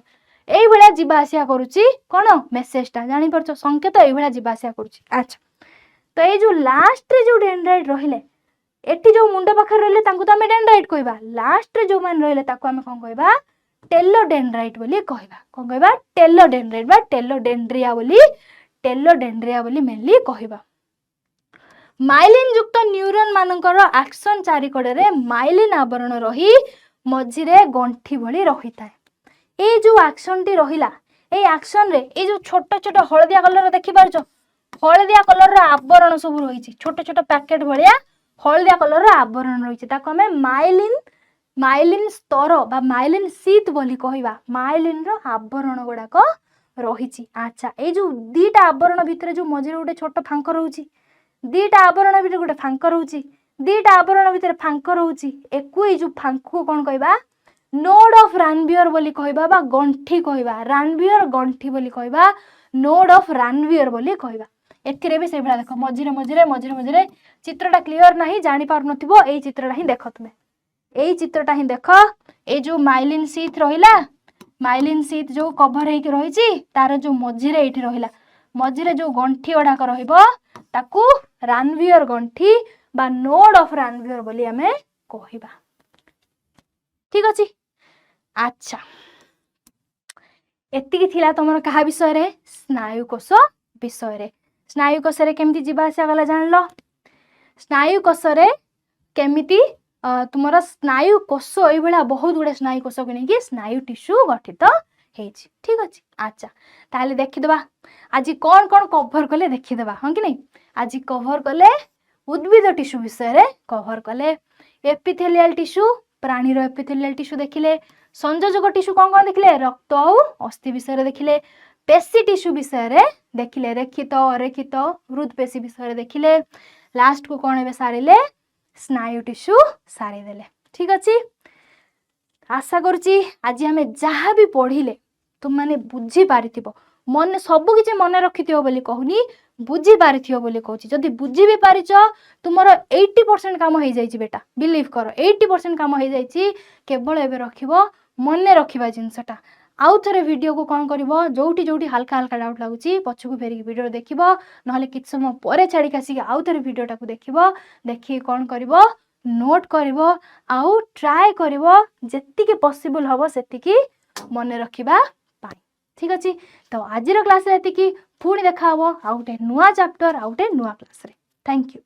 ଏଇଭଳିଆ ଯିବା ଆସିବା କରୁଛି କ'ଣ ମେସେଜଟା, ଜାଣିପାରୁଛ? ସଂକେତ ଏଇଭଳିଆ ଯିବା ଆସିବା କରୁଛି। ଆଚ୍ଛା, ତ ଏଇ ଯୋଉ ଲାଷ୍ଟରେ ଯୋଉ ଡେଣ୍ଡ୍ରାଇଟ୍ ରହିଲେ, ଏଠି ଯୋଉ ମୁଣ୍ଡ ପାଖରେ ରହିଲେ, ତାଙ୍କୁ ତ ଆମେ ଡେଣ୍ଡ୍ରାଇଟ୍ କହିବା। ଲାଷ୍ଟରେ ଯୋଉମାନେ ରହିଲେ, ତାକୁ ଆମେ କ'ଣ କହିବା? ଟେଲୋଡେଣ୍ଡ୍ରାଇଟ୍ ବୋଲି କହିବା। କ'ଣ କହିବା? ଟେଲୋଡେଣ୍ଡ୍ରାଇଟ୍ ବା ଟେଲୋଡେଣ୍ଡ୍ରିଆ ବୋଲି, ଟେଲୋଡେଣ୍ଡ୍ରିଆ ବୋଲି ମେନଲି କହିବା। ମାଇଲିନ୍ ଯୁକ୍ତ ନ୍ୟୁରନ୍ ମାନଙ୍କର ଆକ୍ସନ୍ ଚାରିକଡ଼ରେ ମାଇଲିନ୍ ଆବରଣ ରହି ମଝିରେ ଗଣ୍ଠି ଭଳି ରହିଥାଏ। ଏଇ ଯୋଉ ଆକ୍ସନଟି ରହିଲା, ଏଇ ଆକ୍ସନରେ ଏଇ ଯୋଉ ଛୋଟ ଛୋଟ ହଳଦିଆ କଲର ଦେଖିପାରୁଛ, ହଳଦିଆ କଲରର ଆବରଣ ସବୁ ରହିଛି। ଛୋଟ ଛୋଟ ପ୍ୟାକେଟ ଭଳିଆ ହଳଦିଆ କଲରର ଆବରଣ ରହିଛି। ତାକୁ ଆମେ ମାଇଲିନ୍, ମାଇଲିନ୍ ସ୍ତର ବା ମାଇଲିନ୍ ସିଥ୍ ବୋଲି କହିବା। ମାଇଲିନ୍ର ଆବରଣ ଗୁଡାକ ରହିଛି। ଆଚ୍ଛା, ଏଇ ଯୋଉ ଦିଟା ଆବରଣ ଭିତରେ ଯୋଉ ମଝିରେ ଗୋଟେ ଛୋଟ ଫାଙ୍କ ରହୁଛି, ଦିଟା ଆବରଣ ଭିତରେ ଗୋଟେ ଫାଙ୍କ ରହୁଛି, ଦିଟା ଆବରଣ ଭିତରେ ଫାଙ୍କ ରହୁଛି, ଏକୁ, ଏଇ ଯୋଉ ଫାଙ୍କକୁ କ'ଣ କହିବା? ନୋଡ୍ ଅଫ୍ ରାନବିୟର ବୋଲି କହିବା ବା ଗଣ୍ଠି କହିବା। ରାନବିୟର ଗଣ୍ଠି ବୋଲି କହିବା, ନୋଡ୍ ଅଫ୍ ରାନବିୟର ବୋଲି କହିବା। ଏଥିରେ ବି ସେଇଭଳିଆ ଦେଖ, ମଝିରେ ମଝିରେ ମଝିରେ ମଝିରେ, ଚିତ୍ରଟା କ୍ଲିଅର ନାହିଁ, ଜାଣିପାରୁନଥିବ। ଏଇ ଚିତ୍ରଟା ହିଁ ଦେଖ ତୁମେ, ଏଇ ଚିତ୍ରଟା ହିଁ ଦେଖ। ଏଇ ଯୋଉ ମାଇଲିନ୍ ସିଥ୍ ରହିଲା, ମାଇଲିନ୍ ସିଥ୍ ଯୋଉ କଭର ହେଇକି ରହିଛି, ତାର ଯୋଉ ମଝିରେ ଏଇଠି ରହିଲା, ମଝିରେ ଯୋଉ ଗଣ୍ଠି ଗୁଡାକ ରହିବ, ତାକୁ ରାନଭିୟର ଗଣ୍ଠି ବା ନୋଡ୍ ଅଫ୍ ରାନଭିୟର ବୋଲି ଆମେ କହିବା। ଠିକ ଅଛି? ଆଚ୍ଛା, ଏତିକି ଥିଲା ତମର କାହା ବିଷୟରେ? ସ୍ନାୟୁକୋଷ ବିଷୟରେ। ସ୍ନାୟୁକୋଷରେ କେମିତି ଯିବା ଆସିବା ଗଲା ଜାଣିଲ। ସ୍ନାୟୁକୋଷରେ କେମିତି ତୁମର ସ୍ନାୟୁକୋଷ, ଏଇଭଳିଆ ବହୁତ ଗୁଡେ ସ୍ନାୟୁକୋଷକୁ ନେଇକି ସ୍ନାୟୁ ଟିସ୍ୟୁ ଗଠିତ ହେଇଛି। ଠିକ ଅଛି? ଆଚ୍ଛା, ତାହେଲେ ଦେଖିଦେବା ଆଜି କ'ଣ କ'ଣ କଭର କଲେ, ଦେଖିଦେବା, ହଁ କି ନାଇଁ? ଆଜି କଭର କଲେ ଉଦ୍ଭିଦ ଟିସ୍ୟୁ ବିଷୟରେ କଭର କଲେ, ଏପିଥେଲିଆଲ ଟିସ୍ୟୁ, ପ୍ରାଣୀର ଏପିଥେଲିଆଲ ଟିସ୍ୟୁ ଦେଖିଲେ, ସଂଯୋଜକ ଟିସ୍ୟୁ କ'ଣ କ'ଣ ଦେଖିଲେ, ରକ୍ତ ଆଉ ଅସ୍ଥି ବିଷୟରେ ଦେଖିଲେ, ପେଶୀ ଟିସ୍ୟୁ ବିଷୟରେ ଦେଖିଲେ, ରେଖିତ, ଅରେଖିତ, ହୃଦପେଶୀ ବିଷୟରେ ଦେଖିଲେ। ଲାଷ୍ଟକୁ କ'ଣ ଏବେ ସାରିଲେ? ସ୍ନାୟୁ ଟିସ୍ୟୁ ସାରିଦେଲେ। ଠିକ ଅଛି? ଆଶା କରୁଛି ଆଜି ଆମେ ଯାହା ବି ପଢ଼ିଲେ ତୁମମାନେ ବୁଝିପାରିଥିବ। ମନେ ସବୁ କିଛି ମନେ ରଖିଥିବ ବୋଲି କହୁନି, ବୁଝିପାରିଥିବ ବୋଲି କହୁଛି। ଯଦି ବୁଝି ବି ପାରିଛ, ତୁମର 80% କାମ ହେଇଯାଇଛି ବେଟା। ବିଲିଭ୍ କର, 80% କାମ ହେଇଯାଇଛି। କେବଳ ଏବେ ରଖିବ ମନେ ରଖିବା ଜିନିଷଟା। ଆଉ ଥରେ ଭିଡ଼ିଓକୁ କ'ଣ କରିବ? ଯୋଉଠି ଯୋଉଠି ହାଲକା ହାଲକା ଡାଉଟ୍ ଲାଗୁଛି, ପଛକୁ ଫେରିକି ଭିଡ଼ିଓ ଦେଖିବ, ନହେଲେ କିଛି ସମୟ ପରେ ଛାଡ଼ିକି ଆସିକି ଆଉ ଥରେ ଭିଡ଼ିଓଟାକୁ ଦେଖିବ। ଦେଖିକି କ'ଣ କରିବ? ନୋଟ୍ କରିବ ଆଉ ଟ୍ରାଏ କରିବ ଯେତିକି ପସିବଲ୍ ହବ ସେତିକି ମନେ ରଖିବା ପାଇଁ। ଠିକ ଅଛି? ତ ଆଜିର କ୍ଲାସ୍ରେ ଏତିକି। ପୁଣି ଦେଖା ହବ ଆଉ ଗୋଟେ ନୂଆ ଚାପ୍ଟର, ଆଉ ଗୋଟେ ନୂଆ କ୍ଲାସ୍ରେ। Thank you.